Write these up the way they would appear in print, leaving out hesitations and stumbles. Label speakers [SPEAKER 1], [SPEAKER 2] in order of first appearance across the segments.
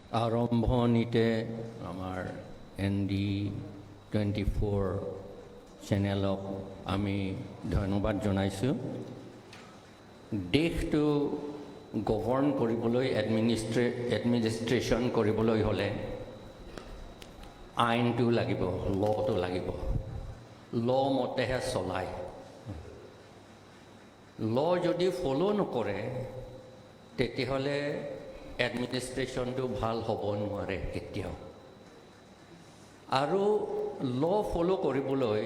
[SPEAKER 1] আৰম্ভণিতে আমাৰ এনডি 24 চেনেলক আমি ধন্যবাদ জনাইছোঁ। দেশটো গভৰ্ণ কৰিবলৈ, এডমিনিষ্ট্ৰেশ্যন কৰিবলৈ হ'লে আইনটো লাগিব, ল'টো লাগিব। ল' মতেহে চলায়। ল' যদি ফ'ল' নকৰে, তেতিয়াহ'লে এডমিনিষ্ট্ৰেশ্যনটো ভাল হ'ব নোৱাৰে কেতিয়াও। আৰু ল' ফ'ল' কৰিবলৈ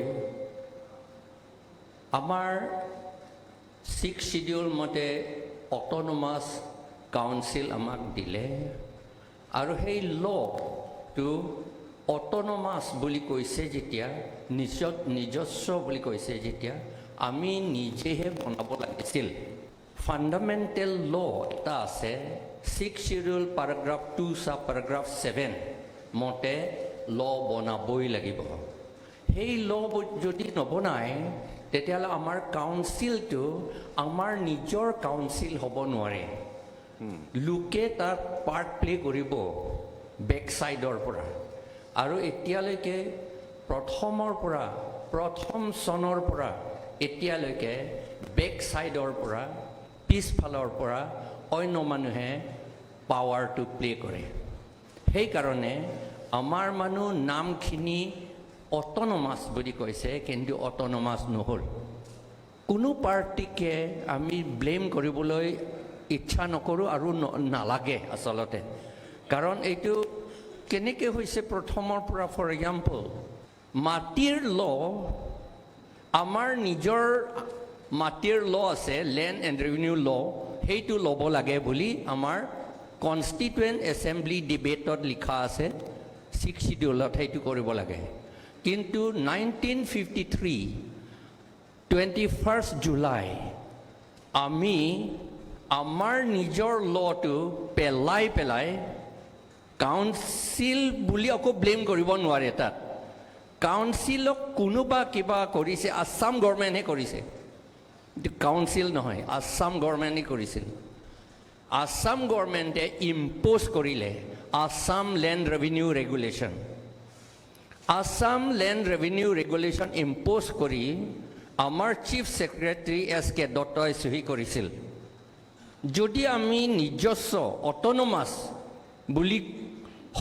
[SPEAKER 1] আমাৰ ছিক্স চিডিউল মতে অট'নমাছ কাউন্সিল আমাক দিলে আৰু সেই ল'টো অট'নমাছ বুলি কৈছে যেতিয়া, নিজস্ব বুলি কৈছে যেতিয়া, আমি নিজেহে বনাব লাগিছিল। ফাণ্ডামেণ্টেল ল' এটা আছে, Sixth Schedule, paragraph 2, sub paragraph 7 মতে ল' বনাবই লাগিব। সেই ল' যদি নবনায়, তেতিয়াহ'লে আমাৰ কাউন্সিলটো আমাৰ নিজৰ কাউন্সিল হ'ব নোৱাৰে। লোকে তাত পাৰ্ট প্লে কৰিব বেক ছাইডৰ পৰা। আৰু এতিয়ালৈকে প্ৰথমৰ পৰা, প্ৰথম চনৰ পৰা এতিয়ালৈকে বেক ছাইডৰ পৰা, পিছফালৰ পৰা অন্য মানুহে পাৱাৰটো প্লে কৰে। সেইকাৰণে আমাৰ মানুহ নামখিনি অট'নমাছ বুলি কৈছে, কিন্তু অট'নমাছ নহ'ল। কোনো পাৰ্টিকে আমি ব্লেম কৰিবলৈ ইচ্ছা নকৰোঁ আৰু নালাগে আচলতে। কাৰণ এইটো কেনেকৈ হৈছে প্ৰথমৰ পৰা, ফৰ এক্সাম্পল, মাটিৰ ল', আমাৰ নিজৰ মাটিৰ ল' আছে, লেণ্ড এণ্ড ৰেভিনিউ ল', সেইটো ল'ব লাগে বুলি আমাৰ কনষ্টিটুৱেণ্ট এছেম্বলি ডিবেটত লিখা আছে। ছিক্স চিডিউলত সেইটো কৰিব লাগে। কিন্তু 1953, 21st July আমি আমাৰ নিজৰ ল'টো পেলাই পেলাই, কাউন্সিল বুলি আকৌ ব্লেম কৰিব নোৱাৰে তাত। কাউন্সিলক কোনোবা কিবা কৰিছে, আছাম গভৰ্ণমেণ্টে কৰিছে, কাউন্সিল নহয়, আছাম গভৰ্ণমেণ্টে কৰিছিল। আছাম গভৰ্ণমেণ্টে ইম্প'জ কৰিলে Assam land revenue regulation. Assam land revenue regulation impose কৰি আমাৰ চিফ ছেক্ৰেটাৰী এছ কে দত্তই চহী কৰিছিল। যদি আমি নিজস্ব অট'নমাছ বুলি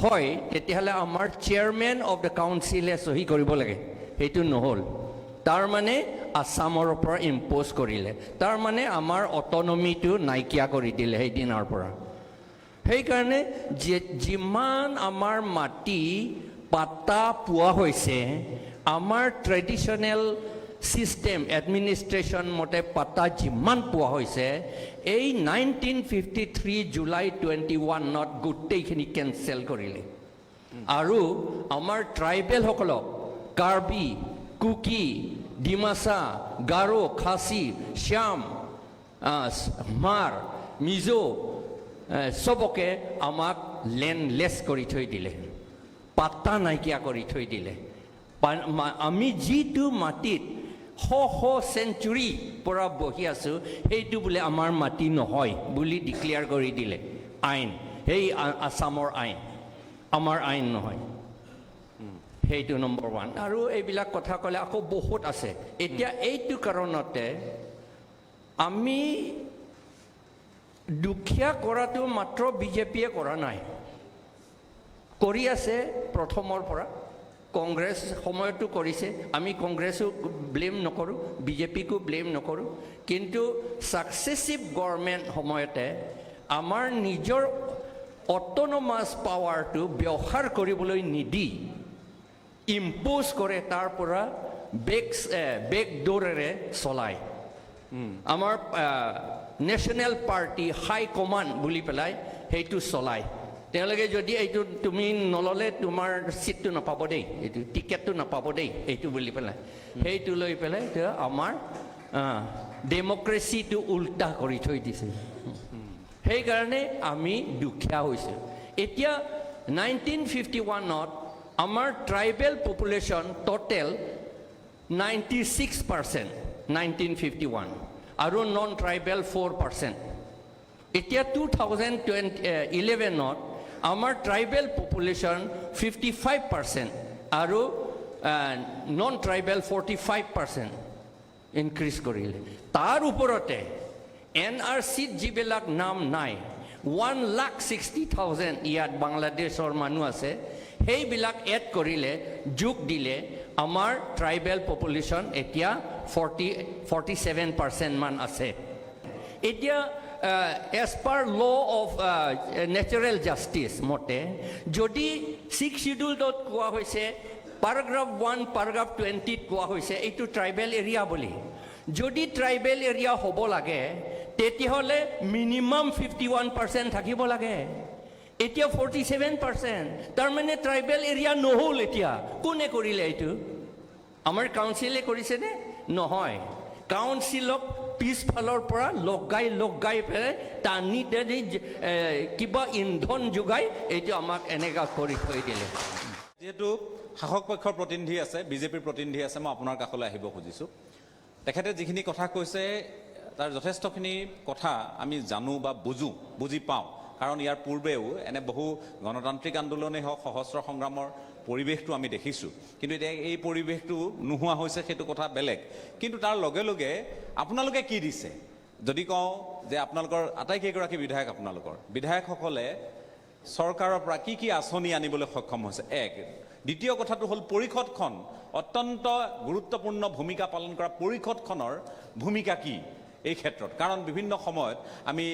[SPEAKER 1] হয়, তেতিয়াহ'লে আমাৰ চেয়াৰমেন অফ the কাউন্সিলে চহী কৰিব লাগে। সেইটো নহ'ল। তাৰমানে আছামৰ পৰা ইম্প'জ কৰিলে, তাৰমানে আমাৰ অট'নমিটো নাইকিয়া কৰি দিলে সেইদিনাৰ পৰা। সেইকাৰণে যে যিমান আমাৰ মাটি পাত্তা পোৱা হৈছে, আমাৰ ট্ৰেডিশ্যনেল ছিষ্টেম এডমিনিষ্ট্ৰেশ্যন মতে পাত্তা যিমান পোৱা হৈছে, এই 1953 জুলাই 21ত গোটেইখিনি কেঞ্চেল কৰিলে। আৰু আমাৰ ট্ৰাইবেলসকলক, কাৰ্বি, কুকি, ডিমাচা, গাৰো, খাচী, শ্যাম, হামাৰ, মিজো, চবকে আমাক লেণ্ডলেছ কৰি থৈ দিলে, পাত্তা নাইকিয়া কৰি থৈ দিলে। আমি যিটো মাটিত শ শ চেঞ্চুৰী পৰা বহি আছোঁ, সেইটো বোলে আমাৰ মাটি নহয় বুলি ডিক্লেয়াৰ কৰি দিলে আইন। সেই আছামৰ আইন, আমাৰ আইন নহয়। সেইটো নম্বৰ ওৱান। আৰু এইবিলাক কথা ক'লে আকৌ বহুত আছে। এতিয়া এইটো কাৰণতে আমি দুখীয়া কৰাটো মাত্ৰ বিজেপিয়ে কৰা নাই, কৰি আছে প্ৰথমৰ পৰা। কংগ্ৰেছ সময়তো কৰিছে। আমি কংগ্ৰেছো ব্লেম নকৰোঁ, বিজেপিকো ব্লেম নকৰোঁ। কিন্তু ছাকচেছিভ গভৰ্ণমেণ্ট সময়তে আমাৰ নিজৰ অট'নমাছ পাৱাৰটো ব্যৱহাৰ কৰিবলৈ নিদি ইম্প'জ কৰে, তাৰ পৰা বেক ড'ৰেৰে চলায়। আমাৰ নেশ্যনেল পাৰ্টি হাই কমাণ্ড বুলি পেলাই সেইটো চলায়। তেওঁলোকে যদি এইটো তুমি নল'লে তোমাৰ ছিটটো নাপাব দেই, এইটো টিকেটটো নাপাব দেই, এইটো বুলি পেলাই সেইটো লৈ পেলাই তেওঁ আমাৰ ডেম'ক্ৰেচিটো উল্টা কৰি থৈ দিছে। সেইকাৰণে আমি দুখীয়া হৈছোঁ। এতিয়া 1951ত আমাৰ tribal population total 96%, 1951, আৰু নন ট্ৰাইবেল 4%। এতিয়া 2020 11ত আমাৰ ট্ৰাইবেল পপুলেশ্যন 55% আৰু non tribal 45% increase কৰিলে। তাৰ ওপৰতে এনআৰচিত যিবিলাক নাম নাই, 1,60,000 ইয়াত বাংলাদেশৰ মানুহ আছে, সেইবিলাক এড কৰিলে, যোগ দিলে আমাৰ ট্ৰাইবেল পপুলেশ্যন এতিয়া 47%মান আছে। এতিয়া as per law of natural justice মতে যদি ছিক্স চিডিউলত কোৱা হৈছে, পেৰাগ্ৰাফ 1, পেৰাগ্ৰাফ 20ত কোৱা হৈছে এইটো ট্ৰাইবেল এৰিয়া বুলি, যদি ট্ৰাইবেল এৰিয়া হ'ব লাগে, তেতিয়াহ'লে মিনিমাম 51% থাকিব লাগে। এতিয়া 47%, তাৰমানে ট্ৰাইবেল এৰিয়া নহ'ল। এতিয়া কোনে কৰিলে এইটো? আমাৰ কাউন্সিলে কৰিছেনে? নহয়। কাউন্সিলক পিছফালৰ পৰা লগাই লগাই পেলাই টানি টানি কিবা ইন্ধন যোগাই এইটো আমাক এনেকুৱা কৰি থৈ দিলে।
[SPEAKER 2] যিহেতু শাসক পক্ষৰ প্ৰতিনিধি আছে, বিজেপিৰ প্ৰতিনিধি আছে, মই আপোনাৰ কাষলৈ আহিব খুজিছোঁ। তেখেতে যিখিনি কথা কৈছে, তাৰ যথেষ্টখিনি কথা আমি জানো বা বুজোঁ, বুজি পাওঁ। কাৰণ ইয়াৰ পূৰ্বেও এনে বহু গণতান্ত্ৰিক আন্দোলনেই হওক, সশস্ত্ৰ সংগ্ৰামৰ পৰিৱেশটো আমি দেখিছোঁ। কিন্তু এতিয়া এই পৰিৱেশটো নোহোৱা হৈছে, সেইটো কথা বেলেগ। কিন্তু তাৰ লগে লগে আপোনালোকে কি দিছে? যদি কওঁ যে আপোনালোকৰ আটাইকেইগৰাকী বিধায়ক, আপোনালোকৰ বিধায়কসকলে চৰকাৰৰ পৰা কি কি আঁচনি আনিবলৈ সক্ষম হৈছে, এক। দ্বিতীয় কথাটো হ'ল, পৰিষদখন অত্যন্ত গুৰুত্বপূৰ্ণ ভূমিকা পালন কৰা পৰিষদখনৰ ভূমিকা কি এই ক্ষেত্ৰত? কাৰণ বিভিন্ন সময়ত আমি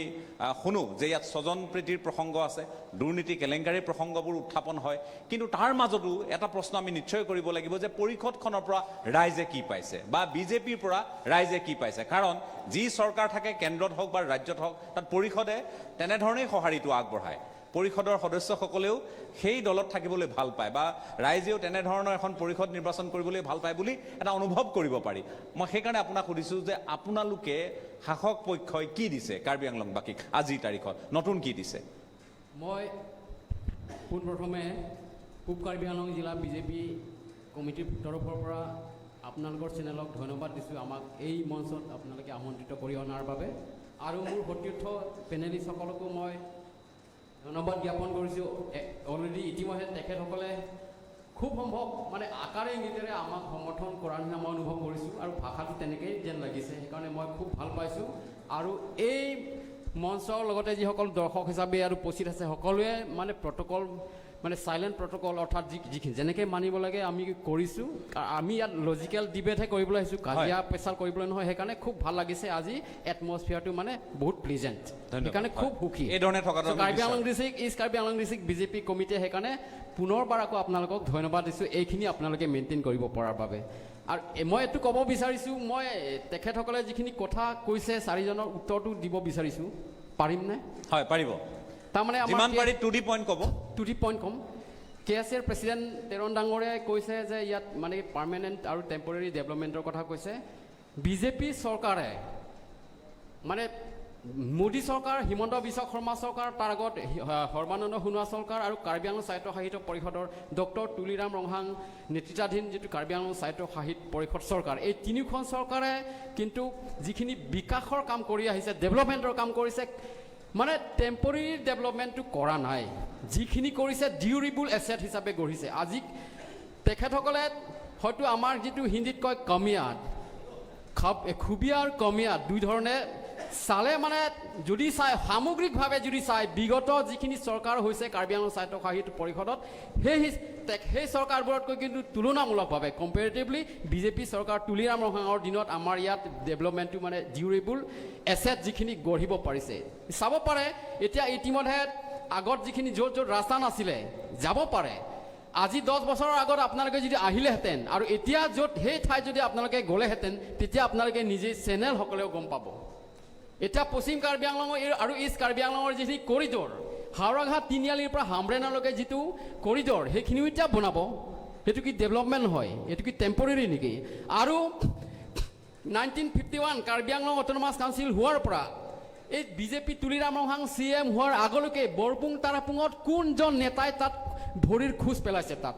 [SPEAKER 2] শুনো যে ইয়াত স্বজন প্ৰীতিৰ প্ৰসংগ আছে, দুৰ্নীতি কেলেংকাৰীৰ প্ৰসংগবোৰ উত্থাপন হয়। কিন্তু তাৰ মাজতো এটা প্ৰশ্ন আমি নিশ্চয় কৰিব লাগিব যে পৰিষদখনৰ পৰা ৰাইজে কি পাইছে বা বিজেপিৰ পৰা ৰাইজে কি পাইছে? কাৰণ যি চৰকাৰ থাকে, কেন্দ্ৰত হওক বা ৰাজ্যত হওক, তাত পৰিষদে তেনেধৰণেই সঁহাৰিটো আগবঢ়ায়। পৰিষদৰ সদস্যসকলেও সেই দলত থাকিবলৈ ভাল পায় বা ৰাইজেও তেনেধৰণৰ এখন পৰিষদ নিৰ্বাচন কৰিবলৈ ভাল পায় বুলি এটা অনুভৱ কৰিব পাৰি। মই সেইকাৰণে আপোনাক সুধিছোঁ যে আপোনালোকে শাসক পক্ষই কি দিছে কাৰ্বি আংলংবাসীক আজিৰ তাৰিখত, নতুন কি দিছে?
[SPEAKER 3] মই পোনপ্ৰথমে পূব কাৰ্বি আংলং জিলা বিজেপি কমিটিৰ তৰফৰ পৰা আপোনালোকৰ চেনেলক ধন্যবাদ দিছোঁ, আমাক এই মঞ্চত আপোনালোকে আমন্ত্ৰিত কৰি অনাৰ বাবে। আৰু মোৰ সতীৰ্থ পেনেলিষ্টসকলকো মই ধন্যবাদ জ্ঞাপন কৰিছোঁ। অলৰেডি ইতিমধ্যে তেখেতসকলে খুব সম্ভৱ মানে আকাৰে ইংগিতেৰে আমাক সমৰ্থন কৰাৰ নিচিনা মই অনুভৱ কৰিছোঁ আৰু ভাষাটো তেনেকেই যেন লাগিছে। সেইকাৰণে মই খুব ভাল পাইছোঁ। আৰু এই মঞ্চৰ লগতে যিসকল দৰ্শক হিচাপে ইয়াত উপস্থিত আছে, সকলোৱে মানে প্ৰট'কল, মানে চাইলেণ্ট প্ৰট'কল, অৰ্থাৎ যিখিনি যেনেকৈ মানিব লাগে আমি কৰিছোঁ। আমি ইয়াত লজিকেল ডিবেটহে কৰিবলৈ আহিছোঁ, কাজিয়া পেচাল কৰিবলৈ নহয়। সেইকাৰণে খুব ভাল লাগিছে। আজি এটমছফিয়াৰটো মানে বহুত প্লিজেণ্ট। সেইকাৰণে খুব সুখী।
[SPEAKER 2] এই ধৰণে থকাটো আমি
[SPEAKER 3] কাৰ্বি
[SPEAKER 2] বিচাৰোঁ।
[SPEAKER 3] Anglong district, east Karbi Anglong district BJP কমিটিয়ে সেইকাৰণে পুনৰবাৰ আকৌ আপোনালোকক ধন্যবাদ দিছোঁ, এইখিনি আপোনালোকে মেইনটেইন কৰিব পৰাৰ বাবে। আৰু মই এইটো ক'ব বিচাৰিছোঁ, মই তেখেতসকলে যিখিনি কথা কৈছে, চাৰিজনৰ উত্তৰটো দিব বিচাৰিছোঁ। পাৰিমনে?
[SPEAKER 2] হয়, পাৰিব।
[SPEAKER 3] তাৰমানে আমাৰ
[SPEAKER 2] যিমান পাৰি টু the point ক'ব।
[SPEAKER 3] টু the point ক'ম। কে এছ এৰ প্ৰেচিডেণ্ট তেৰণ ডাঙৰীয়াই কৈছে যে ইয়াত মানে পাৰ্মানেণ্ট আৰু টেম্পৰেৰী ডেভেলপমেণ্টৰ কথা কৈছে। বিজেপি চৰকাৰে, মানে মোদী চৰকাৰ, হিমন্ত বিশ্ব শৰ্মা চৰকাৰ, তাৰ আগত সৰ্বানন্দ সোণোৱাল চৰকাৰ আৰু কাৰ্বি আংলং স্বায়ত্ত শাসিত পৰিষদৰ ডক্টৰ তুলিৰাম ৰংহাং নেতৃত্বাধীন যিটো কাৰ্বি আংলং স্বায়ত্ত শাসিত পৰিষদ চৰকাৰ, এই তিনিওখন চৰকাৰে কিন্তু যিখিনি বিকাশৰ কাম কৰি আহিছে, ডেভেলপমেণ্টৰ কাম কৰিছে, মানে টেম্পৰেৰী ডেভেলপমেণ্টটো কৰা নাই। যিখিনি কৰিছে, ডিউৰেবল এছেট হিচাপে গঢ়িছে। আজি তেখেতসকলে হয়তো আমাৰ যিটো হিন্দীত কয় कमियां, খুবিয়া আৰু कमियां দুই ধৰণে চালে, মানে যদি চাই, সামগ্ৰিকভাৱে যদি চাই, বিগত যিখিনি চৰকাৰ হৈছে কাৰ্বি আংলং স্বায়ত্তশাসিত পৰিষদত, সেই চৰকাৰবোৰতকৈ কিন্তু তুলনামূলকভাৱে, কম্পেৰেটিভলি, বিজেপি চৰকাৰ তুলিৰাম ৰংহাঙৰ দিনত আমাৰ ইয়াত ডেভেলপমেণ্টটো মানে ডিউৰেবল এছেট যিখিনি গঢ়িব পাৰিছে, চাব পাৰে। এতিয়া ইতিমধ্যে আগত যিখিনি য'ত য'ত ৰাস্তা নাছিলে, যাব পাৰে। আজি 10 বছৰৰ আগত আপোনালোকে যদি আহিলেহেঁতেন আৰু এতিয়া য'ত সেই ঠাইত যদি আপোনালোকে গ'লেহেঁতেন, তেতিয়া আপোনালোকে নিজেই চেনেলসকলেও গম পাব। এতিয়া পশ্চিম কাৰ্বি আংলঙৰ আৰু ইষ্ট কাৰ্বি আংলঙৰ যিখিনি কৰিডৰ, হাওৰাঘাট তিনিআলিৰ পৰা হামৰেণলৈকে যিটো কৰিডৰ, সেইখিনিও এতিয়া বনাব। সেইটো কি ডেভেলপমেণ্ট হয়? এইটো কি টেম্পৰেৰী নেকি? আৰু 1951 কাৰ্বি আংলং অট'নমাছ কাউন্সিল হোৱাৰ পৰা এই BJP Tuliram Ronghang C M হোৱাৰ আগলৈকে বৰপুং তাৰাপুঙত কোনজন নেতাই তাত ভৰিৰ খোজ পেলাইছে? তাত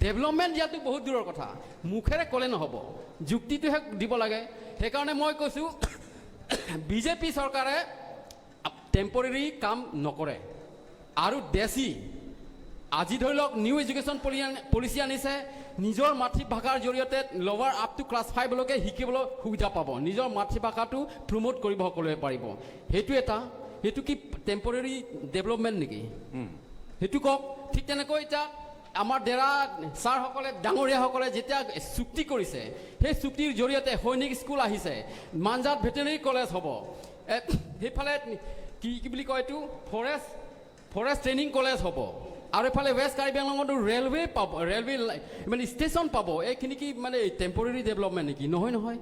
[SPEAKER 3] ডেভেলপমেণ্ট দিয়াটো বহুত দূৰৰ কথা। মুখেৰে ক'লে নহ'ব, যুক্তিটোহে দিব লাগে। সেইকাৰণে মই কৈছোঁ, বিজেপি চৰকাৰে টেম্পৰেৰী কাম নকৰে। আৰু দেশী আজি ধৰি লওক নিউ এডুকেশ্যন পলিচি আনিছে, নিজৰ মাতৃভাষাৰ জৰিয়তে লৱাৰ আপ টু ক্লাছ 5লৈকে শিকিবলৈ সুবিধা পাব, নিজৰ মাতৃভাষাটো প্ৰম'ট কৰিব সকলোৱে পাৰিব। সেইটো এটা, সেইটো কি টেম্পৰেৰী ডেভেলপমেণ্ট নেকি, সেইটো কওক। ঠিক তেনেকৈ এতিয়া আমাৰ ডেৰা ছাৰসকলে, ডাঙৰীয়াসকলে যেতিয়া চুক্তি কৰিছে, সেই চুক্তিৰ জৰিয়তে সৈনিক স্কুল আহিছে, মাঞ্জাত ভেটেনেৰী কলেজ হ'ব, সেইফালে কি কি বুলি কয় এইটো ফৰেষ্ট ট্ৰেইনিং কলেজ হ'ব, আৰু এইফালে ৱেষ্ট কাৰ্বি আংলঙতো ৰেলৱে পাব, ৰেলৱে মানে ষ্টেচন পাব। এইখিনি কি মানে টেম্পৰেৰী ডেভেলপমেণ্ট নেকি? নহয়, নহয়।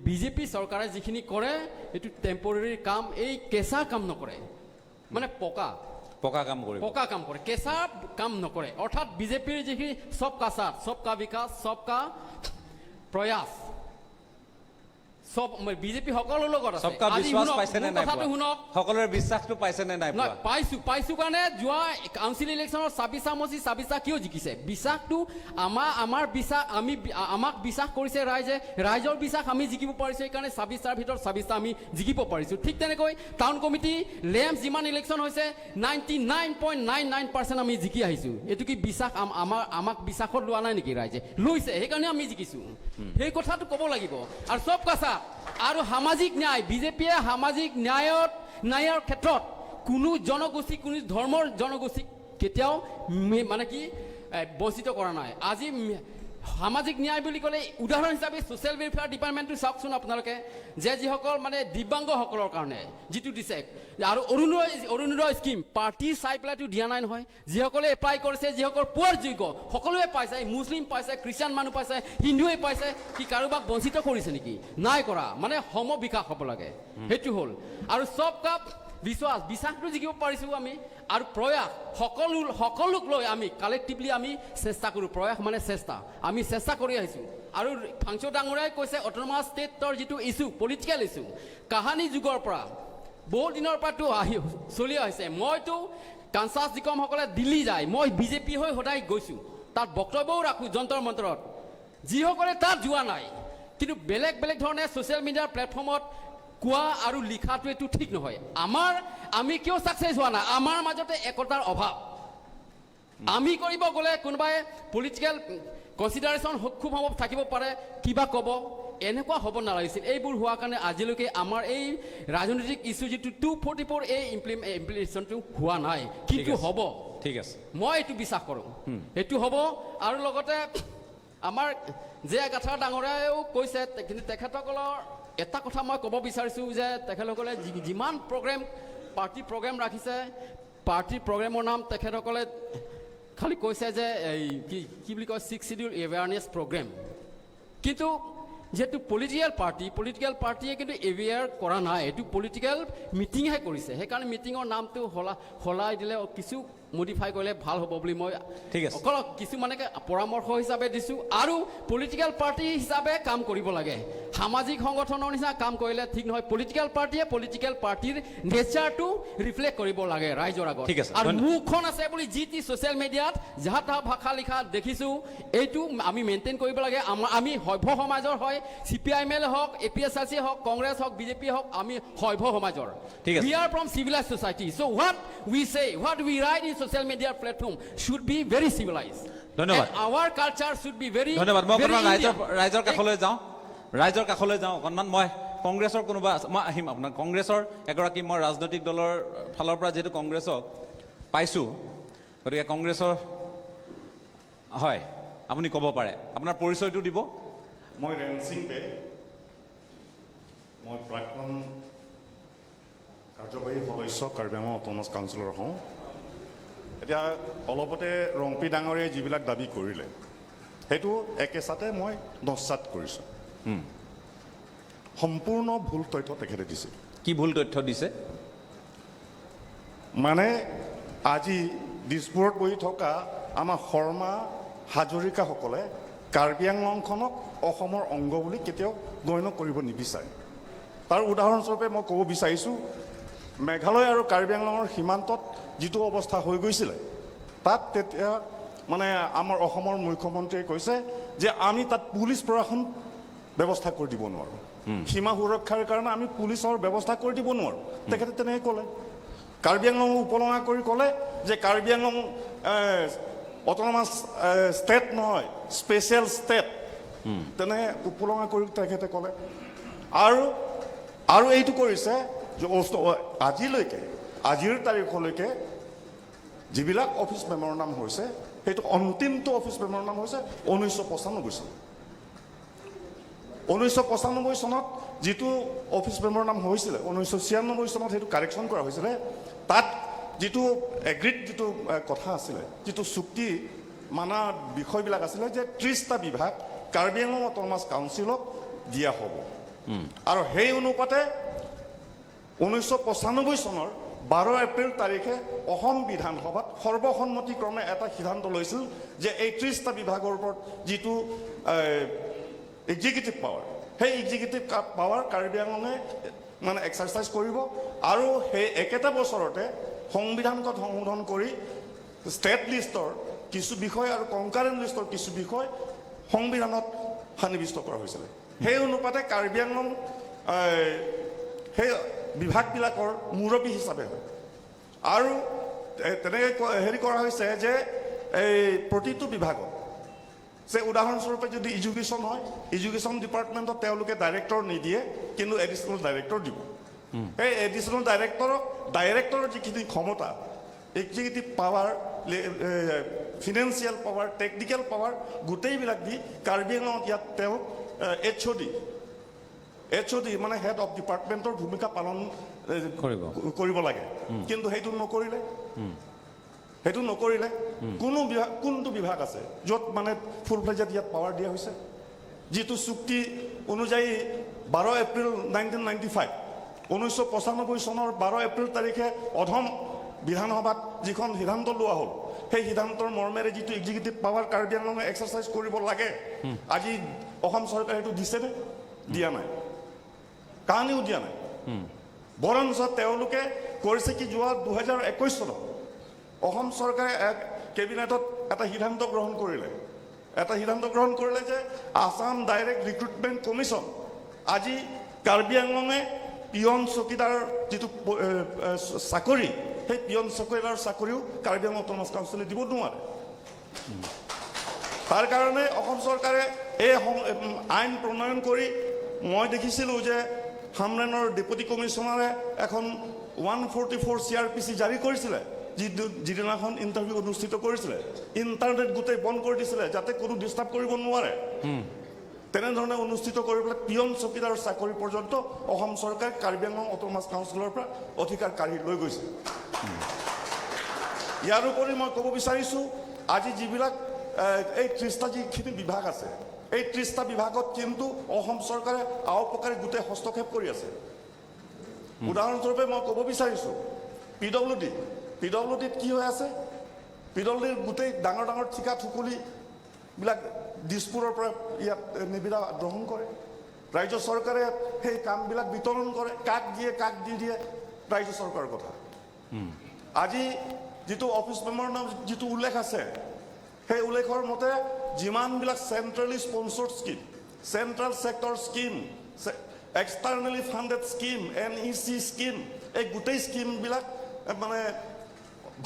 [SPEAKER 3] বিজেপি চৰকাৰে যিখিনি কৰে এইটো টেম্পৰেৰী কাম, এই কেঁচা কাম নকৰে, মানে পকা
[SPEAKER 2] পকা কাম কৰিব,
[SPEAKER 3] পকা কাম কৰে, কেঁচা কাম নকৰে। অৰ্থাৎ বিজেপিৰ যিখিনি সবকা সাথ, সবকা বিকাশ, সবকা প্ৰয়াস, চব বিজেপি সকলোৰ লগত আছে।
[SPEAKER 2] সবকা
[SPEAKER 3] আজি
[SPEAKER 2] বিশ্বাস
[SPEAKER 3] শুনক,
[SPEAKER 2] পাইছে নে
[SPEAKER 3] মোৰ
[SPEAKER 2] নাই
[SPEAKER 3] কথাটো
[SPEAKER 2] পোৱা?
[SPEAKER 3] শুনক।
[SPEAKER 2] সকলোৰে বিশ্বাসটো পাইছে নে নাই
[SPEAKER 3] নহয়,
[SPEAKER 2] পোৱা?
[SPEAKER 3] পাইছো, পাইছো কাৰণে যোৱা কাউন্সিল ইলেকশ্যনৰ 26 সমষ্টি 26টা কিয় জিকিছে? বিশ্বাসটো আমাৰ বিশ্বাস, আমি আমাক বিশ্বাস কৰিছে ৰাইজে, ৰাইজৰ বিশ্বাস আমি জিকিব পাৰিছো, সেইকাৰণে 26টাৰ ভিতৰত 26টা আমি জিকিব পাৰিছো। ঠিক তেনেকৈ টাউন কমিটি লেম্প যিমান ইলেকশ্যন হৈছে 99.99% আমি জিকি আহিছো। এইটো কি বিশ্বাস আমাক বিশ্বাসত লোৱা নাই নেকি ৰাইজে? লৈছে, সেইকাৰণে আমি জিকিছো। সেই কথাটো ক'ব লাগিব। আৰু চব কাছা আৰু সামাজিক ন্যায়, বিজেপিয়ে সামাজিক ন্যায়ৰ ক্ষেত্ৰত কোনো জনগোষ্ঠী, কোনো ধৰ্মৰ জনগোষ্ঠীক কেতিয়াও মানে কি, বঞ্চিত কৰা নাই। আজি সামাজিক ন্যায় বুলি ক'লে উদাহৰণ হিচাপে ছ'চিয়েল ৱেলফেয়াৰ ডিপাৰ্টমেণ্টটো চাওকচোন আপোনালোকে, যে যিসকল মানে দিব্যাংগসকলৰ কাৰণে যিটো দিছে, আৰু অৰুণোদয় স্কীম পাৰ্টি চাই পেলাইতো দিয়া নাই নহয়, যিসকলে এপ্লাই কৰিছে, যিসকল পোৱাৰ যোগ্য সকলোৱে পাইছে, মুছলিম পাইছে, খ্ৰীষ্টান মানুহ পাইছে, হিন্দুৱে পাইছে, কি কাৰোবাক বঞ্চিত কৰিছে নেকি? নাই কৰা। মানে সম বিকাশ হ'ব লাগে, সেইটো হ'ল। আৰু চব কাপ বিশ্বাস, বিশ্বাসটো জিকিব পাৰিছোঁ আমি, আৰু প্ৰয়াস সকলোক লৈ আমি কালেক্টিভলি আমি চেষ্টা কৰোঁ। প্ৰয়াস মানে চেষ্টা, আমি চেষ্টা কৰি আহিছোঁ। আৰু ফাংচু ডাঙৰীয়াই কৈছে অট'নমাছ ষ্টেটৰ যিটো ইছ্যু, পলিটিকেল ইছ্যু, কাহানী যুগৰ পৰা বহুত দিনৰ পৰাতো আহি চলি আহিছে। মইতো কাঞ্চাছ জিকমসকলে দিল্লী যায়, মই বিজেপি হৈ সদায় গৈছোঁ, তাত বক্তব্যও ৰাখোঁ যন্তৰ মন্তৰত। যিসকলে তাত যোৱা নাই, কিন্তু বেলেগ বেলেগ ধৰণে ছ'চিয়েল মিডিয়াৰ প্লেটফৰ্মত কোৱা আৰু লিখাটো এইটো ঠিক নহয়। আমি কিয় ছাকচেছ হোৱা নাই? আমাৰ মাজতে একতাৰ অভাৱ। আমি কৰিব গ'লে কোনোবাই পলিটিকেল কনচিডাৰেশ্যন খুব সম্ভৱ থাকিব পাৰে, কিবা ক'ব, এনেকুৱা হ'ব নালাগিছিল। এইবোৰ হোৱাৰ কাৰণে আজিলৈকে আমাৰ এই ৰাজনৈতিক ইছ্যু যিটো 244A ইমপ্লিমেণ্টেশ্যনটো হোৱা নাই, কিন্তু হ'ব।
[SPEAKER 2] ঠিক আছে,
[SPEAKER 3] মই এইটো বিশ্বাস কৰোঁ, এইটো হ'ব। আৰু লগতে আমাৰ যে গাথাৰ ডাঙৰীয়াইও কৈছে, কিন্তু তেখেতসকলৰ এটা কথা মই ক'ব বিচাৰিছোঁ যে তেখেতসকলে যিমান পাৰ্টি প্ৰগ্ৰেম ৰাখিছে, পাৰ্টি প্ৰগ্ৰেমৰ নাম তেখেতসকলে খালি কৈছে যে এই কি বুলি কয়, 6 শিডিউল এৱেৰনেছ প্ৰগ্ৰেম। কিন্তু যিহেতু পলিটিকেল পাৰ্টীয়ে কিন্তু এৱেৰ কৰা নাই, এইটো পলিটিকেল মিটিংহে কৰিছে। সেইকাৰণে মিটিঙৰ নামটো সলাই দিলে, কিছু মডিফাই কৰিলে ভাল হ'ব বুলি মই
[SPEAKER 2] ঠিক আছে।
[SPEAKER 3] অকল কিছুমানকে পৰামৰ্শ হিচাপে দিছোঁ। আৰু পলিটিকেল পাৰ্টি হিচাপে কাম কৰিব লাগে, সামাজিক সংগঠনৰ নিচিনা কাম কৰিলে ঠিক নহয়। পলিটিকেল পাৰ্টীয়ে পলিটিকেল পাৰ্টীৰ নেচাৰটো ৰিফ্লেক্ট কৰিব লাগে ৰাইজৰ আগত।
[SPEAKER 2] ঠিক আছে,
[SPEAKER 3] আৰু
[SPEAKER 2] ধন্যবাদ।
[SPEAKER 3] মুখখন আছে বুলি যি টি ছ'চিয়েল মিডিয়াত যাহা তাহা ভাষা লিখা দেখিছোঁ, এইটো আমি মেইনটেইন কৰিব লাগে। আমি সভ্য সমাজৰ হয়, C P I M L হওক, A P S R C হওক, কংগ্ৰেছ হওক, বিজেপি হওক, আমি সভ্য সমাজৰ।
[SPEAKER 2] ঠিক আছে।
[SPEAKER 3] We are from civilized society. So what we say, what we write in social media platform should be very civilized.
[SPEAKER 2] ধন্যবাদ।
[SPEAKER 3] And our culture should be very,
[SPEAKER 2] ধন্যবাদ। মই
[SPEAKER 3] very
[SPEAKER 2] অকণমান
[SPEAKER 3] Indian.
[SPEAKER 2] ৰাইজৰ কাষলৈ যাওঁ, ৰাইজৰ কাষলৈ যাওঁ অকণমান। মই কংগ্ৰেছৰ কোনোবা আছে, মই আহিম আপোনাৰ কংগ্ৰেছৰ এগৰাকী, মই ৰাজনৈতিক দলৰ ফালৰ পৰা যিহেতু কংগ্ৰেছক পাইছোঁ, গতিকে কংগ্ৰেছৰ হয় আপুনি ক'ব পাৰে, আপোনাৰ পৰিচয়টো দিব।
[SPEAKER 4] মই ৰেণসিং পে, মই প্ৰাক্তন কাৰ্যবাহী সদস্য কাৰ্বি আংলং অট'নমাছ কাউন্সিলৰ হওঁ। এতিয়া অলপতে ৰংপি ডাঙৰীয়াই যিবিলাক দাবী কৰিলে সেইটো একেচাতে মই নস্যাৎ কৰিছোঁ। সম্পূৰ্ণ ভুল তথ্য তেখেতে দিছে।
[SPEAKER 2] কি ভুল তথ্য দিছে?
[SPEAKER 4] মানে আজি দিছপুৰত বহি থকা আমাৰ শৰ্মা হাজৰিকাসকলে কাৰ্বি আংলংখনক অসমৰ অংগ বুলি কেতিয়াও গণ্য কৰিব নিবিচাৰে। তাৰ উদাহৰণস্বৰূপে মই ক'ব বিচাৰিছোঁ, মেঘালয় আৰু কাৰ্বি আংলঙৰ সীমান্তত যিটো অৱস্থা হৈ গৈছিলে, তাত তেতিয়া মানে আমাৰ অসমৰ মুখ্যমন্ত্ৰীয়ে কৈছে যে আমি তাত পুলিচ প্ৰশাসন ব্যৱস্থা কৰি দিব নোৱাৰোঁ, সীমা সুৰক্ষাৰ কাৰণে আমি পুলিচৰ ব্যৱস্থা কৰি দিব নোৱাৰোঁ। তেখেতে তেনেকৈ ক'লে। কাৰ্বি আংলং উপলুঙা কৰি ক'লে যে কাৰ্বি আংলং অট'নমাছ ষ্টেট নহয়, স্পেচিয়েল ষ্টেট। তেনে উপলুঙা কৰি তেখেতে ক'লে। আৰু আৰু এইটো কৰিছে যে আজিলৈকে, আজিৰ তাৰিখলৈকে যিবিলাক অফিচ মেমৰেণ্ডাম হৈছে, সেইটো অন্তিমটো অফিচ মেমৰেণ্ডাম হৈছে 1995 চনত। 1995 চনত যিটো অফিচ মেমৰেণ্ডাম হৈছিলে, 1996 চনত সেইটো কাৰেকশ্যন কৰা হৈছিলে। তাত যিটো এগ্ৰিড যিটো কথা আছিলে, যিটো চুক্তি মানা বিষয়বিলাক আছিলে যে 30টা বিভাগ কাৰ্বি আংলং অট'নমাছ কাউন্সিলক দিয়া হ'ব আৰু সেই অনুপাতে 1995 চনৰ 12 এপ্ৰিল তাৰিখে অসম বিধানসভাত সৰ্বসন্মতিক্ৰমে এটা সিদ্ধান্ত লৈছিল যে এই 30টা বিভাগৰ ওপৰত যিটো এক্সিকিউটিভ পাৱাৰ, সেই এক্সিকিউটিভ পাৱাৰ কাৰ্বি আংলঙে মানে এক্সাৰচাইজ কৰিব। আৰু সেই একেটা বছৰতে সংবিধানগত সংশোধন কৰি ষ্টেট লিষ্টৰ কিছু বিষয় আৰু কনকাৰেণ্ট লিষ্টৰ কিছু বিষয় সংবিধানত সন্নিৱিষ্ট কৰা হৈছিলে। সেই অনুপাতে কাৰ্বি আংলং সেই বিভাগবিলাকৰ মুৰব্বী হিচাপে হয়। আৰু তেনেকৈ হেৰি কৰা হৈছে যে এই প্ৰতিটো বিভাগত যে উদাহৰণস্বৰূপে যদি এডুকেশ্যন হয়, এডুকেশ্যন ডিপাৰ্টমেণ্টত তেওঁলোকে ডাইৰেক্টৰ নিদিয়ে, কিন্তু এডিশ্যনেল ডাইৰেক্টৰ দিব। সেই এডিশ্যনেল ডাইৰেক্টৰক ডাইৰেক্টৰৰ যিখিনি ক্ষমতা, executive power, financial power, technical power গোটেইবিলাক দি কাৰ্বি আংলঙত ইয়াত তেওঁক এইচ অ' ডি মানে হেড অফ ডিপাৰ্টমেণ্টৰ ভূমিকা পালন
[SPEAKER 2] কৰিব।
[SPEAKER 4] কৰিব লাগে। কিন্তু সেইটো নকৰিলে, সেইটো নকৰিলে। কোনো বিভাগ, কোনটো বিভাগ আছে য'ত মানে ফুল ফ্লেজেড ইয়াত পাৱাৰ দিয়া হৈছে? যিটো চুক্তি অনুযায়ী 12 এপ্ৰিল 1995, 1995 চনৰ 12 এপ্ৰিল তাৰিখে অসম বিধানসভাত যিখন সিদ্ধান্ত লোৱা হ'ল, সেই সিদ্ধান্তৰ মৰ্মেৰে যিটো এক্সিকিউটিভ পাৱাৰ কাৰ্বি আংলঙে এক্সাৰচাইজ কৰিব লাগে, আজি অসম চৰকাৰে সেইটো দিছেনে? দিয়া নাই। কাহানিও দিয়া নাই। বৰঞ্চ তেওঁলোকে কৰিছে কি, যোৱা 2021 চনত অসম চৰকাৰে এক কেবিনেটত এটা সিদ্ধান্ত গ্ৰহণ কৰিলে, এটা সিদ্ধান্ত গ্ৰহণ কৰিলে যে আছাম ডাইৰেক্ট ৰিক্ৰুটমেণ্ট কমিশ্যন, আজি কাৰ্বি আংলঙে পিয়ন চকীদাৰ যিটো চাকৰি, সেই পিয়ন চকীদাৰ চাকৰিও কাৰ্বি আংলং অট'নমাছ কাউন্সিলে দিব নোৱাৰে। তাৰ কাৰণে অসম চৰকাৰে এই আইন প্ৰণয়ন কৰি মই দেখিছিলোঁ যে হামৰেনৰ ডেপুটি কমিশ্যনাৰে এখন 144 CrPC জাৰি কৰিছিলে। যিটো যিদিনাখন ইণ্টাৰভিউ অনুষ্ঠিত কৰিছিলে, ইণ্টাৰনেট গোটেই বন্ধ কৰি দিছিলে যাতে কোনো ডিষ্টাৰ্ব কৰিব নোৱাৰে। তেনেধৰণে অনুষ্ঠিত কৰি পেলাই পিয়ন চকীদাৰৰ চাকৰি পৰ্যন্ত অসম চৰকাৰে কাৰ্বি আংলং অট'নমাছ কাউন্সিলৰ পৰা অধিকাৰ কাঢ়ি লৈ গৈছে। ইয়াৰ উপৰি মই ক'ব বিচাৰিছোঁ, আজি যিবিলাক এই 30টা যিখিনি বিভাগ আছে, এই 30টা বিভাগত কিন্তু অসম চৰকাৰে আওপকাৰে গোটেই হস্তক্ষেপ কৰি আছে। উদাহৰণস্বৰূপে মই ক'ব বিচাৰিছোঁ, P W D, P W ডিত কি হৈ আছে? পি ডব্লিউ ডিৰ গোটেই ডাঙৰ ডাঙৰ ঠিকা ঠুকুলিবিলাক দিছপুৰৰ পৰা ইয়াত নিবিদা গ্ৰহণ কৰে। ৰাজ্য চৰকাৰে সেই কামবিলাক বিতৰণ কৰে। কাক দিয়ে, কাক দি দিয়ে, ৰাজ্য চৰকাৰৰ কথা। আজি যিটো অফিচ মেমৰেণ্ডাম যিটো উল্লেখ আছে, সেই উল্লেখৰ মতে যিমানবিলাক centrally sponsored scheme, central sector scheme, externally funded scheme, NEC scheme, এই গোটেই স্কীমবিলাক মানে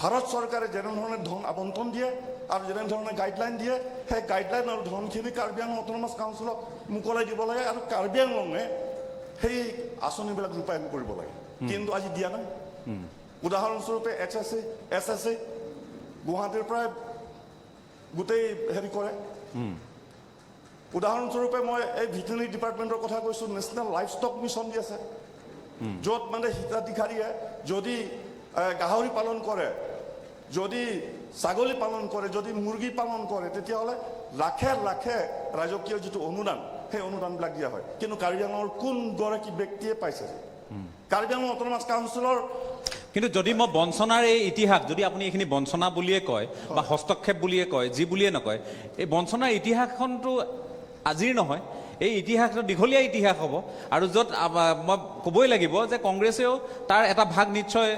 [SPEAKER 4] ভাৰত চৰকাৰে যেনেধৰণে ধন আবণ্টন দিয়ে আৰু যেনেধৰণে গাইডলাইন দিয়ে, সেই গাইডলাইন আৰু ধনখিনি কাৰ্বি আংলং অট'নমাছ কাউন্সিলক মোকলাই দিব লাগে আৰু কাৰ্বি আংলঙে সেই আঁচনিবিলাক ৰূপায়ণ কৰিব লাগে। কিন্তু আজি দিয়া নাই। উদাহৰণস্বৰূপে এইচ এছ এ, এছ এছ এ গুৱাহাটীৰ পৰাই গোটেই হেৰি কৰে। উদাহৰণস্বৰূপে মই এই ভেটেৰিনেৰী ডিপাৰ্টমেণ্টৰ কথা কৈছোঁ, নেশ্যনেল লাইফ ষ্টক মিছন দি আছে, য'ত মানে হিতাধিকাৰীয়ে যদি গাহৰি পালন কৰে, যদি ছাগলী পালন কৰে, যদি মুৰ্গী পালন কৰে, তেতিয়াহ'লে লাখে লাখে ৰাজকীয় যিটো অনুদান, সেই অনুদানবিলাক দিয়া হয়। কিন্তু কাৰ্বি আংলঙৰ কোনগৰাকী ব্যক্তিয়ে পাইছে? কাৰ্বি আংলং অট'নমাছ কাউন্সিলৰ
[SPEAKER 2] কিন্তু যদি মই বঞ্চনাৰ এই ইতিহাস, যদি আপুনি এইখিনি বঞ্চনা বুলিয়ে কয় বা হস্তক্ষেপ বুলিয়ে কয়, যি বুলিয়ে নকয়, এই বঞ্চনাৰ ইতিহাসখনতো আজিৰ নহয়। এই ইতিহাসটো দীঘলীয়া ইতিহাস হ'ব আৰু য'ত মই ক'বই লাগিব যে কংগ্ৰেছেও তাৰ এটা ভাগ নিশ্চয়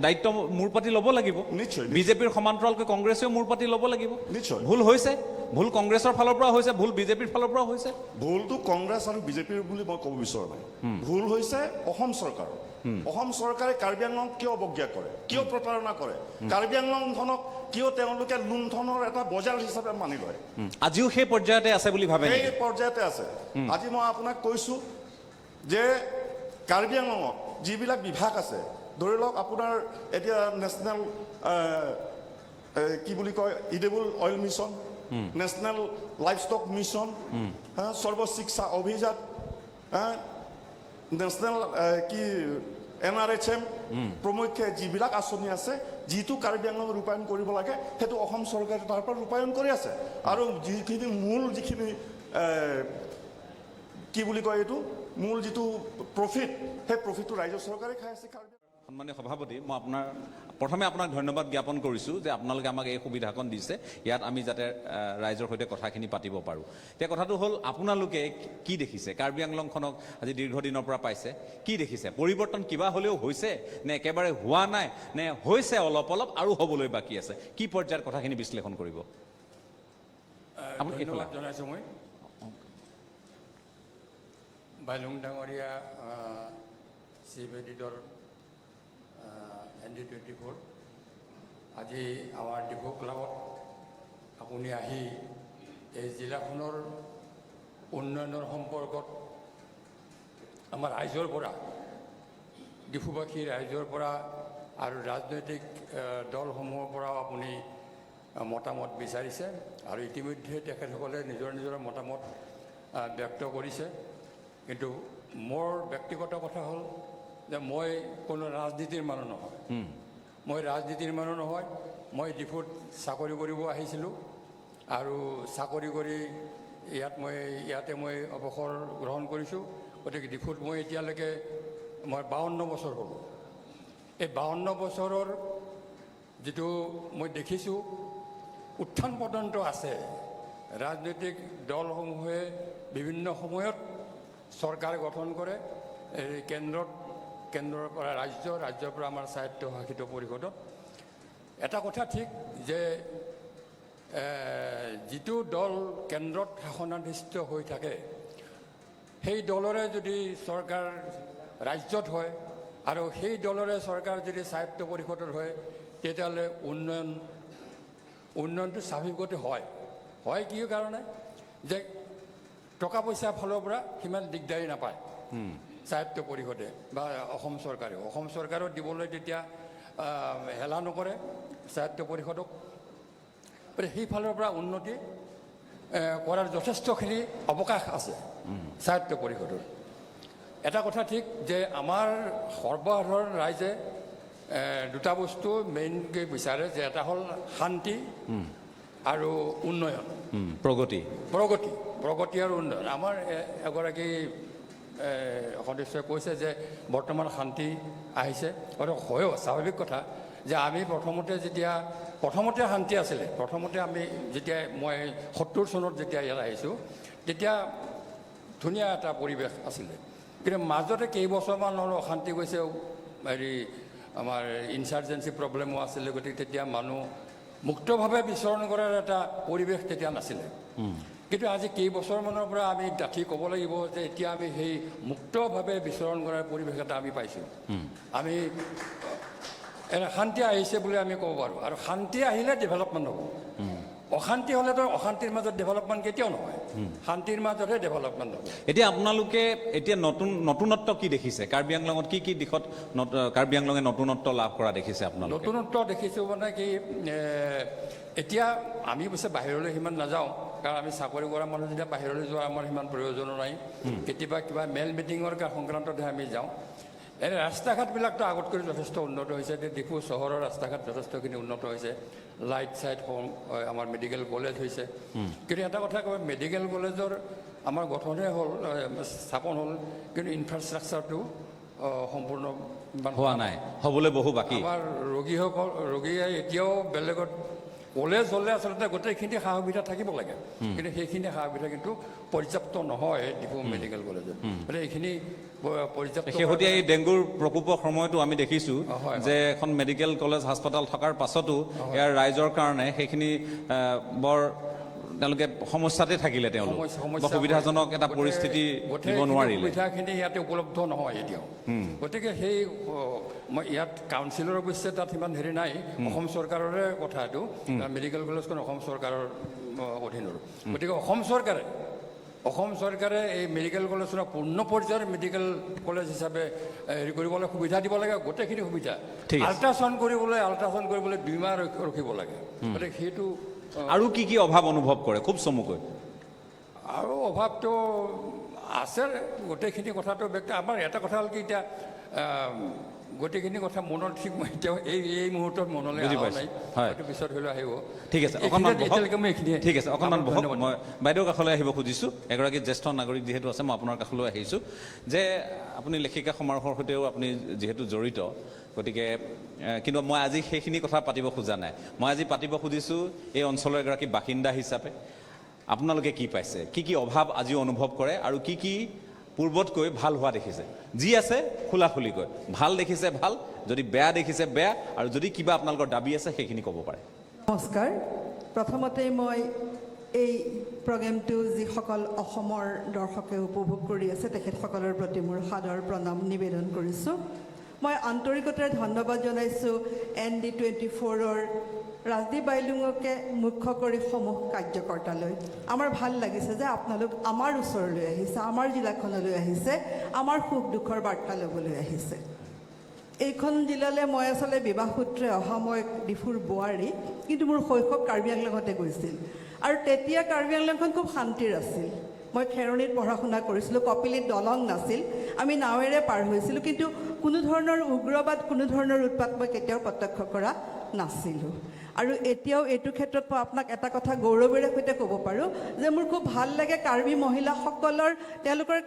[SPEAKER 2] দায়িত্ব মূৰ পাতি ল'ব লাগিব।
[SPEAKER 4] নিশ্চয়, নিশ্চয়।
[SPEAKER 2] বিজেপিৰ সমান্তৰালকৈ কংগ্ৰেছেও মূৰ পাতি ল'ব লাগিব।
[SPEAKER 4] নিশ্চয়।
[SPEAKER 2] ভুল হৈছে, ভুল কংগ্ৰেছৰ ফালৰ পৰা হৈছে, ভুল বিজেপিৰ ফালৰ পৰাও হৈছে।
[SPEAKER 4] ভুলটো কংগ্ৰেছ আৰু বিজেপিৰ বুলি মই ক'ব বিচৰা নাই। ভুল হৈছে অসম চৰকাৰৰ। অসম চৰকাৰে কাৰ্বি আংলং কিয় অৱজ্ঞা কৰে, কিয় প্ৰতাৰণা কৰে, কাৰ্বি আংলংখনক কিয় তেওঁলোকে লুণ্ঠনৰ এটা বজাৰ হিচাপে মানি লয়?
[SPEAKER 2] আজিও সেই পৰ্যায়তে আছে বুলি ভাবে
[SPEAKER 4] সেই
[SPEAKER 2] নেকি?
[SPEAKER 4] পৰ্যায়তে আছে। আজি মই আপোনাক কৈছোঁ যে কাৰ্বি আংলঙত যিবিলাক বিভাগ আছে, ধৰি লওক আপোনাৰ এতিয়া নেশ্যনেল কি বুলি কয়, edible oil mission, national livestock mission, সৰ্ব শিক্ষা অভিযান, নেশ্যনেল কি এনআৰএইচএম প্ৰমুখ্যে যিবিলাক আঁচনি আছে, যিটো কাৰ্বি আংলঙত ৰূপায়ণ কৰিব লাগে, সেইটো অসম চৰকাৰে তাৰ পৰা ৰূপায়ণ কৰি আছে। আৰু যিখিনি মূল যিখিনি কি বুলি কয়, এইটো মূল যিটো প্ৰফিট, সেই প্ৰফিটটো ৰাজ্য চৰকাৰে খাই আছে কাৰ্বি।
[SPEAKER 2] সন্মানীয় সভাপতি, মই প্ৰথমে আপোনাক ধন্যবাদ জ্ঞাপন কৰিছোঁ যে আপোনালোকে আমাক এই সুবিধাকণ দিছে, ইয়াত আমি যাতে ৰাইজৰ সৈতে কথাখিনি পাতিব পাৰোঁ। এতিয়া কথাটো হ'ল, আপোনালোকে কি দেখিছে কাৰ্বি আংলংখনক আজি দীৰ্ঘদিনৰ পৰা পাইছে, কি দেখিছে? পৰিৱৰ্তন কিবা হ'লেও হৈছে নে একেবাৰে হোৱা নাই, নে হৈছে অলপ অলপ আৰু হ'বলৈ বাকী আছে? কি পৰ্যায়ত কথাখিনি বিশ্লেষণ কৰিব আপুনি? এইফালে।
[SPEAKER 5] ধন্যবাদ জনাইছোঁ মই বাইলুং ডাঙৰীয়া, chief editor, ND 24। আজি আমাৰ ডিফু ক্লাবত আপুনি আহি এই জিলাখনৰ উন্নয়নৰ সম্পৰ্কত আমাৰ ৰাইজৰ পৰা, ডিফুবাসী ৰাইজৰ পৰা আৰু ৰাজনৈতিক দলসমূহৰ পৰাও আপুনি মতামত বিচাৰিছে আৰু ইতিমধ্যে তেখেতসকলে নিজৰ নিজৰ মতামত ব্যক্ত কৰিছে। কিন্তু মোৰ ব্যক্তিগত কথা হ'ল যে মই কোনো ৰাজনীতিৰ মানুহ নহয়। মই ৰাজনীতিৰ মানুহ নহয়। মই ডিফুত চাকৰি কৰিব আহিছিলোঁ আৰু চাকৰি কৰি ইয়াতে মই অৱসৰ গ্ৰহণ কৰিছোঁ। গতিকে ডিফুত মই এতিয়ালৈকে মই 52 বছৰ হ'ল। এই 52 বছৰৰ যিটো মই দেখিছোঁ, উত্থান পতনটো আছে। ৰাজনৈতিক দলসমূহে বিভিন্ন সময়ত চৰকাৰ গঠন কৰে, এই কেন্দ্ৰত, কেন্দ্ৰৰ পৰা ৰাজ্য, ৰাজ্যৰ পৰা আমাৰ স্বায়ত্তশাসিত পৰিষদত। এটা কথা ঠিক যে যিটো দল কেন্দ্ৰত শাসনাধিষ্ঠ হৈ থাকে, সেই দলৰে যদি চৰকাৰ ৰাজ্যত হয় আৰু সেই দলৰে চৰকাৰ যদি স্বায়ত্ত পৰিষদত হয়, তেতিয়াহ'লে উন্নয়নটো স্বাভাৱিকতে হয়। হয় কি কাৰণে যে টকা পইচাৰ ফালৰ পৰা সিমান দিগদাৰী নাপায় স্বায়ত্ত পৰিষদে বা অসম চৰকাৰেও। অসম চৰকাৰেও দিবলৈ তেতিয়া হেলা নকৰে স্বায়ত্ত পৰিষদক। গতিকে সেইফালৰ পৰা উন্নতি কৰাৰ যথেষ্টখিনি অৱকাশ আছে স্বায়ত্ত পৰিষদৰ। এটা কথা ঠিক যে আমাৰ সৰ্বসাধাৰণ ৰাইজে দুটা বস্তু মেইনকৈ বিচাৰে যে এটা হ'ল শান্তি আৰু উন্নয়ন।
[SPEAKER 2] প্ৰগতি।
[SPEAKER 5] প্ৰগতি আৰু উন্নয়ন। আমাৰ এগৰাকী সদস্যই কৈছে যে বৰ্তমান শান্তি আহিছে আৰু হয়ো, স্বাভাৱিক কথা যে আমি প্ৰথমতে যেতিয়া প্ৰথমতে শান্তি আছিলে, প্ৰথমতে আমি যেতিয়া মই 70 চনত যেতিয়া ইয়াত আহিছোঁ, তেতিয়া ধুনীয়া এটা পৰিৱেশ আছিলে। কিন্তু মাজতে কেইবছৰমান অলপ অশান্তি গৈছে, হেৰি আমাৰ ইনচাৰ্জেঞ্চি প্ৰব্লেমো আছিলে। গতিকে তেতিয়া মানুহ মুক্তভাৱে বিচৰণ কৰাৰ এটা পৰিৱেশ তেতিয়া নাছিলে। কিন্তু আজি কেইবছৰমানৰ পৰা আমি ডাঠি ক'ব লাগিব যে এতিয়া আমি সেই মুক্তভাৱে বিচৰণ কৰাৰ পৰিৱেশ এটা আমি পাইছোঁ। আমি এনে শান্তি আহিছে বুলি আমি ক'ব পাৰোঁ। আৰু শান্তি আহিলে ডেভেলপমেণ্ট হ'ব। অশান্তি হ'লেতো অশান্তিৰ মাজত ডেভেলপমেণ্ট কেতিয়াও নহয়, শান্তিৰ মাজতহে ডেভেলপমেণ্ট হ'ব।
[SPEAKER 2] এতিয়া আপোনালোকে এতিয়া নতুনত্ব কি দেখিছে কাৰ্বি আংলঙত? কি কি দিশত কাৰ্বি আংলঙে নতুনত্ব লাভ কৰা দেখিছে আপোনালোকে?
[SPEAKER 5] নতুনত্ব দেখিছোঁ মানে কি, এতিয়া আমি অৱশ্যে বাহিৰলৈ সিমান নাযাওঁ, কাৰণ আমি চাকৰি কৰা মানুহ যেতিয়া বাহিৰলৈ যোৱাৰ আমাৰ সিমান প্ৰয়োজনো নাই। কেতিয়াবা কিবা মেল মিটিঙৰ সংক্ৰান্ততহে আমি যাওঁ। এনে ৰাস্তা ঘাটবিলাকতো আগতকৈ যথেষ্ট উন্নত হৈছে। এতিয়া ডিফু চহৰৰ ৰাস্তা ঘাট যথেষ্টখিনি উন্নত হৈছে, লাইট চাইট, আমাৰ মেডিকেল কলেজ হৈছে। কিন্তু এটা কথা কয়, মেডিকেল কলেজৰ আমাৰ গঠনহে হ'ল, স্থাপন হ'ল, কিন্তু ইনফ্ৰাষ্ট্ৰাকচাৰটো সম্পূৰ্ণ ইমান
[SPEAKER 2] হোৱা নাই, হ'বলৈ বহু বাকী।
[SPEAKER 5] আমাৰ ৰোগীয়ে এতিয়াও বেলেগত, কলেজ হ'লে আচলতে গোটেইখিনি সা সুবিধা থাকিব লাগে, কিন্তু সেইখিনি সা সুবিধা কিন্তু পৰ্যাপ্ত নহয় ডিফু মেডিকেল কলেজত। গতিকে এইখিনি পৰ্যাপ্ত
[SPEAKER 2] শেহতীয়া এই ডেংগুৰ প্ৰকোপৰ সময়তো আমি দেখিছোঁ
[SPEAKER 5] হয়,
[SPEAKER 2] যে এখন মেডিকেল কলেজ হাস্পতাল থকাৰ পাছতো ইয়াৰ ৰাইজৰ কাৰণে সেইখিনি বৰ তেওঁলোকে সমস্যাতে থাকিলে তেওঁলোক
[SPEAKER 5] সমস্যা
[SPEAKER 2] বা সুবিধাজনক এটা পৰিস্থিতি দিব
[SPEAKER 5] গোটেইখিনি
[SPEAKER 2] নোৱাৰিলে।
[SPEAKER 5] সুবিধাখিনি ইয়াতে উপলব্ধ নহয় এতিয়াও। গতিকে সেই মই ইয়াত কাউন্সিলৰ অৱশ্যে তাত সিমান হেৰি নাই, অসম চৰকাৰৰে কথা এইটো। মেডিকেল কলেজখন অসম চৰকাৰৰ অধীনৰ। গতিকে অসম চৰকাৰে এই মেডিকেল কলেজখনক পূৰ্ণ পৰ্যায়ৰ মেডিকেল কলেজ হিচাপে হেৰি কৰিবলৈ সুবিধা দিব লাগে, গোটেইখিনি সুবিধা।
[SPEAKER 2] ঠিক আছে।
[SPEAKER 5] আল্ট্ৰাচাউণ্ড কৰিবলৈ 2 মাহ ৰখিব লাগে। গতিকে সেইটো
[SPEAKER 2] আৰু কি কি অভাৱ অনুভৱ কৰে খুব চমুকৈ?
[SPEAKER 5] আৰু অভাৱটো আছে, গোটেইখিনি কথাটো ব্যক্ত। আমাৰ এটা কথা হ'ল কি, এতিয়া গোটেইখিনি কথা মনত ঠিক মই এতিয়াও এই এই মুহূৰ্তত মনলৈ
[SPEAKER 2] বুজি
[SPEAKER 5] অহা
[SPEAKER 2] পাইছোঁ।
[SPEAKER 5] নাই।
[SPEAKER 2] হয়।
[SPEAKER 5] হয়তো পিছত হ'লেও আহিব।
[SPEAKER 2] ঠিক আছে, অকণমান
[SPEAKER 5] এইখিনিতে
[SPEAKER 2] বহক।
[SPEAKER 5] এতিয়ালৈকে মই এইখিনিয়ে।
[SPEAKER 2] ঠিক আছে, অকণমান
[SPEAKER 5] আপোনাক
[SPEAKER 2] বহক।
[SPEAKER 5] ধন্যবাদ।
[SPEAKER 2] মই বাইদেউৰ কাষলৈ আহিব খুজিছোঁ। এগৰাকী জ্যেষ্ঠ নাগৰিক যিহেতু আছে, মই আপোনাৰ কাষলৈ আহিছোঁ যে আপুনি লেখিকা সমাৰোহৰ সৈতেও আপুনি যিহেতু জড়িত, গতিকে কিন্তু মই আজি সেইখিনি কথা পাতিব খোজা নাই। মই আজি পাতিব খুজিছোঁ এই অঞ্চলৰ এগৰাকী বাসিন্দা হিচাপে আপোনালোকে কি পাইছে, কি কি অভাৱ আজিও অনুভৱ কৰে আৰু কি কি পূৰ্বতকৈ ভাল হোৱা দেখিছে। যি আছে খোলা খুলিকৈ, ভাল দেখিছে ভাল, যদি বেয়া দেখিছে বেয়া, আৰু যদি কিবা আপোনালোকৰ দাবী আছে সেইখিনি ক'ব পাৰে।
[SPEAKER 6] নমস্কাৰ। প্ৰথমতে মই এই প্ৰগ্ৰেমটো যিসকল অসমৰ দৰ্শকে উপভোগ কৰি আছে, তেখেতসকলৰ প্ৰতি মোৰ সাদৰ প্ৰণাম নিবেদন কৰিছোঁ। মই আন্তৰিকতাৰে ধন্যবাদ জনাইছোঁ এনডি 24ৰ ৰাজদীপ বাইলুঙকে মুখ্য কৰি সমূহ কাৰ্যকৰ্তালৈ। আমাৰ ভাল লাগিছে যে আপোনালোক আমাৰ ওচৰলৈ আহিছে, আমাৰ জিলাখনলৈ আহিছে, আমাৰ সুখ দুখৰ বাৰ্তা ল'বলৈ আহিছে। এইখন জিলালৈ মই আচলতে বিবাহ সূত্ৰে অহা। মই ডিফুৰ বোৱাৰী, কিন্তু মোৰ শৈশৱ কাৰ্বি আংলঙতে গৈছিল আৰু তেতিয়া কাৰ্বি আংলংখন খুব শান্তিৰ আছিল। মই খেৰণিত পঢ়া শুনা কৰিছিলোঁ। কপিলিত দলং নাছিল, আমি নাৱেৰে পাৰ হৈছিলোঁ, কিন্তু কোনো ধৰণৰ উগ্ৰবাদ, কোনো ধৰণৰ উৎপাত মই কেতিয়াও প্ৰত্যক্ষ কৰা নাছিলোঁ। আৰু এতিয়াও এইটো ক্ষেত্ৰত মই আপোনাক এটা কথা গৌৰৱেৰে সৈতে ক'ব পাৰোঁ যে মোৰ খুব ভাল লাগে কাৰ্বি মহিলাসকলৰ, তেওঁলোকৰ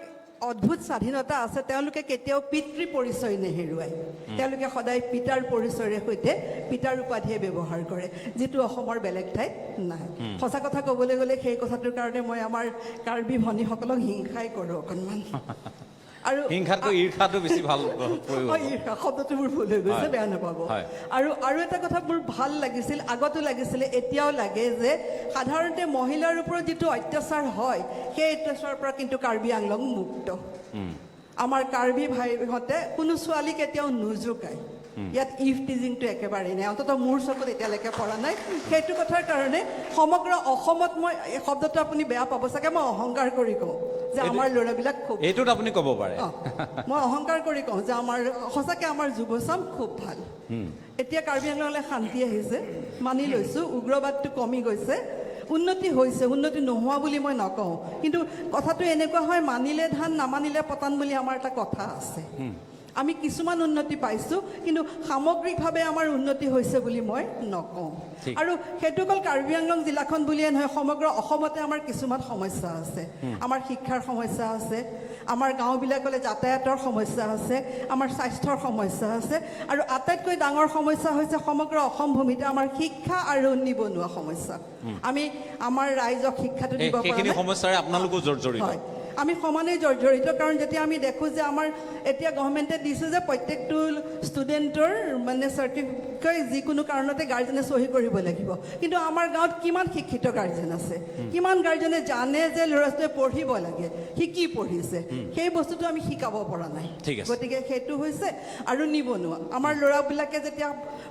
[SPEAKER 6] অদ্ভুত স্বাধীনতা আছে। তেওঁলোকে কেতিয়াও পিতৃ পৰিচয় নেহেৰুৱায়। তেওঁলোকে সদায় পিতাৰ পৰিচয়ৰে সৈতে পিতাৰ উপাধিয়ে ব্যৱহাৰ কৰে, যিটো অসমৰ বেলেগ ঠাইত নাই। সঁচা কথা ক'বলৈ গ'লে সেই কথাটোৰ কাৰণে মই আমাৰ কাৰ্বি ভনীসকলক হিংসাই কৰোঁ অকণমান আৰু
[SPEAKER 2] হিংসাতকৈ ঈৰ্ষাটো বেছি ভাল প্ৰয়োগ
[SPEAKER 6] হয়,
[SPEAKER 2] হ'ব।
[SPEAKER 6] ঈৰ্ষা শব্দটো মোৰ ভুল হৈ গৈছে, বেয়া নাপাব। আৰু আৰু এটা কথা মোৰ ভাল লাগিছিল, আগতো লাগিছিলে, এতিয়াও লাগে যে সাধাৰণতে মহিলাৰ ওপৰত যিটো অত্যাচাৰ হয়, সেই অত্যাচাৰৰ পৰা কিন্তু কাৰ্বি আংলং মুক্ত। আমাৰ কাৰ্বি ভাইহঁতে কোনো ছোৱালী কেতিয়াও নোজোকায়। ইয়াত ইভ টিজিংটো একেবাৰেই নাই, অন্ততঃ মোৰ চকুত এতিয়ালৈকে পৰা নাই। সেইটো কথাৰ কাৰণে সমগ্ৰ অসমত মই, এই শব্দটো আপুনি বেয়া পাব চাগে, মই অহংকাৰ কৰি কওঁ যে আমাৰ ল'ৰাবিলাক খুব
[SPEAKER 2] এইটোত আপুনি ক'ব পাৰে।
[SPEAKER 6] মই অহংকাৰ কৰি কওঁ যে আমাৰ সঁচাকৈ আমাৰ যুৱচাম খুব ভাল। এতিয়া কাৰ্বি আংলঙলৈ শান্তি আহিছে, মানি লৈছোঁ। উগ্ৰবাদটো কমি গৈছে, উন্নতি হৈছে। উন্নতি নোহোৱা বুলি মই নকওঁ, কিন্তু কথাটো এনেকুৱা হয়, মানিলে ধান নামানিলে পতান বুলি আমাৰ এটা কথা আছে। আমি কিছুমান উন্নতি পাইছোঁ, কিন্তু সামগ্ৰিকভাৱে আমাৰ উন্নতি হৈছে বুলি মই নকওঁ। আৰু সেইটো অকল কাৰ্বি আংলং জিলাখন বুলিয়ে নহয়, সমগ্ৰ অসমতে আমাৰ কিছুমান সমস্যা আছে। আমাৰ শিক্ষাৰ সমস্যা আছে, আমাৰ গাঁওবিলাকলৈ যাতায়াতৰ সমস্যা আছে, আমাৰ স্বাস্থ্যৰ সমস্যা আছে আৰু আটাইতকৈ ডাঙৰ সমস্যা হৈছে সমগ্ৰ অসম ভূমিতে আমাৰ শিক্ষা আৰু নিবনুৱা সমস্যা। আমি আমাৰ ৰাইজক শিক্ষাটো দিব পৰা
[SPEAKER 2] সেইখিনি
[SPEAKER 6] নাই।
[SPEAKER 2] সমস্যাৰে আপোনালোকো জৰ্জৰিত।
[SPEAKER 6] হয়, আমি সমানেই জৰ্জৰিত। কাৰণ যেতিয়া আমি দেখোঁ যে আমাৰ এতিয়া গভৰ্ণমেণ্টে দিছে যে প্ৰত্যেকটো ষ্টুডেণ্টৰ মানে চাৰ্টিফিকেট যিকোনো কাৰণতে গাৰ্জেনে চহী কৰিব লাগিব, কিন্তু আমাৰ গাঁৱত কিমান শিক্ষিত গাৰ্জেন আছে? কিমান গাৰ্জেনে জানে যে ল'ৰা ছোৱালীয়ে পঢ়িব লাগে, সি কি পঢ়িছে? সেই বস্তুটো আমি শিকাব পৰা নাই।
[SPEAKER 2] ঠিক আছে।
[SPEAKER 6] গতিকে সেইটো হৈছে। আৰু নিবনুৱা আমাৰ ল'ৰাবিলাকে যেতিয়া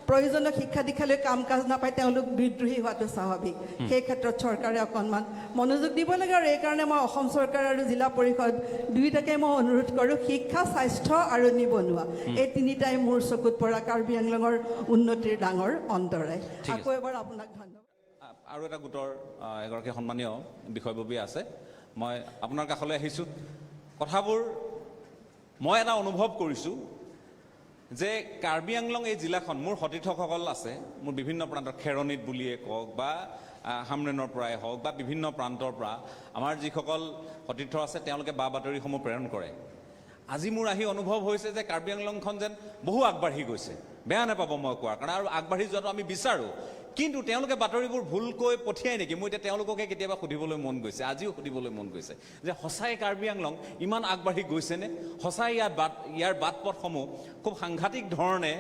[SPEAKER 6] প্ৰয়োজনীয় শিক্ষা দীক্ষালৈ কাম কাজ নাপায়, তেওঁলোক বিদ্ৰোহী হোৱাটো স্বাভাৱিক। সেই ক্ষেত্ৰত চৰকাৰে অকণমান মনোযোগ দিব লাগে আৰু এইকাৰণে মই অসম চৰকাৰ আৰু জিলা পৰিষদ দুয়োটাকে মই অনুৰোধ কৰোঁ, শিক্ষা, স্বাস্থ্য আৰু নিবনুৱা, এই তিনিটাই মোৰ চকুত পৰা কাৰ্বি আংলঙৰ উন্নতিৰ ডাঙৰ অন্তৰায়।
[SPEAKER 2] ঠিক আছে।
[SPEAKER 6] আকৌ এবাৰ আপোনাক ধন্যবাদ।
[SPEAKER 2] আৰু এটা গোটৰ এগৰাকী সন্মানীয় বিষয়ববীয়া আছে, মই আপোনাৰ কাষলৈ আহিছোঁ। কথাবোৰ মই এটা অনুভৱ কৰিছোঁ যে কাৰ্বি আংলং এই জিলাখন, মোৰ সতীৰ্থসকল আছে মোৰ বিভিন্ন প্ৰান্তৰ, খেৰণিত বুলিয়ে কওক বা হামৰেনৰ পৰাই হওক বা বিভিন্ন প্ৰান্তৰ পৰা আমাৰ যিসকল সতীৰ্থ আছে, তেওঁলোকে বা বাতৰিসমূহ প্ৰেৰণ কৰে। আজি মোৰ আহি অনুভৱ হৈছে যে কাৰ্বি আংলংখন যেন বহু আগবাঢ়ি গৈছে। বেয়া নাপাব মই কোৱাৰ কাৰণে, আৰু আগবাঢ়ি যোৱাটো আমি বিচাৰোঁ। কিন্তু তেওঁলোকে বাতৰিবোৰ ভুলকৈ পঠিয়াই নেকি? মোৰ এতিয়া তেওঁলোককে কেতিয়াবা সুধিবলৈ মন গৈছে, আজিও সুধিবলৈ মন গৈছে যে সঁচাই কাৰ্বি আংলং ইমান আগবাঢ়ি গৈছেনে? সঁচাই ইয়াৰ বাট পথসমূহ খুব সাংঘাতিক ধৰণে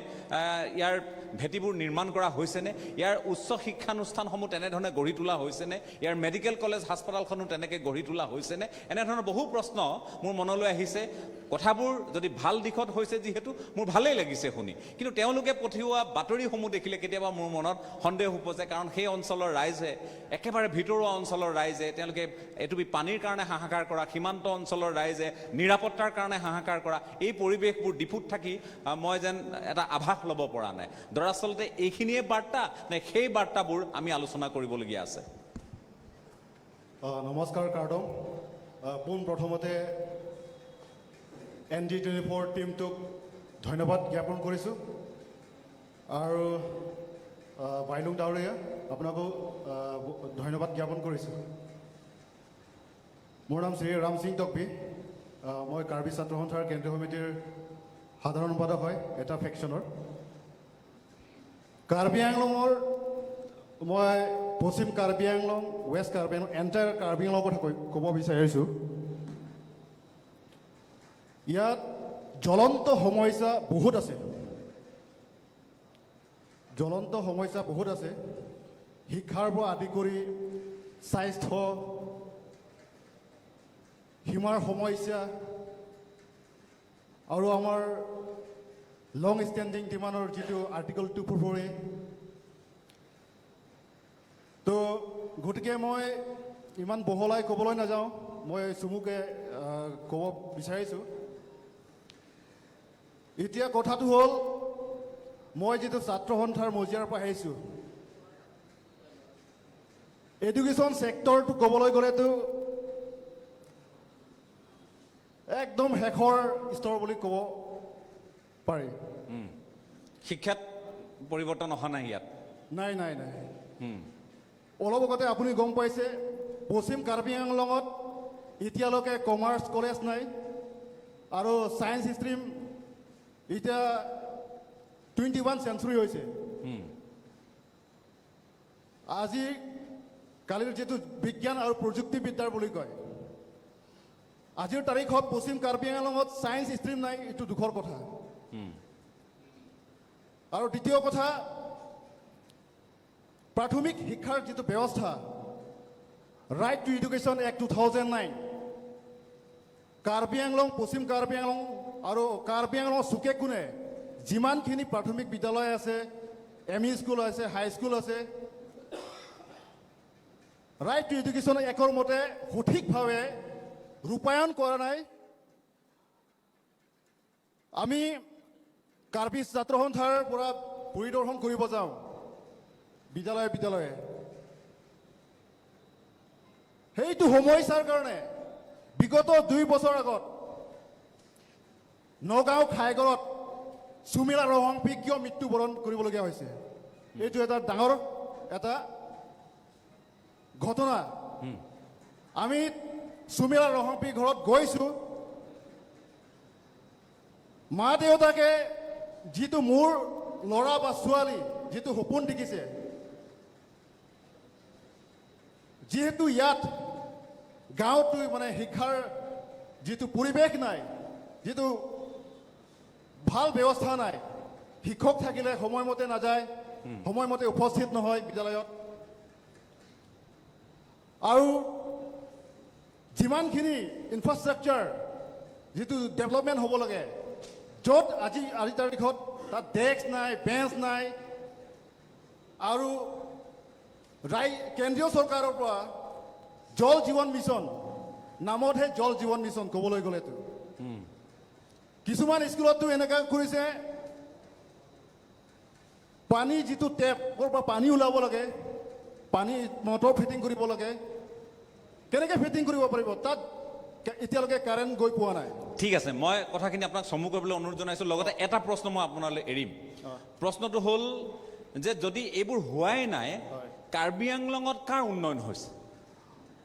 [SPEAKER 2] ইয়াৰ ভেটিবোৰ নিৰ্মাণ কৰা হৈছেনে? ইয়াৰ উচ্চ শিক্ষানুষ্ঠানসমূহ তেনেধৰণে গঢ়ি তোলা হৈছেনে? ইয়াৰ মেডিকেল কলেজ হাস্পতালখনো তেনেকৈ গঢ়ি তোলা হৈছেনে? এনেধৰণৰ বহু প্ৰশ্ন মোৰ মনলৈ আহিছে। কথাবোৰ যদি ভাল দিশত হৈছে যিহেতু মোৰ ভালেই লাগিছে শুনি, কিন্তু তেওঁলোকে পঠিওৱা বাতৰিসমূহ দেখিলে কেতিয়াবা মোৰ মনত সন্দেহ উপজে। কাৰণ সেই অঞ্চলৰ ৰাইজে, একেবাৰে ভিতৰুৱা অঞ্চলৰ ৰাইজে, তেওঁলোকে এটুপি পানীৰ কাৰণে হাহাকাৰ কৰা, সীমান্ত অঞ্চলৰ ৰাইজে নিৰাপত্তাৰ কাৰণে হাহাকাৰ কৰা এই পৰিৱেশবোৰ ডিফুত থাকি মই যেন এটা আভাস ল'ব পৰা নাই। দৰাচলতে এইখিনিয়ে বাৰ্তা নে সেই বাৰ্তাবোৰ আমি আলোচনা কৰিবলগীয়া আছে?
[SPEAKER 7] নমস্কাৰ কাৰ্ডম। পোনপ্ৰথমতে ND 24 টীমটোক ধন্যবাদ জ্ঞাপন কৰিছোঁ আৰু বাইলুং ডাৱৰীয়া, আপোনাকো ধন্যবাদ জ্ঞাপন কৰিছোঁ। মোৰ নাম শ্ৰী ৰাম সিং টকবি। মই কাৰ্বি ছাত্ৰ সন্থাৰ কেন্দ্ৰীয় সমিতিৰ সাধাৰণ সম্পাদক হয় এটা ফেকশ্যনৰ। কাৰ্বি আংলঙৰ, মই পশ্চিম কাৰ্বি আংলং, ৱেষ্ট কাৰ্বি আংলং, এণ্টায়াৰ কাৰ্বি আংলঙৰ কথা ক'ব বিচাৰিছোঁ। ইয়াত জ্বলন্ত সমস্যা বহুত আছে, জ্বলন্ত সমস্যা বহুত আছে। শিক্ষাৰ পৰা আদি কৰি স্বাস্থ্য, সীমাৰ সমস্যা আৰু আমাৰ লং ষ্টেণ্ডিং ডিমাণ্ডৰ যিটো আৰ্টিকল 244A। তো গতিকে মই ইমান বহলাই ক'বলৈ নাযাওঁ, মই চমুকে ক'ব বিচাৰিছোঁ। এতিয়া কথাটো হ'ল, মই যিটো ছাত্ৰ সন্থাৰ মজিয়াৰ পৰা আহিছোঁ, এডুকেশ্যন ছেক্টৰটো ক'বলৈ গ'লেতো একদম শেষৰ স্তৰ বুলি ক'ব পাৰি।
[SPEAKER 2] শিক্ষাত পৰিৱৰ্তন অহা নাই ইয়াত?
[SPEAKER 7] নাই নাই নাই। অলপ আগতে আপুনি গম পাইছে, পশ্চিম কাৰ্বি আংলঙত এতিয়ালৈকে কমাৰ্চ কলেজ নাই আৰু ছায়েন্স ষ্ট্ৰীম। এতিয়া 21 চেঞ্চুৰী হৈছে। আজি কালিৰ যিটো বিজ্ঞান আৰু প্ৰযুক্তিবিদ্যাৰ বুলি কয়, আজিৰ তাৰিখত পশ্চিম কাৰ্বি আংলঙত ছায়েন্স ষ্ট্ৰীম নাই, এইটো দুখৰ কথা। আৰু দ্বিতীয় কথা, প্ৰাথমিক শিক্ষাৰ যিটো ব্যৱস্থা, Right to Education Act 2009, Karbi Anglong, পশ্চিম কাৰ্বি আংলং আৰু কাৰ্বি আংলঙৰ চুকে কোণে যিমানখিনি প্ৰাথমিক বিদ্যালয় আছে, এম ই স্কুল আছে, হাই স্কুল আছে, ৰাইট টু এডুকেশ্যন এক্টৰ মতে সঠিকভাৱে ৰূপায়ণ কৰা নাই। আমি কাৰ্বি ছাত্ৰ সন্থাৰ পৰা পৰিদৰ্শন কৰিব যাওঁ বিদ্যালয়ে বিদ্যালয়ে। সেইটো সমস্যাৰ কাৰণে বিগত 2 বছৰ আগত নগাঁও খাইগড়ত সুমিলা ৰহংপি কিয় মৃত্যুবৰণ কৰিবলগীয়া হৈছে, এইটো এটা ডাঙৰ এটা ঘটনা। আমি সুমিলা ৰহংপি ঘৰত গৈছোঁ। মা দেউতাকে যিটো মোৰ ল'ৰা বা ছোৱালী যিটো সপোন দেখিছে, যিহেতু ইয়াত গাঁৱতো মানে শিক্ষাৰ যিটো পৰিৱেশ নাই, যিটো ভাল ব্যৱস্থা নাই, শিক্ষক থাকিলে সময়মতে নাযায়, সময়মতে উপস্থিত নহয় বিদ্যালয়ত আৰু যিমানখিনি ইনফ্ৰাষ্ট্ৰাকচাৰ যিটো ডেভেলপমেণ্ট হ'ব লাগে, য'ত আজি তাৰিখত তাত ডেস্ক নাই, বেঞ্চ নাই। আৰু কেন্দ্ৰীয় চৰকাৰৰ পৰা জল জীৱন মিছন, নামতহে জল জীৱন মিছন ক'বলৈ গ'লেতো। কিছুমান স্কুলততো এনেকুৱা কৰিছে, পানী যিটো টেপৰ পৰা পানী ওলাব লাগে, পানী মটৰ ফিটিং কৰিব লাগে, কেনেকৈ ফিটিং কৰিব পাৰিব? তাত এতিয়ালৈকে কাৰেণ্ট গৈ পোৱা নাই।
[SPEAKER 2] ঠিক আছে, মই কথাখিনি আপোনাক চমু কৰিবলৈ অনুৰোধ জনাইছোঁ। লগতে এটা প্ৰশ্ন মই আপোনালৈ এৰিম। প্ৰশ্নটো হ'ল যে যদি এইবোৰ হোৱাই নাই, কাৰ্বি আংলঙত কাৰ উন্নয়ন হৈছে?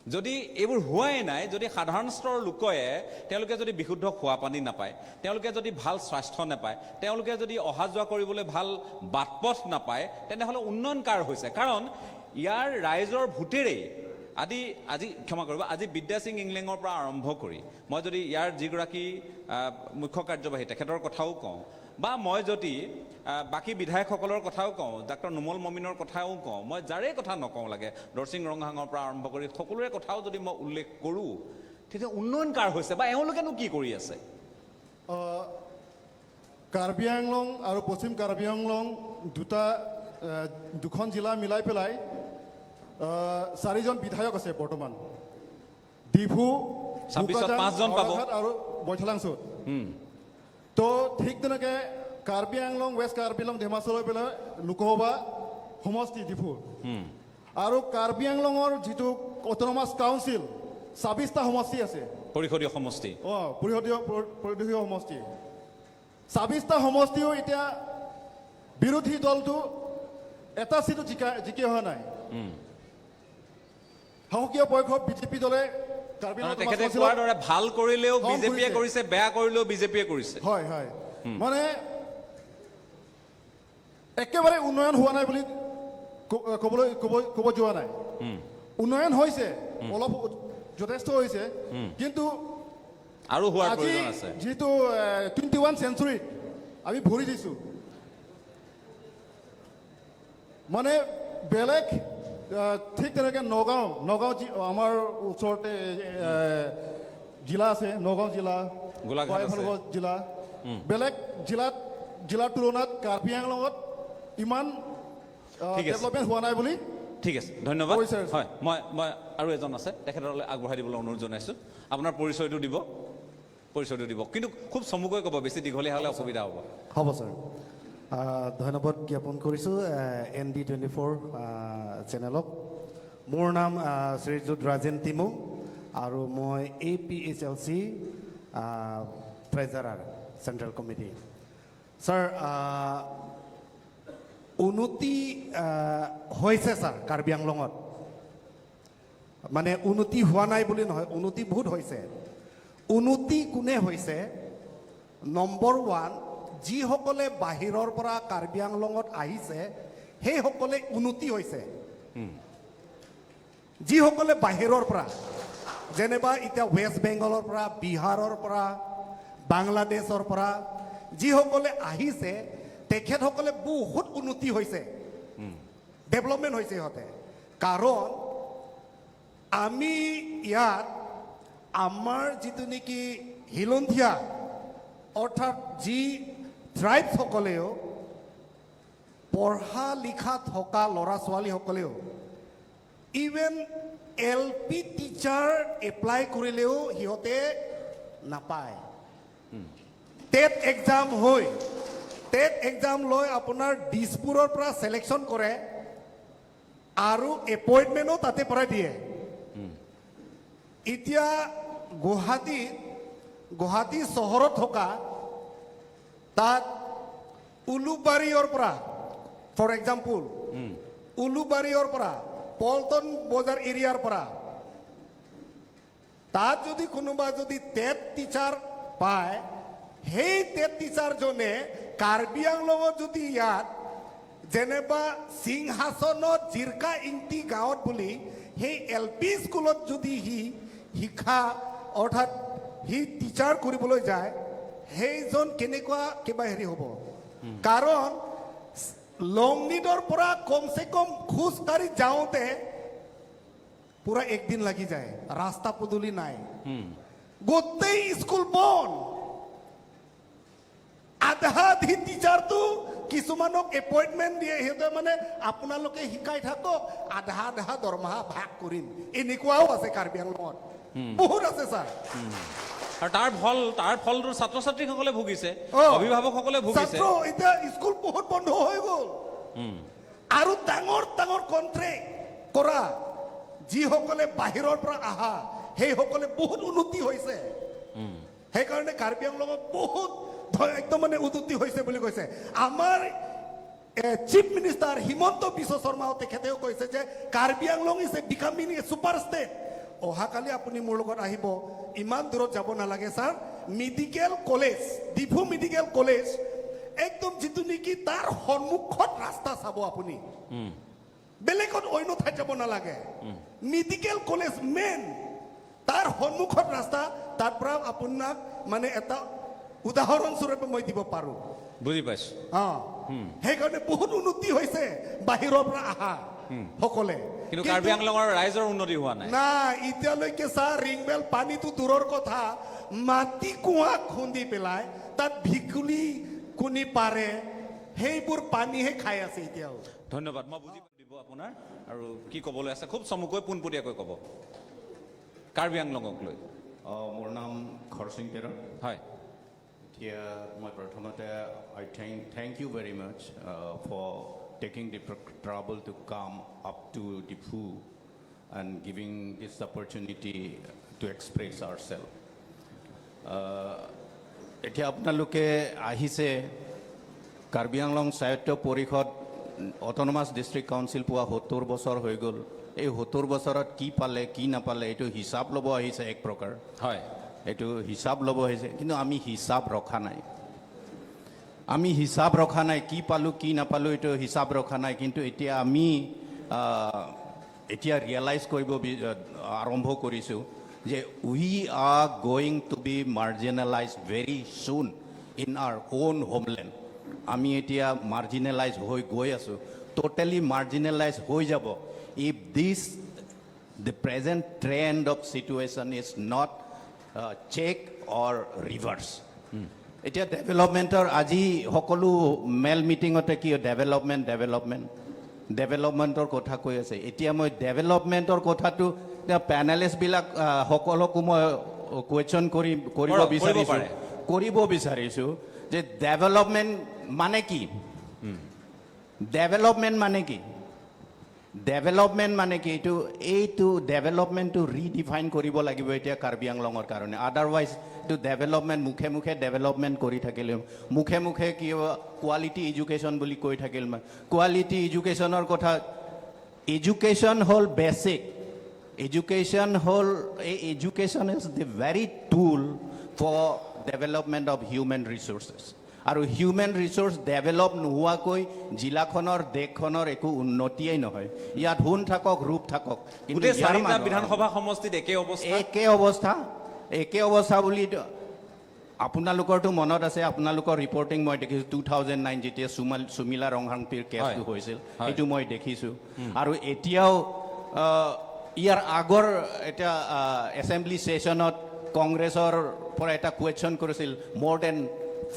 [SPEAKER 2] যদি এইবোৰ হোৱাই নাই, যদি সাধাৰণ স্তৰৰ লোকে তেওঁলোকে যদি বিশুদ্ধ খোৱা পানী নাপায়, তেওঁলোকে যদি ভাল স্বাস্থ্য নাপায়, তেওঁলোকে যদি অহা যোৱা কৰিবলৈ ভাল বাট পথ নাপায়, তেনেহ'লে উন্নয়ন কাৰ হৈছে? কাৰণ ইয়াৰ ৰাইজৰ ভোটেৰেই আদি আজি, ক্ষমা কৰিব, আজি বিদ্যাসিং ইংলেঙৰ পৰা আৰম্ভ কৰি মই যদি ইয়াৰ যিগৰাকী মুখ্য কাৰ্যবাহী তেখেতৰ কথাও কওঁ, বা মই যদি বাকী বিধায়কসকলৰ কথাও কওঁ, ডাক্তৰ নোমল মমিনৰ কথাও কওঁ, মই যাৰে কথা নকওঁ লাগে, দৰচিং ৰংহাঙৰ পৰা আৰম্ভ কৰি সকলোৰে কথাও যদি মই উল্লেখ কৰোঁ, তেতিয়া উন্নয়ন কাৰ হৈছে বা এওঁলোকেনো কি কৰি আছে?
[SPEAKER 7] কাৰ্বি আংলং আৰু পশ্চিম কাৰ্বি আংলং দুটা দুখন জিলা মিলাই পেলাই চাৰিজন বিধায়ক আছে বৰ্তমান। ডিফু,
[SPEAKER 2] 26ত
[SPEAKER 7] বোকাজান,
[SPEAKER 2] পাঁচজন পাব।
[SPEAKER 7] হাওৰাঘাট আৰু বৈঠালাংছুত। তো ঠিক তেনেকৈ কাৰ্বি আংলং, ৱেষ্ট কাৰ্বি আংলং, ধেমাজি লৈ পেলাই লোকসভা সমষ্টি ডিফু আৰু কাৰ্বি আংলঙৰ যিটো অট'নমাছ কাউন্সিল 26টা সমষ্টি আছে।
[SPEAKER 2] পৰিষদীয় সমষ্টি।
[SPEAKER 7] অঁ, পৰিষদীয় সমষ্টি 26টা সমষ্টিও এতিয়া বিৰোধী দলটো এটা চিটো জিকি অহা নাই। শাসকীয় পক্ষ বিজেপি দলে কাৰ্বি আংলং
[SPEAKER 2] তেখেতে
[SPEAKER 7] কাউন্সিলত
[SPEAKER 2] কোৱাৰ দৰে ভাল কৰিলেও
[SPEAKER 7] কাম
[SPEAKER 2] বিজেপিয়ে
[SPEAKER 7] কৰিছে।
[SPEAKER 2] কৰিছে, বেয়া কৰিলেও বিজেপিয়ে কৰিছে।
[SPEAKER 7] হয় হয়, মানে একেবাৰে উন্নয়ন হোৱা নাই বুলি ক'বলৈ ক'ব যোৱা নাই। উন্নয়ন হৈছে, অলপ যথেষ্ট হৈছে, কিন্তু
[SPEAKER 2] আৰু হোৱাৰ
[SPEAKER 7] আজি
[SPEAKER 2] প্ৰয়োজন আছে।
[SPEAKER 7] যিটো 21 চেঞ্চুৰীত আমি ভৰি দিছোঁ, মানে বেলেগ ঠিক তেনেকৈ নগাঁও আমাৰ ওচৰতে জিলা আছে, নগাঁও জিলা,
[SPEAKER 2] গোলাঘাট আছে।
[SPEAKER 7] শিৱসাগৰ জিলা, বেলেগ জিলাৰ তুলনাত কাৰ্বি আংলঙত ইমান
[SPEAKER 2] ঠিক আছে।
[SPEAKER 7] ডেভেলপমেণ্ট হোৱা নাই বুলি।
[SPEAKER 2] ঠিক আছে, ধন্যবাদ।
[SPEAKER 7] পৰিচয় আছে।
[SPEAKER 2] হয়, মই আৰু এজন আছে, তেখেতলৈ আগবঢ়াই দিবলৈ অনুৰোধ জনাইছোঁ। আপোনাৰ পৰিচয়টো দিব, পৰিচয়টো দিব, কিন্তু খুব চমুকৈ ক'ব, বেছি দীঘলীয়া হ'লে অসুবিধা হ'ব।
[SPEAKER 8] হ'ব ছাৰ। ধন্যবাদ জ্ঞাপন কৰিছোঁ এন ডি 24 চেনেলক। মোৰ নাম শ্ৰীযুত ৰাজেন তিমুং আৰু মই A P H L C treasurer, central committee. Sir, উন্নতি হৈছে ছাৰ কাৰ্বি আংলঙত, মানে উন্নতি হোৱা নাই বুলি নহয়, উন্নতি বহুত হৈছে। উন্নতি কোনে হৈছে? নম্বৰ 1, যিসকলে বাহিৰৰ পৰা কাৰ্বি আংলঙত আহিছে সেইসকলে উন্নতি হৈছে। যিসকলে বাহিৰৰ পৰা, যেনিবা এতিয়া ৱেষ্ট বেংগলৰ পৰা, বিহাৰৰ পৰা, বাংলাদেশৰ পৰা যিসকলে আহিছে, তেখেতসকলে বহুত উন্নতি হৈছে, ডেভেলপমেণ্ট হৈছে সিহঁতে। কাৰণ আমি ইয়াত আমাৰ যিটো নেকি হিলন্ধিয়া, অৰ্থাৎ যি ট্ৰাইবছসকলেও পঢ়া লিখা থকা ল'ৰা ছোৱালীসকলেও even L P teacher apply কৰিলেও সিহঁতে নাপায়। টেট এক্সাম হৈ, টেট এক্সাম লৈ আপোনাৰ দিছপুৰৰ পৰা চিলেকশ্যন কৰে আৰু এপইণ্টমেণ্টো তাতে পৰাই দিয়ে। এতিয়া গুৱাহাটী চহৰত থকা তাত উলুবাৰীৰ পৰা, ফৰ এক্সাম্পল, উলুবাৰীৰ পৰা পল্টন বজাৰ এৰিয়াৰ পৰা তাত যদি কোনোবা যদি টেট টিচাৰ পায়, সেই টেট টিচাৰজনে কাৰ্বি আংলঙত যদি ইয়াত যেনেবা সিংহাসনত জিৰকা ইংটি গাঁৱত বুলি সেই এল পি স্কুলত যদি সি শিক্ষা, অৰ্থাৎ সি টিচাৰ কৰিবলৈ যায়, সেইজন কেনেকুৱা কিবা হেৰি হ'ব? কাৰণ লংনিদৰ পৰা কমচে কম খোজকাঢ়ি যাওঁতে পুৰা একদিন লাগি যায়, ৰাস্তা পদূলি নাই, গোটেই স্কুল বন্ধ। আধা আধি টিচাৰটো কিছুমানক এপইণ্টমেণ্ট দিয়ে, সিহঁতে মানে আপোনালোকে শিকাই থাকক, আধা আধা দৰমহা ভাগ কৰিম। এনেকুৱাও আছে কাৰ্বি আংলঙত, বহুত আছে ছাৰ।
[SPEAKER 2] আৰু তাৰ ফলটো ছাত্ৰ ছাত্ৰীসকলে ভুগিছে, অভিভাৱকসকলে ভুগিছে।
[SPEAKER 8] ছাত্ৰ এতিয়া স্কুল বহুত বন্ধ হৈ গ'ল। আৰু ডাঙৰ ডাঙৰ কণ্ট্ৰেক্ট কৰা যিসকলে বাহিৰৰ পৰা আহা, সেইসকলে বহুত উন্নতি হৈছে। সেইকাৰণে কাৰ্বি আংলঙত বহুত একদম মানে উন্নতি হৈছে বুলি কৈছে। আমাৰ চিফ মিনিষ্টাৰ হিমন্ত বিশ্ব শৰ্মাও, তেখেতেও কৈছে যে Karbi Anglong is a becoming a super state. অহাকালি আপুনি মোৰ লগত আহিব, ইমান দূৰত যাব নালাগে sir. Medical college, Diphu medical college একদম যিটো নেকি তাৰ সন্মুখত ৰাস্তা চাব আপুনি, বেলেগত অন্য ঠাইত যাব নালাগে। মেডিকেল কলেজ মেইন, তাৰ সন্মুখত ৰাস্তা, তাৰ পৰা আপোনাক মানে এটা উদাহৰণস্বৰূপে মই দিব পাৰোঁ।
[SPEAKER 2] বুজি পাইছোঁ।
[SPEAKER 8] অঁ, সেইকাৰণে বহুত উন্নতি হৈছে বাহিৰৰ পৰা অহা সকলে।
[SPEAKER 2] কিন্তু কাৰ্বি আংলঙৰ ৰাইজৰ উন্নতি হোৱা নাই।
[SPEAKER 8] নাই এতিয়ালৈকে ছাৰ। ৰিংবেল পানীটো দূৰৰ কথা, মাটি কুঁৱা খুন্দি পেলাই তাত ভেকুলী কণী পাৰে, সেইবোৰ পানীহে খাই আছে এতিয়াও।
[SPEAKER 2] ধন্যবাদ। মই বুজি দিব আপোনাৰ আৰু কি ক'বলৈ আছে, খুব চমুকৈ পোনপটীয়াকৈ ক'ব কাৰ্বি আংলঙক লৈ।
[SPEAKER 9] মোৰ নাম খৰচিং তেৰণ। এতিয়া মই প্ৰথমতে I thank you very much for taking the trouble to come up to Diphu and giving this opportunity to express ourself. এতিয়া আপোনালোকে আহিছে, কাৰ্বি আংলং স্বায়ত্ত পৰিষদ অট'নমাছ ডিষ্ট্ৰিক্ট কাউন্সিল পোৱা 70 বছৰ হৈ গ'ল। এই 70 বছৰত কি পালে, কি নাপালে, এইটো হিচাপ ল'ব আহিছে এক প্ৰকাৰ। এইটো হিচাপ ল'ব আহিছে, কিন্তু আমি হিচাপ ৰখা নাই। আমি হিচাপ ৰখা নাই, কি পালোঁ কি নাপালোঁ এইটো হিচাপ ৰখা নাই। কিন্তু এতিয়া আমি এতিয়া ৰিয়েলাইজ কৰিব আৰম্ভ কৰিছোঁ যে we are going to be marginalize very soon in our own homeland. আমি এতিয়া মাৰ্জিনেলাইজ হৈ গৈ আছোঁ, ট'টেলি মাৰ্জিনেলাইজ হৈ যাব if this the present trend of situation is not check or reverse. এতিয়া ডেভেলপমেণ্টৰ আজি সকলো মেল মিটিঙতে কি ডেভেলপমেণ্ট, ডেভেলপমেণ্ট, ডেভেলপমেণ্টৰ কথা কৈ আছে। এতিয়া মই ডেভেলপমেণ্টৰ কথাটো পেনেলিষ্টবিলাক সকলকো মই কুৱেশ্যন কৰিব
[SPEAKER 2] কৰক, কৰিব
[SPEAKER 9] বিচাৰিছোঁ।
[SPEAKER 2] পাৰে।
[SPEAKER 9] কৰিব বিচাৰিছোঁ যে ডেভেলপমেণ্ট মানে কি? ডেভেলপমেণ্ট মানে কি? ডেভেলপমেণ্ট মানে কি? এইটো ডেভেলপমেণ্টটো ৰিডিফাইন কৰিব লাগিব এতিয়া কাৰ্বি আংলঙৰ কাৰণে। আদাৰৱাইজ এইটো ডেভেলপমেণ্ট মুখে মুখে ডেভেলপমেণ্ট কৰি থাকিলে, মুখে মুখে কি কোৱালিটি এডুকেশ্যন বুলি কৈ থাকিল, কোৱালিটি এডুকেশ্যনৰ কথা, এডুকেশ্যন হ'ল বেচিক, এডুকেশ্যন হ'ল এই education is the very tool for development of human resources. আৰু হিউমেন ৰিচোৰ্চ ডেভেলপ নোহোৱাকৈ জিলাখনৰ, দেশখনৰ একো উন্নতিয়েই নহয়। ইয়াত সোণ থাকক, ৰূপ থাকক, কিন্তু
[SPEAKER 2] গোটেই
[SPEAKER 9] ইয়াৰ
[SPEAKER 2] চাৰিটা বিধানসভা সমষ্টিত একে অৱস্থা।
[SPEAKER 9] একে অৱস্থা, একে অৱস্থা বুলি আপোনালোকৰতো মনত আছে, আপোনালোকৰ ৰিপৰ্টিং মই দেখিছোঁ। 2009 যেতিয়া সুমিলা ৰংহাংপিৰ কেছটো হৈছিল, সেইটো মই দেখিছোঁ। আৰু এতিয়াও ইয়াৰ আগৰ এতিয়া এছেম্বলি ছেশ্যনত কংগ্ৰেছৰ পৰা এটা কুৱেশ্যন কৰিছিল, more than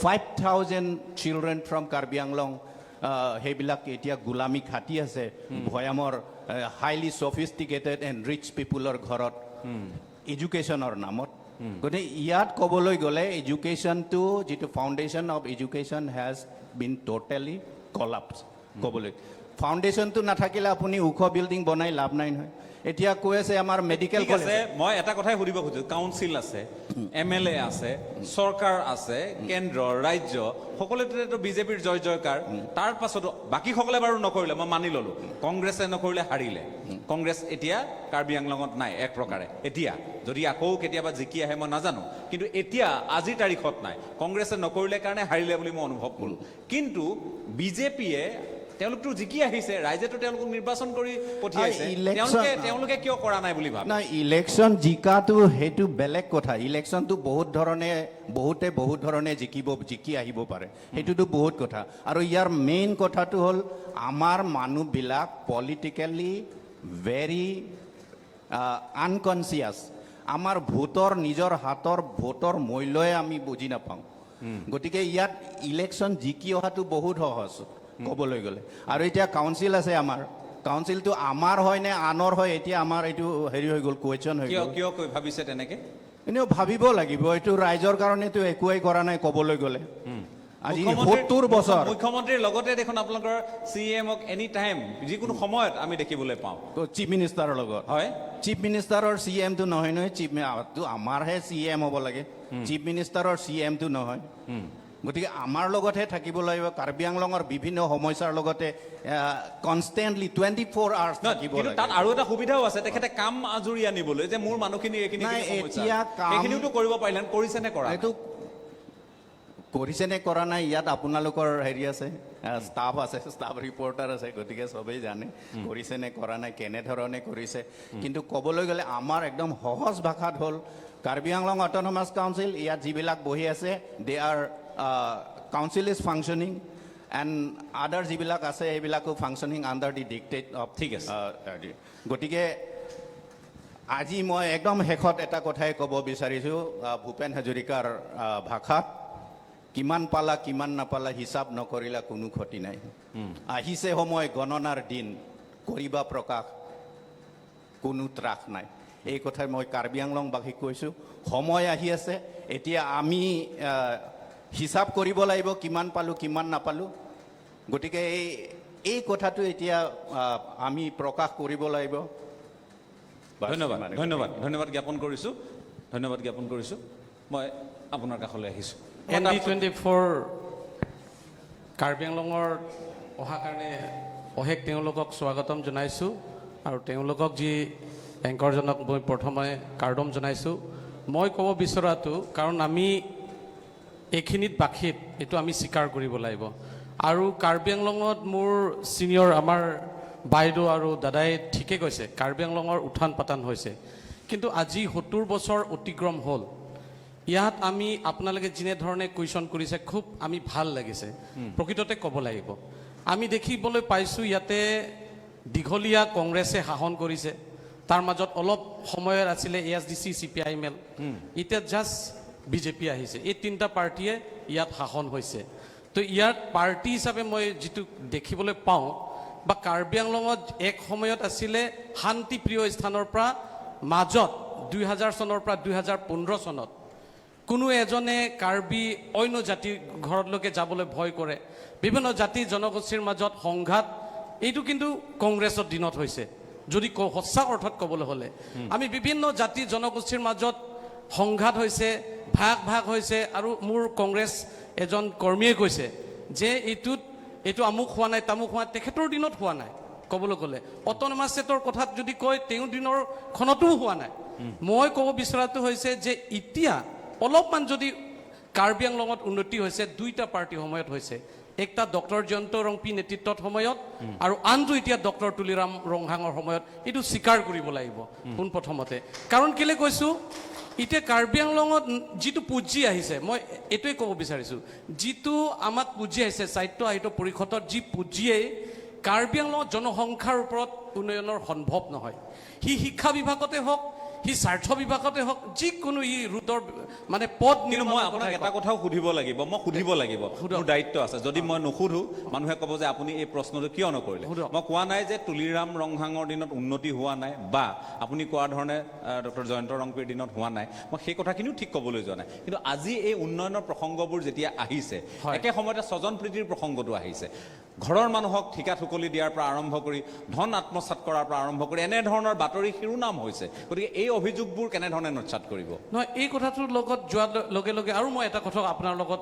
[SPEAKER 9] 5,000 children from Karbi Anglong সেইবিলাক এতিয়া গোলামী খাটি আছে ভৈয়ামৰ হাইলি ছফিষ্টিকেটেড এণ্ড ৰিচ পিপুলৰ ঘৰত এডুকেশ্যনৰ নামত। গতিকে ইয়াত ক'বলৈ গ'লে এডুকেশ্যনটো যিটো foundation of education has been totally collapse. ক'বলৈ ফাউণ্ডেশ্যনটো নাথাকিলে আপুনি ওখ বিল্ডিং বনাই লাভ নাই নহয়। এতিয়া কৈ আছে আমাৰ মেডিকেল
[SPEAKER 2] ঠিক আছে, মই এটা কথাই সুধিব খুজিছো। কাউন্সিল আছে, এমএলএ আছে, চৰকাৰ আছে, কেন্দ্ৰ ৰাজ্য সকলোতে বিজেপিৰ জয় জয়কাৰ। তাৰ পাছতো বাকীসকলে বাৰু নকৰিলে, মই মানি ললো, কংগ্ৰেছে নকৰিলে, হাৰিলে। কংগ্ৰেছ এতিয়া কাৰ্বি আংলঙত নাই এক প্ৰকাৰে। এতিয়া যদি আকৌ কেতিয়াবা জিকি আহে মই নাজানো, কিন্তু এতিয়া আজিৰ তাৰিখত নাই। কংগ্ৰেছে নকৰিলে কাৰণে হাৰিলে বুলি মই অনুভৱ কৰোঁ। কিন্তু বিজেপিয়ে তেওঁলোকতো জিকি আহিছে, ৰাইজেতো তেওঁলোকক নিৰ্বাচন কৰি পঠিয়াইছে। তেওঁলোকে কিয় কৰা নাই বুলি ভাবে?
[SPEAKER 9] নাই, ইলেকশ্যন জিকাটো সেইটো বেলেগ কথা। ইলেকশ্যনটো বহুত ধৰণে, বহুতে বহুত ধৰণে জিকিব, জিকি আহিব পাৰে, সেইটোতো বহুত কথা। আৰু ইয়াৰ মেইন কথাটো হ'ল আমাৰ মানুহবিলাক পলিটিকেলি ভেৰি আনকনচিয়াছ। আমাৰ ভোটৰ, নিজৰ হাতৰ ভোটৰ মূল্যই আমি বুজি নাপাওঁ। গতিকে ইয়াত ইলেকশ্যন জিকি অহাটো বহুত সহজ ক'বলৈ গ'লে। আৰু এতিয়া কাউন্সিল আছে, আমাৰ কাউন্সিলটো আমাৰ হয় নে আনৰ হয়, এতিয়া আমাৰ এইটো হেৰি হৈ গ'ল, কুৱেশ্যন হৈ
[SPEAKER 2] কিয়
[SPEAKER 9] গ'ল।
[SPEAKER 2] কিয় কৈ ভাবিছে তেনেকে?
[SPEAKER 9] এনেও ভাবিব লাগিব, এইটো ৰাইজৰ কাৰণেতো একোৱেই কৰা নাই ক'বলৈ গ'লে আজি 70 বছৰ।
[SPEAKER 2] মুখ্যমন্ত্ৰীৰ লগতে দেখোন আপোনালোকৰ চি এমক এনি টাইম, যিকোনো সময়ত আমি দেখিবলৈ পাওঁ।
[SPEAKER 9] চিফ মিনিষ্টাৰৰ লগত। চিফ মিনিষ্টাৰৰ চি এমটো নহয় নহয়, চিফ আমাৰহে চি এম হ'ব লাগে, চিফ মিনিষ্টাৰৰ চি এমটো নহয়। গতিকে আমাৰ লগতহে থাকিব লাগিব। কাৰ্বি আংলঙৰ বিভিন্ন সমস্যাৰ লগতে কনষ্টেণ্টলি 24 আৱাৰ্ছ থাকিব
[SPEAKER 2] কিন্তু
[SPEAKER 9] লাগে।
[SPEAKER 2] তাত আৰু এটা সুবিধাও আছে, তেখেতে কাম আজুৰি আনিবলৈ যে মোৰ মানুহখিনি এইখিনি
[SPEAKER 9] নাই,
[SPEAKER 2] এইখিনি সমস্যা
[SPEAKER 9] এতিয়া
[SPEAKER 2] আছে।
[SPEAKER 9] কাম
[SPEAKER 2] সেইখিনিওতো কৰিব পাৰিলেহেঁতেন, কৰিছে নে কৰা নাই?
[SPEAKER 9] এইটো কৰিছে নে কৰা নাই ইয়াত আপোনালোকৰ হেৰি আছে, ষ্টাফ আছে, ষ্টাফ ৰিপৰ্টাৰ আছে, গতিকে চবেই জানে কৰিছে নে কৰা নাই, কেনেধৰণে কৰিছে। কিন্তু ক'বলৈ গ'লে আমাৰ একদম সহজ ভাষাত হ'ল কাৰ্বি আংলং অট'নমাছ কাউন্সিল, ইয়াত যিবিলাক বহি আছে they are council is functioning and other যিবিলাক আছে সেইবিলাকো functioning under the dictate of.
[SPEAKER 2] ঠিক আছে।
[SPEAKER 9] গতিকে আজি মই একদম শেষত এটা কথাই ক'ব বিচাৰিছোঁ, ভূপেন হাজৰিকাৰ ভাষাত, কিমান পালা কিমান নাপালা হিচাপ নকৰিলা কোনো ক্ষতি নাই, আহিছে সময় গণনাৰ দিন, কৰিবা প্ৰকাশ কোনো ত্ৰাস নাই। এই কথাই মই কাৰ্বি আংলংবাসীক কৈছোঁ, সময় আহি আছে, এতিয়া আমি হিচাপ কৰিব লাগিব কিমান পালোঁ কিমান নাপালোঁ। গতিকে এই কথাটো এতিয়া আমি প্ৰকাশ কৰিব লাগিব।
[SPEAKER 2] ধন্যবাদ, ধন্যবাদ, ধন্যবাদ জ্ঞাপন কৰিছোঁ, ধন্যবাদ জ্ঞাপন কৰিছোঁ। মই আপোনাৰ কাষলৈ আহিছোঁ।
[SPEAKER 3] ND24 Karbi আংলঙৰ অহাৰ কাৰণে অশেষ তেওঁলোকক স্বাগতম জনাইছোঁ আৰু তেওঁলোকক যি এংকৰজনক মই প্ৰথমে কাৰ্ডম জনাইছোঁ। মই ক'ব বিচৰাটো, কাৰণ আমি এইখিনিত বাসীত এইটো আমি স্বীকাৰ কৰিব লাগিব। আৰু কাৰ্বি আংলঙত মোৰ ছিনিয়ৰ আমাৰ বাইদেউ আৰু দাদাই ঠিকে কৈছে, কাৰ্বি আংলঙৰ উত্থান পাতান হৈছে, কিন্তু আজি 70 বছৰ অতিক্ৰম হ'ল। ইয়াত আমি আপোনালোকে যেনেধৰণে কুৱেশ্যন কৰিছে খুব আমি ভাল লাগিছে। প্ৰকৃততে ক'ব লাগিব আমি দেখিবলৈ পাইছোঁ ইয়াতে দীঘলীয়া কংগ্ৰেছে শাসন কৰিছে, তাৰ মাজত অলপ সময়ত আছিলে A S D C, C P I M L, এতিয়া জাষ্ট বিজেপি আহিছে। এই তিনিটা পাৰ্টীয়ে ইয়াত শাসন হৈছে। তো ইয়াত পাৰ্টি হিচাপে মই যিটো দেখিবলৈ পাওঁ বা কাৰ্বি আংলঙত এক সময়ত আছিলে শান্তিপ্ৰিয় স্থানৰ পৰা মাজত 2000 চনৰ পৰা 2015 চনত কোনো এজনে কাৰ্বি অন্য জাতিৰ ঘৰলৈকে যাবলৈ ভয় কৰে, বিভিন্ন জাতি জনগোষ্ঠীৰ মাজত সংঘাত, এইটো কিন্তু কংগ্ৰেছৰ দিনত হৈছে। যদি সঁচা অৰ্থত ক'বলৈ হ'লে আমি বিভিন্ন জাতি জনগোষ্ঠীৰ মাজত সংঘাত হৈছে, ভাগ ভাগ হৈছে। আৰু মোৰ কংগ্ৰেছ এজন কৰ্মীয়ে কৈছে যে এইটোত এইটো আমুক হোৱা নাই তামুক হোৱা নাই, তেখেতৰ দিনত হোৱা নাই। ক'বলৈ গ'লে অট'নমাছ ষ্টেটৰ কথাত যদি কয় তেওঁৰ দিনৰ খনতো হোৱা নাই। মই ক'ব বিচৰাটো হৈছে যে এতিয়া অলপমান যদি কাৰ্বি আংলঙত উন্নতি হৈছে, দুইটা পাৰ্টীৰ সময়ত হৈছে, একটা ডক্টৰ জয়ন্ত ৰংপি নেতৃত্বত সময়ত আৰু আনটো এতিয়া ডক্টৰ তুলিৰাম ৰংহাঙৰ সময়ত, এইটো স্বীকাৰ কৰিব লাগিব পোনপ্ৰথমতে। কাৰণ কেলৈ কৈছোঁ, এতিয়া কাৰ্বি আংলঙত যিটো পুঁজি আহিছে, মই এইটোৱে ক'ব বিচাৰিছোঁ, যিটো আমাক পুঁজি আহিছে স্বায়ত্ত সাহিত্য পৰিষদত, যি পুঁজিয়ে কাৰ্বি আংলঙত জনসংখ্যাৰ ওপৰত উন্নয়নৰ সম্ভৱ নহয়, সি শিক্ষা বিভাগতে হওক, সি স্বাৰ্থ বিভাগতে হওক, যিকোনো ই ৰোডৰ মানে পদ।
[SPEAKER 2] কিন্তু মই আপোনাক এটা কথাও সুধিব লাগিব, মই সুধিব লাগিব, মোৰ দায়িত্ব আছে। যদি মই নুসুধো মানুহে ক'ব যে আপুনি এই প্ৰশ্নটো কিয় নকৰিলে। মই কোৱা নাই যে তুলিৰাম ৰংহাঙৰ দিনত উন্নতি হোৱা নাই বা আপুনি কোৱা ধৰণে ডক্টৰ জয়ন্ত ৰংপিৰ দিনত হোৱা নাই, মই সেই কথাখিনিও ঠিক ক'বলৈ যোৱা নাই। কিন্তু আজি এই উন্নয়নৰ প্ৰসংগবোৰ যেতিয়া আহিছে, একে সময়তে স্বজন প্ৰীতিৰ প্ৰসংগটো আহিছে, ঘৰৰ মানুহক ঠিকা ঠুকলি দিয়াৰ পৰা আৰম্ভ কৰি ধন আত্মসাৎ কৰাৰ পৰা আৰম্ভ কৰি এনেধৰণৰ বাতৰি শিৰোনাম হৈছে, গতিকে এই অভিযোগবোৰ কেনেধৰণে নস্যাৎ কৰিব?
[SPEAKER 3] নহয়, এই কথাটোৰ লগত যোৱাৰ লগে লগে আৰু মই এটা কথা আপোনাৰ লগত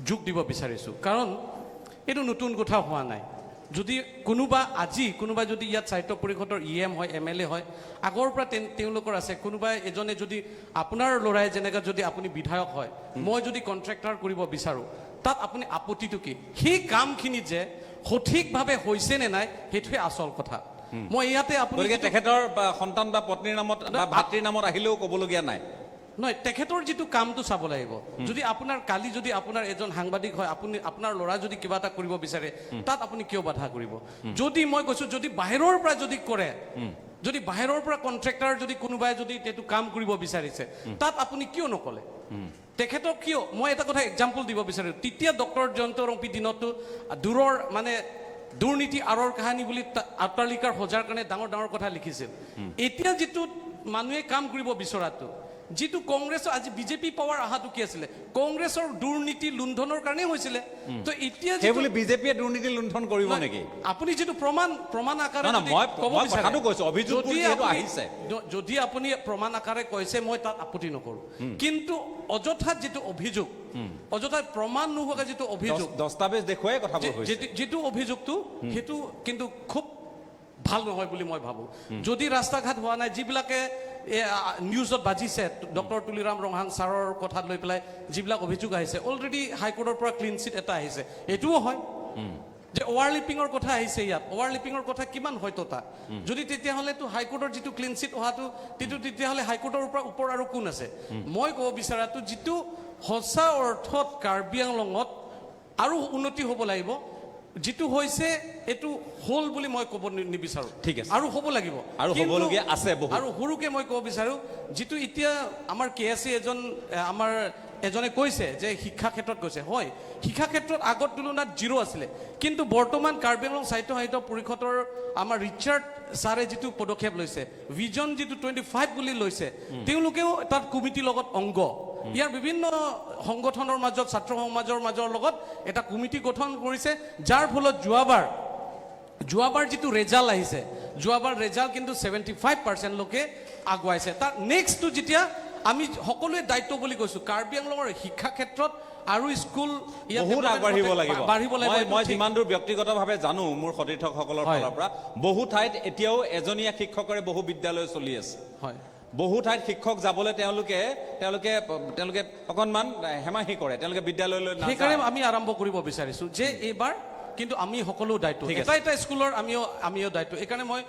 [SPEAKER 3] যোগ দিব বিচাৰিছোঁ, কাৰণ এইটো নতুন কথা হোৱা নাই। যদি কোনোবা আজি কোনোবা যদি ইয়াত স্বায়ত্ত পৰিষদৰ ই এম হয়, এম এল এ হয়, আগৰ পৰা তেওঁলোকৰ আছে। কোনোবাই এজনে যদি আপোনাৰ ল'ৰাই যেনেকৈ যদি আপুনি বিধায়ক হয়, মই যদি কণ্ট্ৰেক্টাৰ কৰিব বিচাৰোঁ, তাত আপুনি আপত্তিটো কি? সেই কামখিনি যে সঠিকভাৱে হৈছে নে নাই সেইটোৱে আচল কথা। মই ইয়াতে আপুনি
[SPEAKER 2] গতিকে তেখেতৰ সন্তান বা পত্নীৰ নামত বা ভাতৃৰ নামত আহিলেও ক'বলগীয়া নাই।
[SPEAKER 3] নহয়, তেখেতৰ যিটো কামটো চাব লাগিব। যদি আপোনাৰ কালি যদি আপোনাৰ এজন সাংবাদিক হয়, আপুনি আপোনাৰ ল'ৰা যদি কিবা এটা কৰিব বিচাৰে, তাত আপুনি কিয় বাধা কৰিব? যদি মই কৈছোঁ, যদি বাহিৰৰ পৰা যদি কৰে, যদি বাহিৰৰ পৰা কণ্ট্ৰেক্টাৰ যদি কোনোবাই যদি সেইটো কাম কৰিব বিচাৰিছে, তাত আপুনি কিয় নক'লে? তেখেতক কিয়? মই এটা কথা এক্সাম্পল দিব বিচাৰোঁ, তেতিয়া ডক্টৰ জয়ন্ত ৰংপি দিনতো দূৰৰ মানে দুৰ্নীতি আঁৰৰ কাহিনী বুলি অট্টালিকাৰ সজাৰ কাৰণে ডাঙৰ ডাঙৰ কথা লিখিছিল। এতিয়া যিটো মানুহে কাম কৰিব বিচৰাটো, যিটো কংগ্ৰেছৰ আজি বিজেপি পাৱাৰ অহাটো কি আছিলে, কংগ্ৰেছৰ দুৰ্নীতি লুণ্ঠনৰ কাৰণেই হৈছিলে। তো এতিয়া
[SPEAKER 2] সেইবুলি বিজেপিয়ে দুৰ্নীতি লুণ্ঠন কৰিব নেকি?
[SPEAKER 3] আপুনি যিটো প্ৰমাণ প্ৰমাণ আকাৰে যদি আপুনি প্ৰমাণ আকাৰে কৈছে, মই তাত আপত্তি নকৰোঁ। কিন্তু অযথা যিটো অভিযোগ
[SPEAKER 10] অযথা প্ৰমাণ নোহোৱাকৈ যিটো অভিযোগ,
[SPEAKER 2] দস্তাবেজ দেখুৱাই কথাবোৰ হৈছে,
[SPEAKER 10] যিটো অভিযোগটো সেইটো কিন্তু খুব ভাল নহয় বুলি মই ভাবোঁ। যদি ৰাস্তা ঘাট হোৱা নাই, যিবিলাকে নিউজত বাজিছে ডক্টৰ তুলিৰাম ৰংহাং ছাৰৰ কথাত লৈ পেলাই যিবিলাক অভিযোগ আহিছে, অলৰেডি হাইকোৰ্টৰ পৰা ক্লিন চিট এটা আহিছে। এইটোও হয় যে অভাৰলিপিঙৰ কথা আহিছে, ইয়াত অভাৰলিপিঙৰ কথা কিমান সত্যতা যদি, তেতিয়াহ'লেতো হাইকোৰ্টৰ যিটো ক্লিন চিট অহাটো তেতিয়াহ'লে হাইকোৰ্টৰ ওপৰ আৰু কোন আছে? মই ক'ব বিচৰাটো যিটো সঁচা অৰ্থত কাৰ্বি আংলঙত আৰু উন্নতি হ'ব লাগিব, যিটো হৈছে এইটো হ'ল বুলি মই ক'ব নিবিচাৰোঁ।
[SPEAKER 2] ঠিক আছে,
[SPEAKER 10] আৰু হ'ব লাগিব,
[SPEAKER 2] আৰু হ'বলগীয়া আছে বহুত।
[SPEAKER 10] আৰু সৰুকে মই ক'ব বিচাৰোঁ, যিটো এতিয়া আমাৰ কে এছ চি এজন আমাৰ এজনে কৈছে যে শিক্ষা ক্ষেত্ৰত কৈছে, হয় শিক্ষা ক্ষেত্ৰত আগৰ তুলনাত জিৰ' আছিলে, কিন্তু বৰ্তমান কাৰ্বি আংলং সাহিত্য সাহিত্য পৰিষদৰ আমাৰ ৰিচাৰ্ড ছাৰে যিটো পদক্ষেপ লৈছে, ভিজন যিটো 25 বুলি লৈছে, তেওঁলোকেও তাত কমিটিৰ লগত অংগ, ইয়াৰ বিভিন্ন সংগঠনৰ মাজত ছাত্ৰ সমাজৰ মাজৰ লগত এটা কমিটি গঠন কৰিছে, যাৰ ফলত যোৱাবাৰ যিটো ৰেজাল্ট আহিছে, যোৱাবাৰ ৰেজাল্ট কিন্তু 75% লোকে আগুৱাইছে। তাৰ নেক্সটটো যেতিয়া আমি সকলোৱে দায়িত্ব বুলি কৈছোঁ, কাৰ্বি আংলঙৰ শিক্ষা ক্ষেত্ৰত আৰু স্কুল
[SPEAKER 2] বহুত আগবাঢ়িব লাগিব,
[SPEAKER 10] বাঢ়িব লাগিব।
[SPEAKER 2] মই যিমান দূৰ ব্যক্তিগতভাৱে জানো মোৰ সতীৰ্থসকলৰ ফালৰ পৰা, বহু ঠাইত এতিয়াও এজনীয়া শিক্ষকৰে বহু বিদ্যালয় চলি আছে।
[SPEAKER 10] হয়,
[SPEAKER 2] বহু ঠাইত শিক্ষক যাবলৈ তেওঁলোকে তেওঁলোকে তেওঁলোকে অকণমান হেমাহি কৰে, তেওঁলোকে বিদ্যালয়লৈ।
[SPEAKER 10] সেইকাৰণে আমি আৰম্ভ কৰিব বিচাৰিছোঁ যে এইবাৰ কিন্তু আমি সকলো দায়িত্ব, এটা এটা স্কুলৰ আমিও দায়িত্ব। এইকাৰণে মই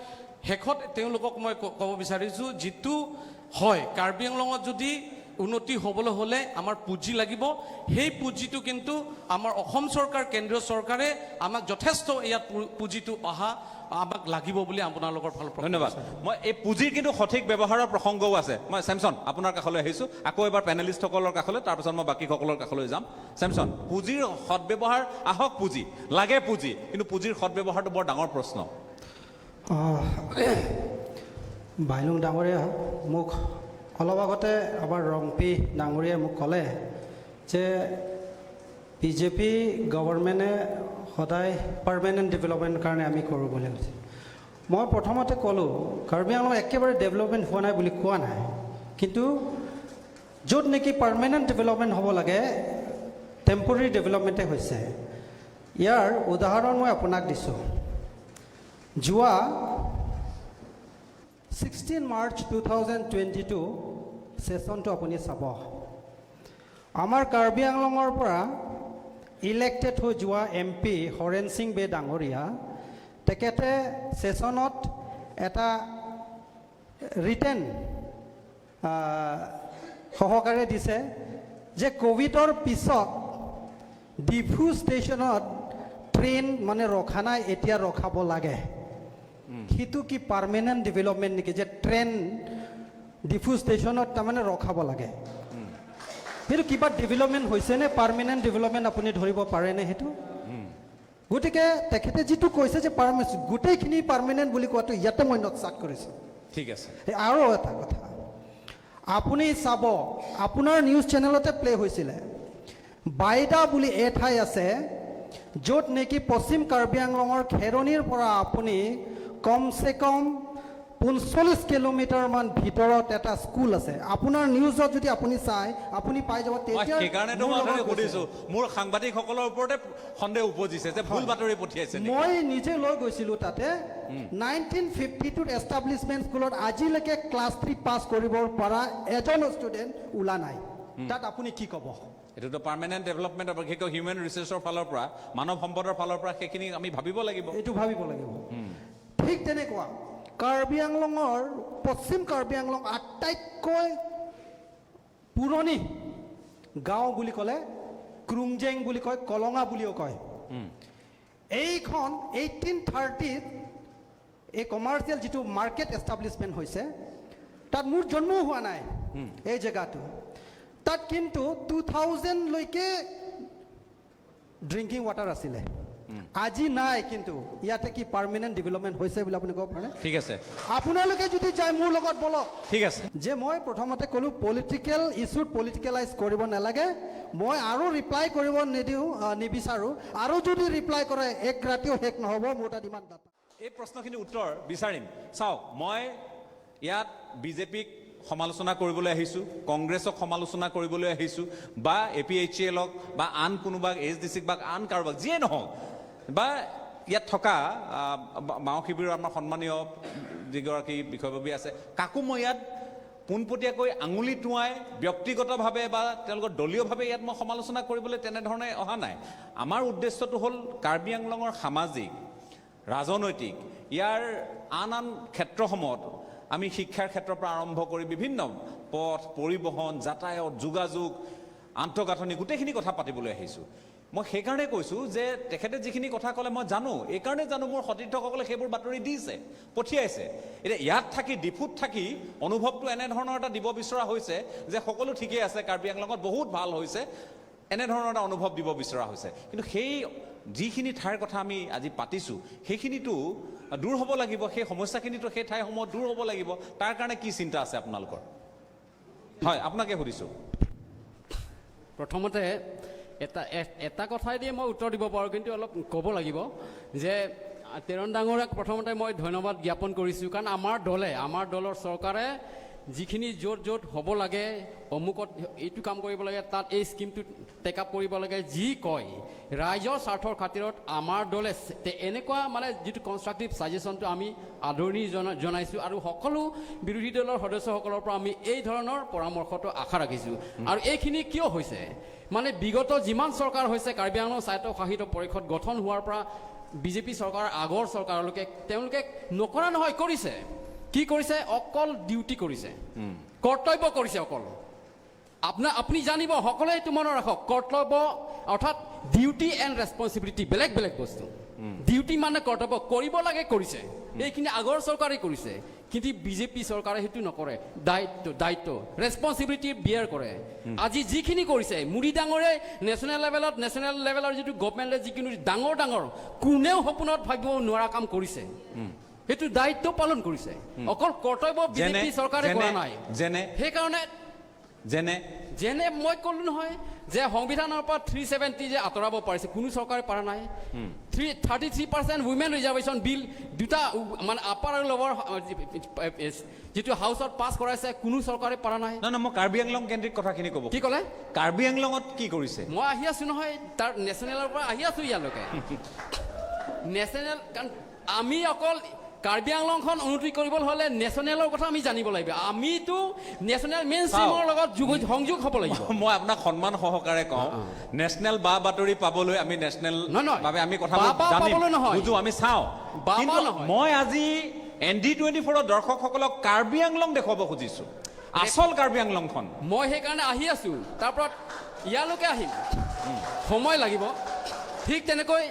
[SPEAKER 10] শেষত তেওঁলোকক মই ক'ব বিচাৰিছোঁ, যিটো হয় কাৰ্বি আংলঙত যদি উন্নতি হ'বলৈ হ'লে আমাৰ পুঁজি লাগিব, সেই পুঁজিটো কিন্তু আমাৰ অসম চৰকাৰ, কেন্দ্ৰীয় চৰকাৰে আমাক যথেষ্ট ইয়াত পুঁজিটো অহা আমাক লাগিব বুলি আপোনালোকৰ ফালৰ পৰা
[SPEAKER 2] ধন্যবাদ। মই এই পুঁজিৰ কিন্তু সঠিক ব্যৱহাৰৰ প্ৰসংগও আছে। মই চেমছন আপোনাৰ কাষলৈ আহিছোঁ, আকৌ এবাৰ পেনেলিষ্টসকলৰ কাষলৈ, তাৰপিছত মই বাকীসকলৰ কাষলৈ যাম। চেমছন, পুঁজিৰ সদ্ব্যৱহাৰ, আহক পুঁজি লাগে পুঁজি, কিন্তু পুঁজিৰ সদ্ব্যৱহাৰটো বৰ ডাঙৰ প্ৰশ্ন।
[SPEAKER 11] বাইলুং ডাঙৰীয়া মোক অলপ আগতে আমাৰ ৰংপি ডাঙৰীয়াই মোক ক'লে যে বিজেপি গভৰ্ণমেণ্টে সদায় পাৰ্মানেণ্ট ডেভেলপমেণ্টৰ কাৰণে আমি কৰোঁ বুলি কৈছে। মই প্ৰথমতে ক'লোঁ কাৰ্বি আংলং একেবাৰে ডেভেলপমেণ্ট হোৱা নাই বুলি কোৱা নাই, কিন্তু য'ত নেকি পাৰ্মানেণ্ট ডেভেলপমেণ্ট হ'ব লাগে টেম্পৰেৰী ডেভেলপমেণ্টে হৈছে। ইয়াৰ উদাহৰণ মই আপোনাক দিছোঁ। যোৱা 16 মাৰ্চ 2022 ছেশ্যনটো আপুনি চাব, আমাৰ কাৰ্বি আংলঙৰ পৰা ইলেক্টেড হৈ যোৱা এম পি হৰেণ সিং বে ডাঙৰীয়া, তেখেতে ছেশ্যনত এটা ৰিটেন সহকাৰে দিছে যে ক'ভিডৰ পিছত ডিফু ষ্টেচনত ট্ৰেইন মানে ৰখা নাই, এতিয়া ৰখাব লাগে। সেইটো কি পাৰ্মানেণ্ট ডেভেলপমেণ্ট নেকি যে ট্ৰেইন ডিফু ষ্টেচনত তাৰমানে ৰখাব লাগে? সেইটো কিবা ডেভেলপমেণ্ট হৈছেনে? পাৰ্মানেণ্ট ডেভেলপমেণ্ট আপুনি ধৰিব পাৰেনে সেইটো? গতিকে তেখেতে যিটো কৈছে যে গোটেইখিনি পাৰ্মানেণ্ট বুলি কোৱাটো ইয়াতে মই নৎসাত কৰিছোঁ।
[SPEAKER 2] ঠিক আছে।
[SPEAKER 11] আৰু এটা কথা আপুনি চাব, আপোনাৰ নিউজ চেনেলতে প্লে' হৈছিলে, বাইদা বুলি এঠাই আছে য'ত নেকি পশ্চিম কাৰ্বি আংলঙৰ খেৰণিৰ পৰা আপুনি কমচে কম 45 কিলোমিটাৰমান ভিতৰত এটা স্কুল আছে। আপোনাৰ নিউজত যদি আপুনি চাই আপুনি পাই যাব।
[SPEAKER 2] তেতিয়া সেইকাৰণেতো মই সুধিছোঁ, মোৰ সাংবাদিকসকলৰ ওপৰতে সন্দেহ উপজিছে যে ভুল বাতৰি পঠিয়াইছে।
[SPEAKER 11] মই নিজে লৈ গৈছিলোঁ তাতে। 1952 এষ্টাব্লিছমেণ্ট স্কুলত আজিলৈকে ক্লাছ 3 পাছ কৰিব পৰা এজনো ষ্টুডেণ্ট ওলা নাই। তাত আপুনি কি ক'ব?
[SPEAKER 2] এইটোতো পাৰ্মানেণ্ট ডেভেলপমেণ্ট, বিশেষকৈ হিউমেন ৰিচোৰ্চৰ ফালৰ পৰা, মানৱ সম্পদৰ ফালৰ পৰা সেইখিনি আমি ভাবিব লাগিব,
[SPEAKER 11] এইটো ভাবিব লাগিব। ঠিক তেনেকুৱা কাৰ্বি আংলঙৰ, পশ্চিম কাৰ্বি আংলং আটাইতকৈ পুৰণি গাঁও বুলি ক'লে ক্ৰুংজেং বুলি কয়, কলঙা বুলিও কয়। এইখন 1830ত এই কমাৰ্চিয়েল যিটো মাৰ্কেট এষ্টাব্লিছমেণ্ট হৈছে, তাত মোৰ জন্মও হোৱা নাই এই জেগাটো। তাত কিন্তু 2000লৈকে ড্ৰিংকিং ৱাটাৰ আছিলে, আজি নাই। কিন্তু ইয়াতে কি পাৰ্মানেণ্ট ডেভেলপমেণ্ট হৈছে বুলি আপুনি ক'ব পাৰে?
[SPEAKER 2] ঠিক আছে,
[SPEAKER 11] আপোনালোকে যদি যায় মোৰ লগত বলক।
[SPEAKER 2] ঠিক আছে,
[SPEAKER 11] যে মই প্ৰথমতে ক'লোঁ পলিটিকেল ইছ্যুত পলিটিকেলাইজ কৰিব নালাগে। মই আৰু ৰিপ্লাই কৰিব নিদিওঁ, নিবিচাৰোঁ। আৰু যদি ৰিপ্লাই কৰে এক ৰাতিও শেষ নহ'ব, মোৰ তাত ইমান ডাটা।
[SPEAKER 2] এই প্ৰশ্নখিনিৰ উত্তৰ বিচাৰিম। চাওক, মই ইয়াত বিজেপিক সমালোচনা কৰিবলৈ আহিছোঁ, কংগ্ৰেছক সমালোচনা কৰিবলৈ আহিছোঁ, বা এ পি এইচ এলক বা আন কোনোবাক, এইচ ডি চিক বা আন কাৰোবাক, যিয়ে নহওক, বা ইয়াত থকা মাও শিবিৰৰ আমাৰ সন্মানীয় যিগৰাকী বিষয়ববীয়া আছে, কাকো মই ইয়াত পোনপটীয়াকৈ আঙুলি টোঁৱাই ব্যক্তিগতভাৱে বা তেওঁলোকৰ দলীয়ভাৱে ইয়াত মই সমালোচনা কৰিবলৈ তেনেধৰণে অহা নাই। আমাৰ উদ্দেশ্যটো হ'ল কাৰ্বি আংলঙৰ সামাজিক, ৰাজনৈতিক, ইয়াৰ আন আন ক্ষেত্ৰসমূহত আমি শিক্ষাৰ ক্ষেত্ৰৰ পৰা আৰম্ভ কৰি বিভিন্ন পথ, পৰিবহণ, যাতায়াত, যোগাযোগ, আন্তঃগাঁথনি গোটেইখিনি কথা পাতিবলৈ আহিছোঁ। মই সেইকাৰণে কৈছোঁ যে তেখেতে যিখিনি কথা ক'লে মই জানো, এইকাৰণে জানো, মোৰ সতীৰ্থসকলে সেইবোৰ বাতৰি দিছে, পঠিয়াইছে। এতিয়া ইয়াত থাকি, ডিফুত থাকি অনুভৱটো এনেধৰণৰ এটা দিব বিচৰা হৈছে যে সকলো ঠিকেই আছে, কাৰ্বি আংলঙত বহুত ভাল হৈছে, এনেধৰণৰ এটা অনুভৱ দিব বিচৰা হৈছে। কিন্তু সেই যিখিনি ঠাইৰ কথা আমি আজি পাতিছোঁ সেইখিনিতো দূৰ হ'ব লাগিব, সেই সমস্যাখিনিতো সেই ঠাইসমূহত দূৰ হ'ব লাগিব। তাৰ কাৰণে কি চিন্তা আছে আপোনালোকৰ? হয়, আপোনাকে সুধিছোঁ।
[SPEAKER 3] প্ৰথমতে এটা এটা কথাই দিয়ে মই উত্তৰ দিব পাৰোঁ, কিন্তু অলপ ক'ব লাগিব যে তেৰণ ডাঙৰীয়াক প্ৰথমতে মই ধন্যবাদ জ্ঞাপন কৰিছোঁ, কাৰণ আমাৰ দলে, আমাৰ দলৰ চৰকাৰে যিখিনি য'ত য'ত হ'ব লাগে, অমুকত এইটো কাম কৰিব লাগে, তাত এই স্কিমটো টেক আপ কৰিব লাগে, যি কয় ৰাইজৰ স্বাৰ্থৰ খাতিৰত আমাৰ দলে এনেকুৱা মানে যিটো কনষ্ট্ৰাক্টিভ ছাজেশ্যনটো আমি আদৰণি জনাইছোঁ আৰু সকলো বিৰোধী দলৰ সদস্যসকলৰ পৰা আমি এই ধৰণৰ পৰামৰ্শটো আশা ৰাখিছোঁ। আৰু এইখিনি কিয় হৈছে, মানে বিগত যিমান চৰকাৰ হৈছে, কাৰ্বি আংলং স্বায়ত্তশাসিত পৰিষদ গঠন হোৱাৰ পৰা বিজেপি চৰকাৰৰ আগৰ চৰকাৰলৈকে তেওঁলোকে নকৰা নহয়, কৰিছে। কি কৰিছে? অকল ডিউটি কৰিছে, কৰ্তব্য কৰিছে অকল। আপুনি জানিব, সকলোৱে এইটো মনত ৰাখক, কৰ্তব্য অৰ্থাৎ ডিউটি এণ্ড ৰেচপনচিবিলিটি বেলেগ বেলেগ বস্তু। ডিউটি মানে কৰ্তব্য, কৰিব লাগে, কৰিছে, এইখিনি আগৰ চৰকাৰে কৰিছে। কিন্তু বিজেপি চৰকাৰে সেইটো নকৰে। দায়িত্ব, দায়িত্ব ৰেচপনচিবিলিটি বিয়াৰ কৰে। আজি যিখিনি কৰিছে মুদি ডাঙৰে নেশ্যনেল লেভেলত, নেশ্যনেল লেভেলৰ যিটো গভমেণ্টে যিখিনি ডাঙৰ ডাঙৰ কোনেও সপোনত ভাবিব নোৱাৰা কাম কৰিছে, সেইটো দায়িত্ব পালন কৰিছে। অকল কৰ্তব্য বিজেপি চৰকাৰে কৰা নাই।
[SPEAKER 2] যেনে
[SPEAKER 3] সেইকাৰণে
[SPEAKER 2] যেনে
[SPEAKER 3] যেনে মই ক'লো নহয় যে সংবিধানৰ পৰা 370 যে আঁতৰাব পাৰিছে, কোনো চৰকাৰে পৰা নাই। 33% উইমেন ৰিজাৰ্ভেশ্যন বিল দুটা মানে আপাৰ আৰু লৱাৰ যিটো হাউচত পাছ কৰাইছে, কোনো চৰকাৰে পৰা নাই।
[SPEAKER 2] নহয় নহয়, মই কাৰ্বি আংলং কেন্দ্ৰিক কথাখিনি ক'ব।
[SPEAKER 3] কি ক'লে?
[SPEAKER 2] কাৰ্বি আংলঙত কি কৰিছে?
[SPEAKER 3] মই আহি আছোঁ নহয়, তাৰ নেশ্যনেলৰ পৰা আহি আছোঁ ইয়ালৈকে। নেশ্যনেল, কাৰণ আমি অকল কাৰ্বি আংলংখন উন্নতি কৰিবলৈ হ'লে নেশ্যনেলৰ কথা আমি জানিব লাগিব। আমিতো নেশ্যনেল মেইন ষ্ট্ৰীমৰ লগত সংযোগ হ'ব লাগিব।
[SPEAKER 2] মই আপোনাক সন্মান সহকাৰে কওঁ, নেশ্যনেল বা বাতৰি পাবলৈ আমি নেশ্যনেল বাবে আমি কথা বুজো, আমি চাওঁ। মই আজি ND24 দৰ্শকসকলক কাৰ্বি আংলং দেখুৱাব খুজিছোঁ, আচল কাৰ্বি আংলংখন।
[SPEAKER 3] মই সেইকাৰণে আহি আছোঁ, তাৰ পৰা ইয়ালৈকে আহিম, সময় লাগিব। ঠিক তেনেকৈ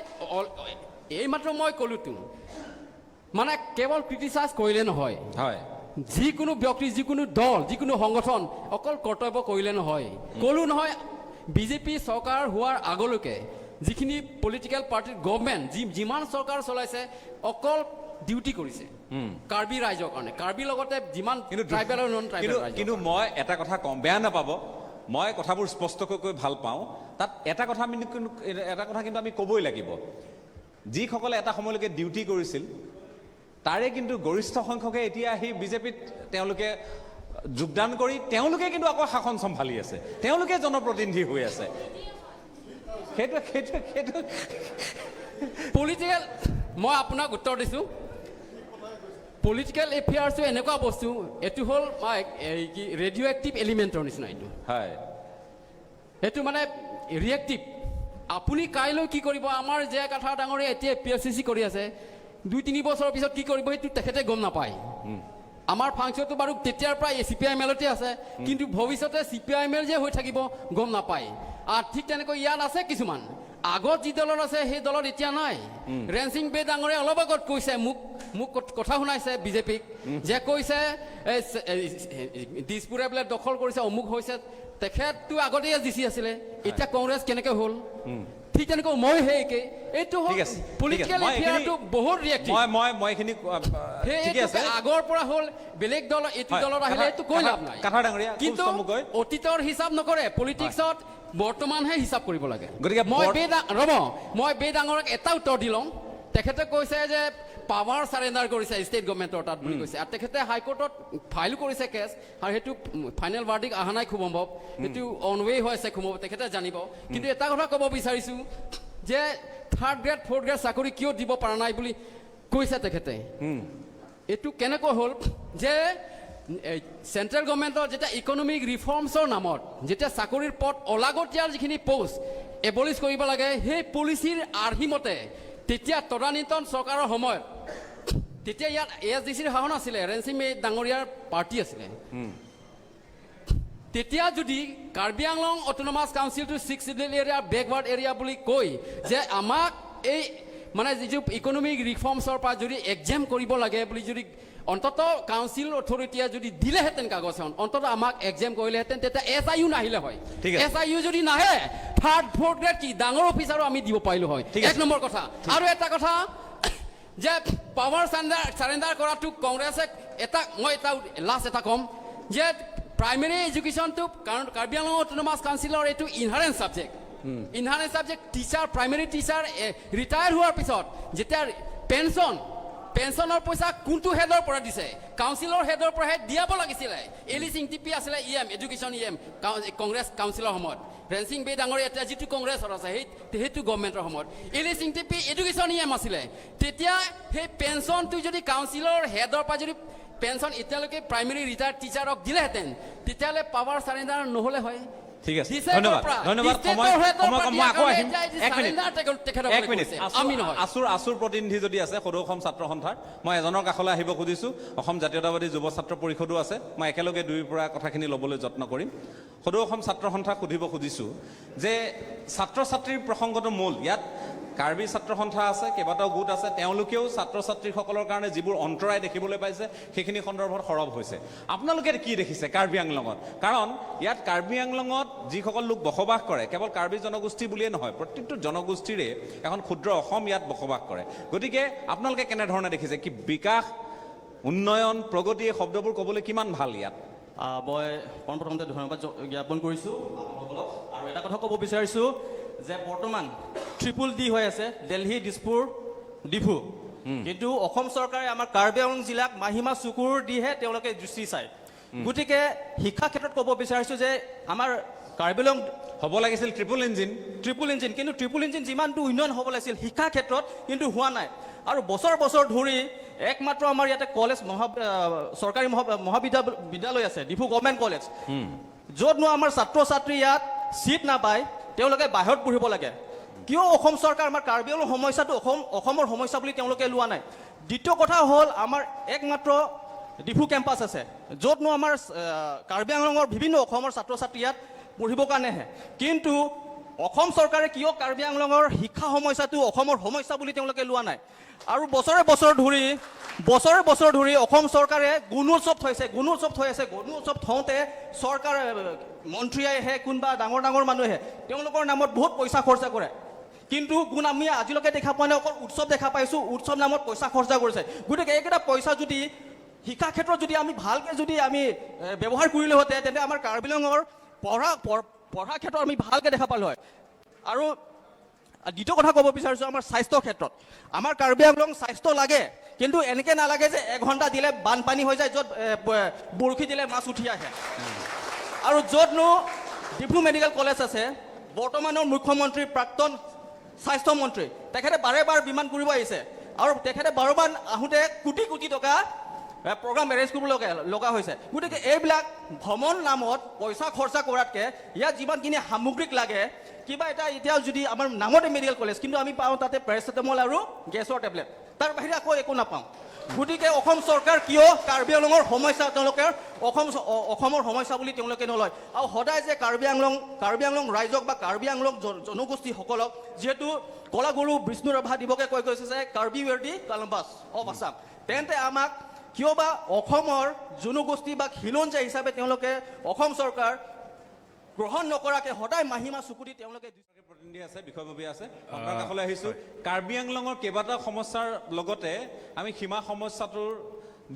[SPEAKER 3] এইমাত্ৰ মই ক'লোতো, মানে কেৱল ক্ৰিটিচাইজ কৰিলে নহয়,
[SPEAKER 2] হয়,
[SPEAKER 3] যিকোনো ব্যক্তি, যিকোনো দল, যিকোনো সংগঠন অকল কৰ্তব্য কৰিলে নহয়। ক'লো নহয়, বিজেপি চৰকাৰ হোৱাৰ আগলৈকে যিখিনি পলিটিকেল পাৰ্টিৰ গভমেণ্ট যিমান চৰকাৰ চলাইছে, অকল ডিউটি কৰিছে কাৰ্বি ৰাইজৰ কাৰণে, কাৰ্বি লগতে যিমান ট্ৰাইবেল আৰু নন ট্ৰাইবেল।
[SPEAKER 2] কিন্তু মই এটা কথা কওঁ, বেয়া নাপাব, মই কথাবোৰ স্পষ্টকৈ কৈ ভাল পাওঁ। তাত এটা কথা আমি এটা কথা কিন্তু আমি ক'বই লাগিব, যিসকলে এটা সময়লৈকে ডিউটি কৰিছিল তাৰে কিন্তু গৰিষ্ঠ সংখ্যকে এতিয়া আহি বিজেপিত তেওঁলোকে যোগদান কৰি তেওঁলোকে কিন্তু আকৌ শাসন চম্ভালি আছে, তেওঁলোকে জনপ্ৰতিনিধি হৈ আছে। সেইটো সেইটো সেইটো
[SPEAKER 3] পলিটিকেল, মই আপোনাক উত্তৰ দিছোঁ, পলিটিকেল এফেয়াৰ্ছটো এনেকুৱা বস্তু, এইটো হ'ল এই কি ৰেডিঅ' এক্টিভ এলিমেণ্টৰ নিচিনা। এইটো
[SPEAKER 2] হয়,
[SPEAKER 3] এইটো মানে ৰিয়েক্টিভ। আপুনি কাইলৈ কি কৰিব, আমাৰ জে কাঠাৰ ডাঙৰীয়া এতিয়া পি এফ চি চি কৰি আছে, 2-3 বছৰৰ পিছত কি কৰিব সেইটো তেখেতে গম নাপায়। আমাৰ ফাংচনটো বাৰু তেতিয়াৰ পৰা চি পি I am এলতে আছে, কিন্তু ভৱিষ্যতে C P I M L যে হৈ থাকিব গম নাপায়। আৰু ঠিক তেনেকৈ ইয়াত আছে কিছুমান আগত যি দলত আছে সেই দলত এতিয়া নাই। ৰেনচিং বে ডাঙৰীয়া অলপ আগত কৈছে, মোক মোক কথা শুনাইছে বিজেপিক, যে কৈছে দিছপুৰে বোলে দখল কৰিছে, অমুক হৈছে, তেখেতটো আগতেই জিচি আছিলে, এতিয়া কংগ্ৰেছ কেনেকৈ হ'ল? ঠিক তেনেকৈ মই সেই একেই। এইটো হ'ল পলিটিকেল এফেয়াৰটো বহুত ৰিয়েক্টিভ।
[SPEAKER 2] মই মই এইখিনি ঠিকে আছে,
[SPEAKER 3] আগৰ পৰা হ'ল বেলেগ দল, এইটো দলত আহিলে এইটো কৈ লাভ নাই। কিন্তু অতীতৰ হিচাপ নকৰে, পলিটিক্সত বৰ্তমানহে হিচাপ কৰিব লাগে।
[SPEAKER 2] গতিকে
[SPEAKER 3] মই ৰ'ব, মই বে ডাঙৰক এটা উত্তৰ দি লওঁ। তেখেতে কৈছে যে পাৱাৰ চাৰেণ্ডাৰ কৰিছে ষ্টেট গভৰ্ণমেণ্টৰ তাত বুলি কৈছে। আৰু তেখেতে হাইকোৰ্টত ফাইলো কৰিছে কেছ, আৰু সেইটো ফাইনেল ভাৰ্ডিক অহা নাই, খুব সম্ভৱ সেইটো অন ৱে হৈ আছে, খুব সম্ভৱ তেখেতে জানিব। কিন্তু এটা কথা ক'ব বিচাৰিছোঁ যে থাৰ্ড গ্ৰেড ফ'ৰ্থ গ্ৰেড চাকৰি কিয় দিব পৰা নাই বুলি কৈছে তেখেতে। এইটো কেনেকৈ হ'ল যে চেণ্ট্ৰেল গভৰ্ণমেণ্টৰ যেতিয়া ইকনমিক ৰিফৰ্মছৰ নামত যেতিয়া চাকৰিৰ পদ অলাগতিয়াল যিখিনি পষ্ট এবলিছ কৰিব লাগে, সেই পলিচিৰ আৰ্হিমতে তেতিয়া তদানীন্তন চৰকাৰৰ সময়ত তেতিয়া ইয়াত এ এছ ডি চিৰ শাসন আছিলে, ৰেঞ্চি মে ডাঙৰীয়াৰ পাৰ্টি আছিলে। তেতিয়া যদি কাৰ্বি আংলং অট'নমাছ কাউন্সিলটো six schedule area, backward area বুলি কৈ যে আমাক এই মানে যিটো ইকনমিক ৰিফৰ্মছৰ পৰা যদি এক্সাম কৰিব লাগে বুলি যদি অন্ততঃ কাউন্সিল অথৰিটিয়ে যদি দিলেহেঁতেন কাগজ এখন, অন্ততঃ আমাক এক্সাম কৰিলেহেঁতেন, তেতিয়া এছ I U নাহিলে হয়।
[SPEAKER 2] ঠিক আছে।
[SPEAKER 3] এছ I U যদি নাহে, থাৰ্ড ফ'ৰ্থ গ্ৰেড কি ডাঙৰ অফিচাৰো আমি দিব পাৰিলোঁ হয়।
[SPEAKER 2] ঠিক আছে।
[SPEAKER 3] এক নম্বৰ কথা। আৰু এটা কথা যে পাৱাৰ চাৰেণ্ডাৰ কৰাটো কংগ্ৰেছে এটা, মই এটা লাষ্ট এটা ক'ম যে প্ৰাইমেৰী এডুকেশ্যনটো কাৰণ কাৰ্বি আংলং অট'নমাছ কাউন্সিলৰ এইটো inherent subject, inherent subject. Teacher, primary teacher retire হোৱাৰ পিছত যেতিয়া পেঞ্চনৰ পইচা কোনটো হেডৰ পৰা দিছে? কাউন্সিলৰ হেডৰ পৰাহে দিয়াব লাগিছিলে। এলিছ ইংটিপি আছিলে EM, education EM, Congress কাউন্সিলৰ সময়ত। ৰেঞ্চিং বে ডাঙৰীয়া এতিয়া যিটো কংগ্ৰেছত আছে, সেইটো গভৰ্ণমেণ্টৰ সময়ত এলিছ ইংটিপি এডুকেশ্যন EM আছিলে। তেতিয়া সেই পেঞ্চনটো যদি কাউন্সিলৰ হেডৰ পৰা যদি পেঞ্চন এতিয়ালৈকে প্ৰাইমেৰী ৰিটায়াৰ্ড টিচাৰক দিলেহেঁতেন, তেতিয়াহ'লে পাৱাৰ চাৰেণ্ডাৰ নহ'লে হয়।
[SPEAKER 2] ঠিক আছে,
[SPEAKER 3] দিছে
[SPEAKER 2] ধন্যবাদ,
[SPEAKER 3] ক'ৰ পৰা?
[SPEAKER 2] ধন্যবাদ।
[SPEAKER 3] ষ্টেটৰ
[SPEAKER 2] সময়
[SPEAKER 3] হেডৰ
[SPEAKER 2] সময়
[SPEAKER 3] পৰা
[SPEAKER 2] কম, মই
[SPEAKER 3] দিয়াৰ
[SPEAKER 2] আকৌ
[SPEAKER 3] কাৰণে
[SPEAKER 2] আহিম।
[SPEAKER 3] এতিয়া এই
[SPEAKER 2] এক মিনিট,
[SPEAKER 3] চাৰেণ্ডাৰ তেখেতসকলে
[SPEAKER 2] এক মিনিট।
[SPEAKER 3] কৰিছে।
[SPEAKER 2] আছু
[SPEAKER 3] আমি নহয়।
[SPEAKER 2] আছুৰ প্ৰতিনিধি যদি আছে সদৌ অসম ছাত্ৰ সন্থাৰ, মই এজনৰ কাষলৈ আহিব খুজিছোঁ। অসম জাতীয়তাবাদী যুৱ ছাত্ৰ পৰিষদো আছে, মই একেলগে দুয়োৰ পৰা কথাখিনি ল'বলৈ যত্ন কৰিম। সদৌ অসম ছাত্ৰ সন্থাক সুধিব খুজিছোঁ যে ছাত্ৰ ছাত্ৰীৰ প্ৰসংগটো মূল। ইয়াত কাৰ্বি ছাত্ৰ সন্থা আছে, কেইবাটাও গোট আছে, তেওঁলোকেও ছাত্ৰ ছাত্ৰীসকলৰ কাৰণে যিবোৰ অন্তৰায় দেখিবলৈ পাইছে সেইখিনি সন্দৰ্ভত সৰব হৈছে। আপোনালোকে কি দেখিছে কাৰ্বি আংলঙত? কাৰণ ইয়াত কাৰ্বি আংলঙত যিসকল লোক বসবাস কৰে, কেৱল কাৰ্বি জনগোষ্ঠী বুলিয়ে নহয়, প্ৰত্যেকটো জনগোষ্ঠীৰে এখন ক্ষুদ্ৰ অসম ইয়াত বসবাস কৰে। গতিকে আপোনালোকে কেনেধৰণে দেখিছে কি বিকাশ, উন্নয়ন, প্ৰগতি এই শব্দবোৰ ক'বলৈ কিমান ভাল ইয়াত?
[SPEAKER 12] মই পোনপ্ৰথমতে ধন্যবাদ জ্ঞাপন কৰিছোঁ আপোনালোকক। আৰু এটা কথা ক'ব বিচাৰিছোঁ যে বৰ্তমান ট্ৰিপুল ডি হৈ আছে, দেলহি, দিছপুৰ, ডিফু। কিন্তু অসম চৰকাৰে আমাৰ কাৰ্বি আংলং জিলাক মাহিমা চকুৰ দিহে তেওঁলোকে দৃষ্টি চায়। গতিকে শিক্ষা ক্ষেত্ৰত ক'ব বিচাৰিছোঁ যে আমাৰ কাৰ্বি আংলং
[SPEAKER 2] হ'ব লাগিছিল ট্ৰিপুল ইঞ্জিন,
[SPEAKER 12] ট্ৰিপুল ইঞ্জিন, কিন্তু ট্ৰিপুল ইঞ্জিন যিমানটো উন্নয়ন হ'ব লাগিছিল শিক্ষা ক্ষেত্ৰত কিন্তু হোৱা নাই। আৰু বছৰ বছৰ ধৰি একমাত্ৰ আমাৰ ইয়াতে কলেজ চৰকাৰী মহাবিদ্যালয় আছে, ডিফু গভৰ্ণমেণ্ট কলেজ, য'তনো আমাৰ ছাত্ৰ ছাত্ৰী ইয়াত ছিট নাপায়, তেওঁলোকে বাহিৰত পঢ়িব লাগে। কিয় অসম চৰকাৰ আমাৰ কাৰ্বি আংলং সমস্যাটো অসমৰ সমস্যা বুলি তেওঁলোকে লোৱা নাই? দ্বিতীয় কথা হ'ল আমাৰ একমাত্ৰ ডিফু কেম্পাছ আছে, য'তনো আমাৰ কাৰ্বি আংলঙৰ বিভিন্ন অসমৰ ছাত্ৰ ছাত্ৰী ইয়াত পঢ়িবৰ কাৰণে আহে। কিন্তু অসম চৰকাৰে কিয় কাৰ্বি আংলঙৰ শিক্ষা সমস্যাটো অসমৰ সমস্যা বুলি তেওঁলোকে লোৱা নাই? আৰু বছৰে বছৰে বছৰ ধৰি অসম চৰকাৰে গুণোৎসৱ থৈছে, গুণোৎসৱ থৈ আছে। গুণোৎসৱ থওঁতে চৰকাৰ মন্ত্ৰী আহে, কোনোবা ডাঙৰ ডাঙৰ মানুহ আহে, তেওঁলোকৰ নামত বহুত পইচা খৰচা কৰে। কিন্তু গুণ আমি আজিলৈকে দেখা পোৱা নাই, অকল উৎসৱ দেখা পাইছোঁ, উৎসৱ নামত পইচা খৰচা কৰিছে। গতিকে এইকেইটা পইচা যদি শিক্ষা ক্ষেত্ৰত যদি আমি ভালকৈ যদি আমি ব্যৱহাৰ কৰিলোহেঁতেন, তেন্তে আমাৰ কাৰ্বি আংলঙৰ পঢ়া ক্ষেত্ৰত আমি ভালকৈ দেখা পালোঁ হয়। আৰু দ্বিতীয় কথা ক'ব বিচাৰিছোঁ, আমাৰ স্বাস্থ্য ক্ষেত্ৰত আমাৰ কাৰ্বি আংলং স্বাস্থ্য লাগে, কিন্তু এনেকৈ নালাগে যে এঘণ্টা দিলে বানপানী হৈ যায়, য'ত বৰশী দিলে মাছ উঠি আহে। আৰু য'তনো ডিফু মেডিকেল কলেজ আছে, বৰ্তমানৰ মুখ্যমন্ত্ৰী, প্ৰাক্তন স্বাস্থ্যমন্ত্ৰী, তেখেতে বাৰে বাৰে বিমান কৰিব আহিছে আৰু তেখেতে বাৰবাৰ আহোঁতে কোটি কোটি টকা প্ৰগ্ৰাম এৰেঞ্জ কৰিব লগা হৈছে। গতিকে এইবিলাক ভ্ৰমণ নামত পইচা খৰচা কৰাতকৈ ইয়াত যিমানখিনি সামগ্ৰিক লাগে, কিবা এটা এতিয়া যদি আমাৰ নামতে মেডিকেল কলেজ, কিন্তু আমি পাওঁ তাতে পেৰাচিটামল আৰু গেছৰ টেবলেট, তাৰ বাহিৰে আকৌ একো নাপাওঁ। গতিকে অসম চৰকাৰ কিয় কাৰ্বি আংলঙৰ সমস্যা তেওঁলোকে অসমৰ সমস্যা বুলি তেওঁলোকে নলয়? আৰু সদায় যে কাৰ্বি আংলং ৰাইজক বা কাৰ্বি আংলং জনগোষ্ঠীসকলক, যিহেতু কলাগুৰু বিষ্ণু ৰাভা দিৱসে কৈ গৈছে যে Karbi were the Columbus of Assam, তেন্তে আমাক কিয় বা অসমৰ জনগোষ্ঠী বা খিলঞ্জীয়া হিচাপে তেওঁলোকে অসম চৰকাৰ গ্ৰহণ নকৰাকে সদায় মাহিমা চকুদি তেওঁলোকে
[SPEAKER 2] প্ৰতিনিধি আছে, বিষয়ববীয়া আছে, আপোনাৰ কাষলৈ আহিছোঁ। কাৰ্বি আংলঙৰ কেইবাটাও সমস্যাৰ লগতে আমি সীমা সমস্যাটোৰ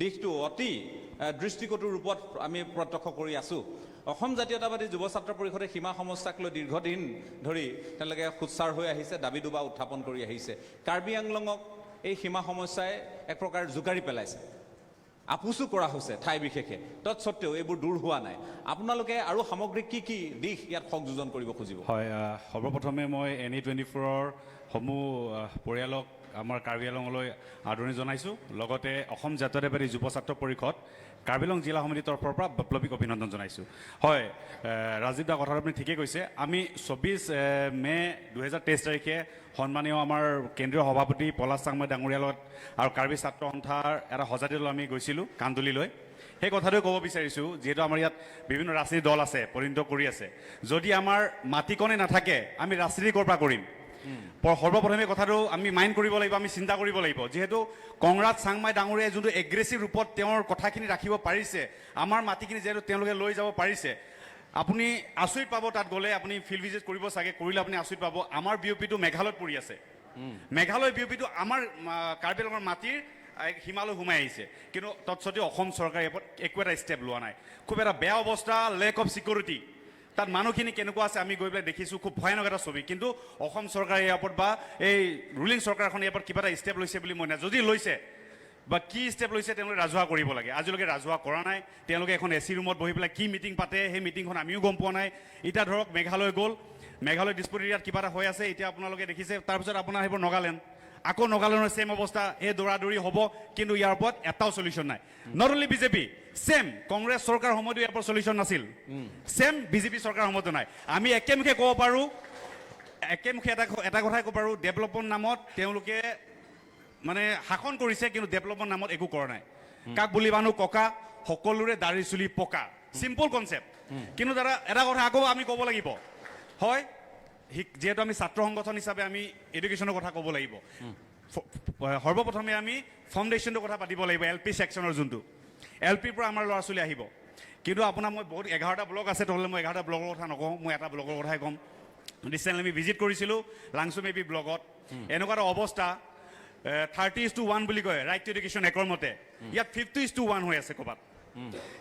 [SPEAKER 2] দিশটো অতি দৃষ্টিকটু ৰূপত আমি প্ৰত্যক্ষ কৰি আছোঁ। অসম জাতীয়তাবাদী যুৱ ছাত্ৰ পৰিষদে সীমা সমস্যাক লৈ দীৰ্ঘদিন ধৰি তেওঁলোকে সোচ্চাৰ হৈ আহিছে, দাবী দুবা উত্থাপন কৰি আহিছে। কাৰ্বি আংলঙক এই সীমা সমস্যাই এক প্ৰকাৰ জোকাৰি পেলাইছে, আপোচো কৰা হৈছে ঠাই বিশেষে, তৎসত্ত্বেও এইবোৰ দূৰ হোৱা নাই। আপোনালোকে আৰু সামগ্ৰিক কি কি দিশ ইয়াত সংযোজন কৰিব খুজিব?
[SPEAKER 13] হয়, সৰ্বপ্ৰথমে মই NE 24ৰ সমূহ পৰিয়ালক আমাৰ কাৰ্বি আংলঙলৈ আদৰণি জনাইছোঁ। লগতে অসম জাতীয়তাবাদী যুৱ ছাত্ৰ পৰিষদ কাৰ্বি আংলং জিলা সমিতিৰ তৰফৰ পৰা বৈপ্লৱিক অভিনন্দন জনাইছোঁ। হয়, ৰাজীৱ দা, কথাটো আপুনি ঠিকেই কৈছে। আমি 24 মে' 2023 তাৰিখে সন্মানীয় আমাৰ কেন্দ্ৰীয় সভাপতি পলাশ চাংমাই ডাঙৰীয়াৰ লগত আৰু কাৰ্বি ছাত্ৰ সন্থাৰ এটা সজাতি দল আমি গৈছিলোঁ কান্দুলিলৈ। সেই কথাটোৱে ক'ব বিচাৰিছোঁ, যিহেতু আমাৰ ইয়াত বিভিন্ন ৰাজনীতি দল আছে, প্ৰতিনিধিত্ব কৰি আছে, যদি আমাৰ মাটিকণে নাথাকে আমি ৰাজনীতি ক'ৰ পৰা কৰিম? সৰ্বপ্ৰথমে কথাটো আমি মাইণ্ড কৰিব লাগিব, আমি চিন্তা কৰিব লাগিব। যিহেতু কংৰাড চাংমাই ডাঙৰীয়াই যোনটো এগ্ৰেছিভ ৰূপত তেওঁৰ কথাখিনি ৰাখিব পাৰিছে, আমাৰ মাটিখিনি যিহেতু তেওঁলোকে লৈ যাব পাৰিছে, আপুনি আচৰিত পাব। তাত গ'লে আপুনি ফিল্ড ভিজিট কৰিব চাগে, কৰিলে আপুনি আচৰিত পাব। আমাৰ বি অ' পিটো মেঘালয়ত পৰি আছে। মেঘালয় বি অ' পিটো আমাৰ কাৰ্বি আংলঙৰ মাটিৰ সীমালৈ সোমাই আহিছে, কিন্তু তৎসত্ত্বেও অসম চৰকাৰে ইয়াৰ ওপৰত একো এটা ষ্টেপ লোৱা নাই। খুব এটা বেয়া অৱস্থা, লেক অফ ছিকিউৰিটি। তাত মানুহখিনি কেনেকুৱা আছে আমি গৈ পেলাই দেখিছোঁ, খুব ভয়ানক এটা ছবি। কিন্তু অসম চৰকাৰে ইয়াৰ ওপৰত বা এই ৰুলিং চৰকাৰখনে ইয়াৰ ওপৰত কিবা এটা ষ্টেপ লৈছে বুলি মই নাই। যদি লৈছে বা কি ষ্টেপ লৈছে তেওঁলোকে ৰাজহুৱা কৰিব লাগে। আজিলৈকে ৰাজহুৱা কৰা নাই। তেওঁলোকে এখন এ চি ৰুমত বহি পেলাই কি মিটিং পাতে, সেই মিটিংখন আমিও গম পোৱা নাই। এতিয়া ধৰক মেঘালয় গ'ল, মেঘালয় দিছপুৰ এৰিয়াত কিবা এটা হৈ আছে, এতিয়া আপোনালোকে দেখিছে। তাৰপিছত আপোনাৰ আহিব নগালেণ্ড, আকৌ নগালেণ্ডৰ ছেম অৱস্থা, এই দৌৰা দৌৰি হ'ব, কিন্তু ইয়াৰ ওপৰত এটাও চলিউশ্যন নাই। Not only BJP, same Congress চৰকাৰ সময়তো ইয়াৰ ওপৰত চলিউশ্যন নাছিল, ছেম বিজেপি চৰকাৰ সময়তো নাই। আমি একেমুখে ক'ব পাৰোঁ, একেমুখে এটা কথাই ক'ব পাৰোঁ, ডেভেলপমেণ্ট নামত তেওঁলোকে মানে শাসন কৰিছে, কিন্তু ডেভেলপমেণ্ট নামত একো কৰা নাই। কাক বুলিবানো ককা, সকলোৰে দাড়ি চুলি পকা, চিম্পল কনচেপ্ট। কিন্তু দাদা, এটা কথা আকৌ আমি ক'ব লাগিব, হয়, যিহেতু আমি ছাত্ৰ সংগঠন হিচাপে আমি এডুকেশ্যনৰ কথা ক'ব লাগিব। সৰ্বপ্ৰথমে আমি ফাউণ্ডেশ্যনটোৰ কথা পাতিব লাগিব, এল পি ছেকশ্যনৰ যোনটো এল পিৰ পৰা আমাৰ ল'ৰা ছোৱালী আহিব। কিন্তু আপোনাৰ মই বহুত 11টা ব্লক আছে, তেনেহ'লে মই 11টা ব্লকৰ কথা নকওঁ, মই এটা ব্লকৰ কথাই ক'ম। ৰিচেণ্টলি আমি ভিজিট কৰিছিলোঁ লাংচুম এ পি ব্লকত। এনেকুৱা এটা অৱস্থা, 30:1 বুলি কয় ৰাইট টু এডুকেশ্যন এক্টৰ মতে, ইয়াত 50:1 হৈ আছে ক'ৰবাত।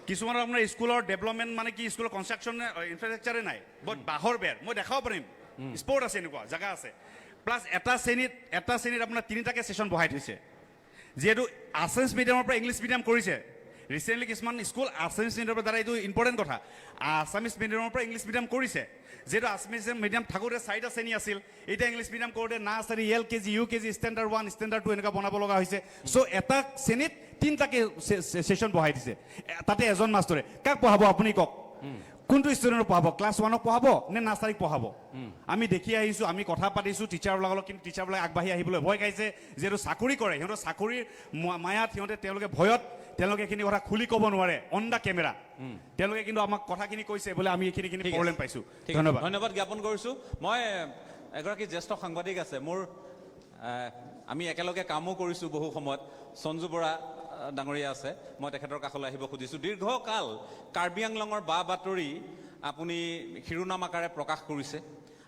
[SPEAKER 13] কিছুমানৰ আপোনাৰ স্কুলৰ ডেভেলপমেণ্ট মানে কি, স্কুলৰ কনষ্ট্ৰাকশ্যন ইনফ্ৰাষ্ট্ৰাকচাৰে নাই, বহুত বাঁহৰ বেৰ, মই দেখাব পাৰিম, স্পট আছে, এনেকুৱা জেগা আছে। প্লাছ এটা শ্ৰেণীত আপোনাৰ তিনিটাকে ছেশ্যন বহাই থৈছে। যিহেতু আছামিছ মিডিয়ামৰ পৰা ইংলিছ মিডিয়াম কৰিছে ৰিচেণ্টলি কিছুমান স্কুল, আছামিছ মিডিয়ামৰ পৰা, দ্বাৰা এইটো ইম্পৰ্টেণ্ট কথা, আছামিছ মিডিয়ামৰ পৰা ইংলিছ মিডিয়াম কৰিছে। যিহেতু আছামিছ মিডিয়াম থাকোঁতে চাৰিটা শ্ৰেণী আছিল, এতিয়া ইংলিছ মিডিয়াম কৰোঁতে nursery, LKG, UKG, standard 1, standard 2 এনেকুৱা বনাব লগা হৈছে। চ' এটা শ্ৰেণীত তিনিটাকে ছেশ্যন বহাই দিছে, তাতে এজন মাষ্টৰে কাক পঢ়াব আপুনি কওক? কোনটো ষ্টুডেণ্টক পঢ়াব? ক্লাছ ওৱানক পঢ়াব নে নাৰ্চাৰীক পঢ়াব? আমি দেখি আহিছোঁ, আমি কথা পাতিছোঁ টিচাৰবিলাকৰ লগত, কিন্তু টিচাৰবিলাক আগবাঢ়ি আহিবলৈ ভয় খাইছে। যিহেতু চাকৰি কৰে, সিহঁতৰ চাকৰিৰ মায়াত সিহঁতে তেওঁলোকে ভয়ত তেওঁলোকে এইখিনি কথা খুলি ক'ব নোৱাৰে অন the camera. তেওঁলোকে কিন্তু আমাক কথাখিনি কৈছে বোলে আমি এইখিনি
[SPEAKER 2] ঠিক আছে।
[SPEAKER 13] প্ৰব্লেম পাইছোঁ।
[SPEAKER 2] ঠিক আছে।
[SPEAKER 13] ধন্যবাদ।
[SPEAKER 2] ধন্যবাদ জ্ঞাপন কৰিছোঁ। মই এগৰাকী জ্যেষ্ঠ সাংবাদিক আছে মোৰ, আমি একেলগে কামো কৰিছোঁ বহু সময়ত, সঞ্জু বৰা ডাঙৰীয়া আছে, মই তেখেতৰ কাষলৈ আহিব খুজিছোঁ। দীৰ্ঘকাল কাৰ্বি আংলঙৰ বা বাতৰি আপুনি শিৰোনাম আকাৰে প্ৰকাশ কৰিছে,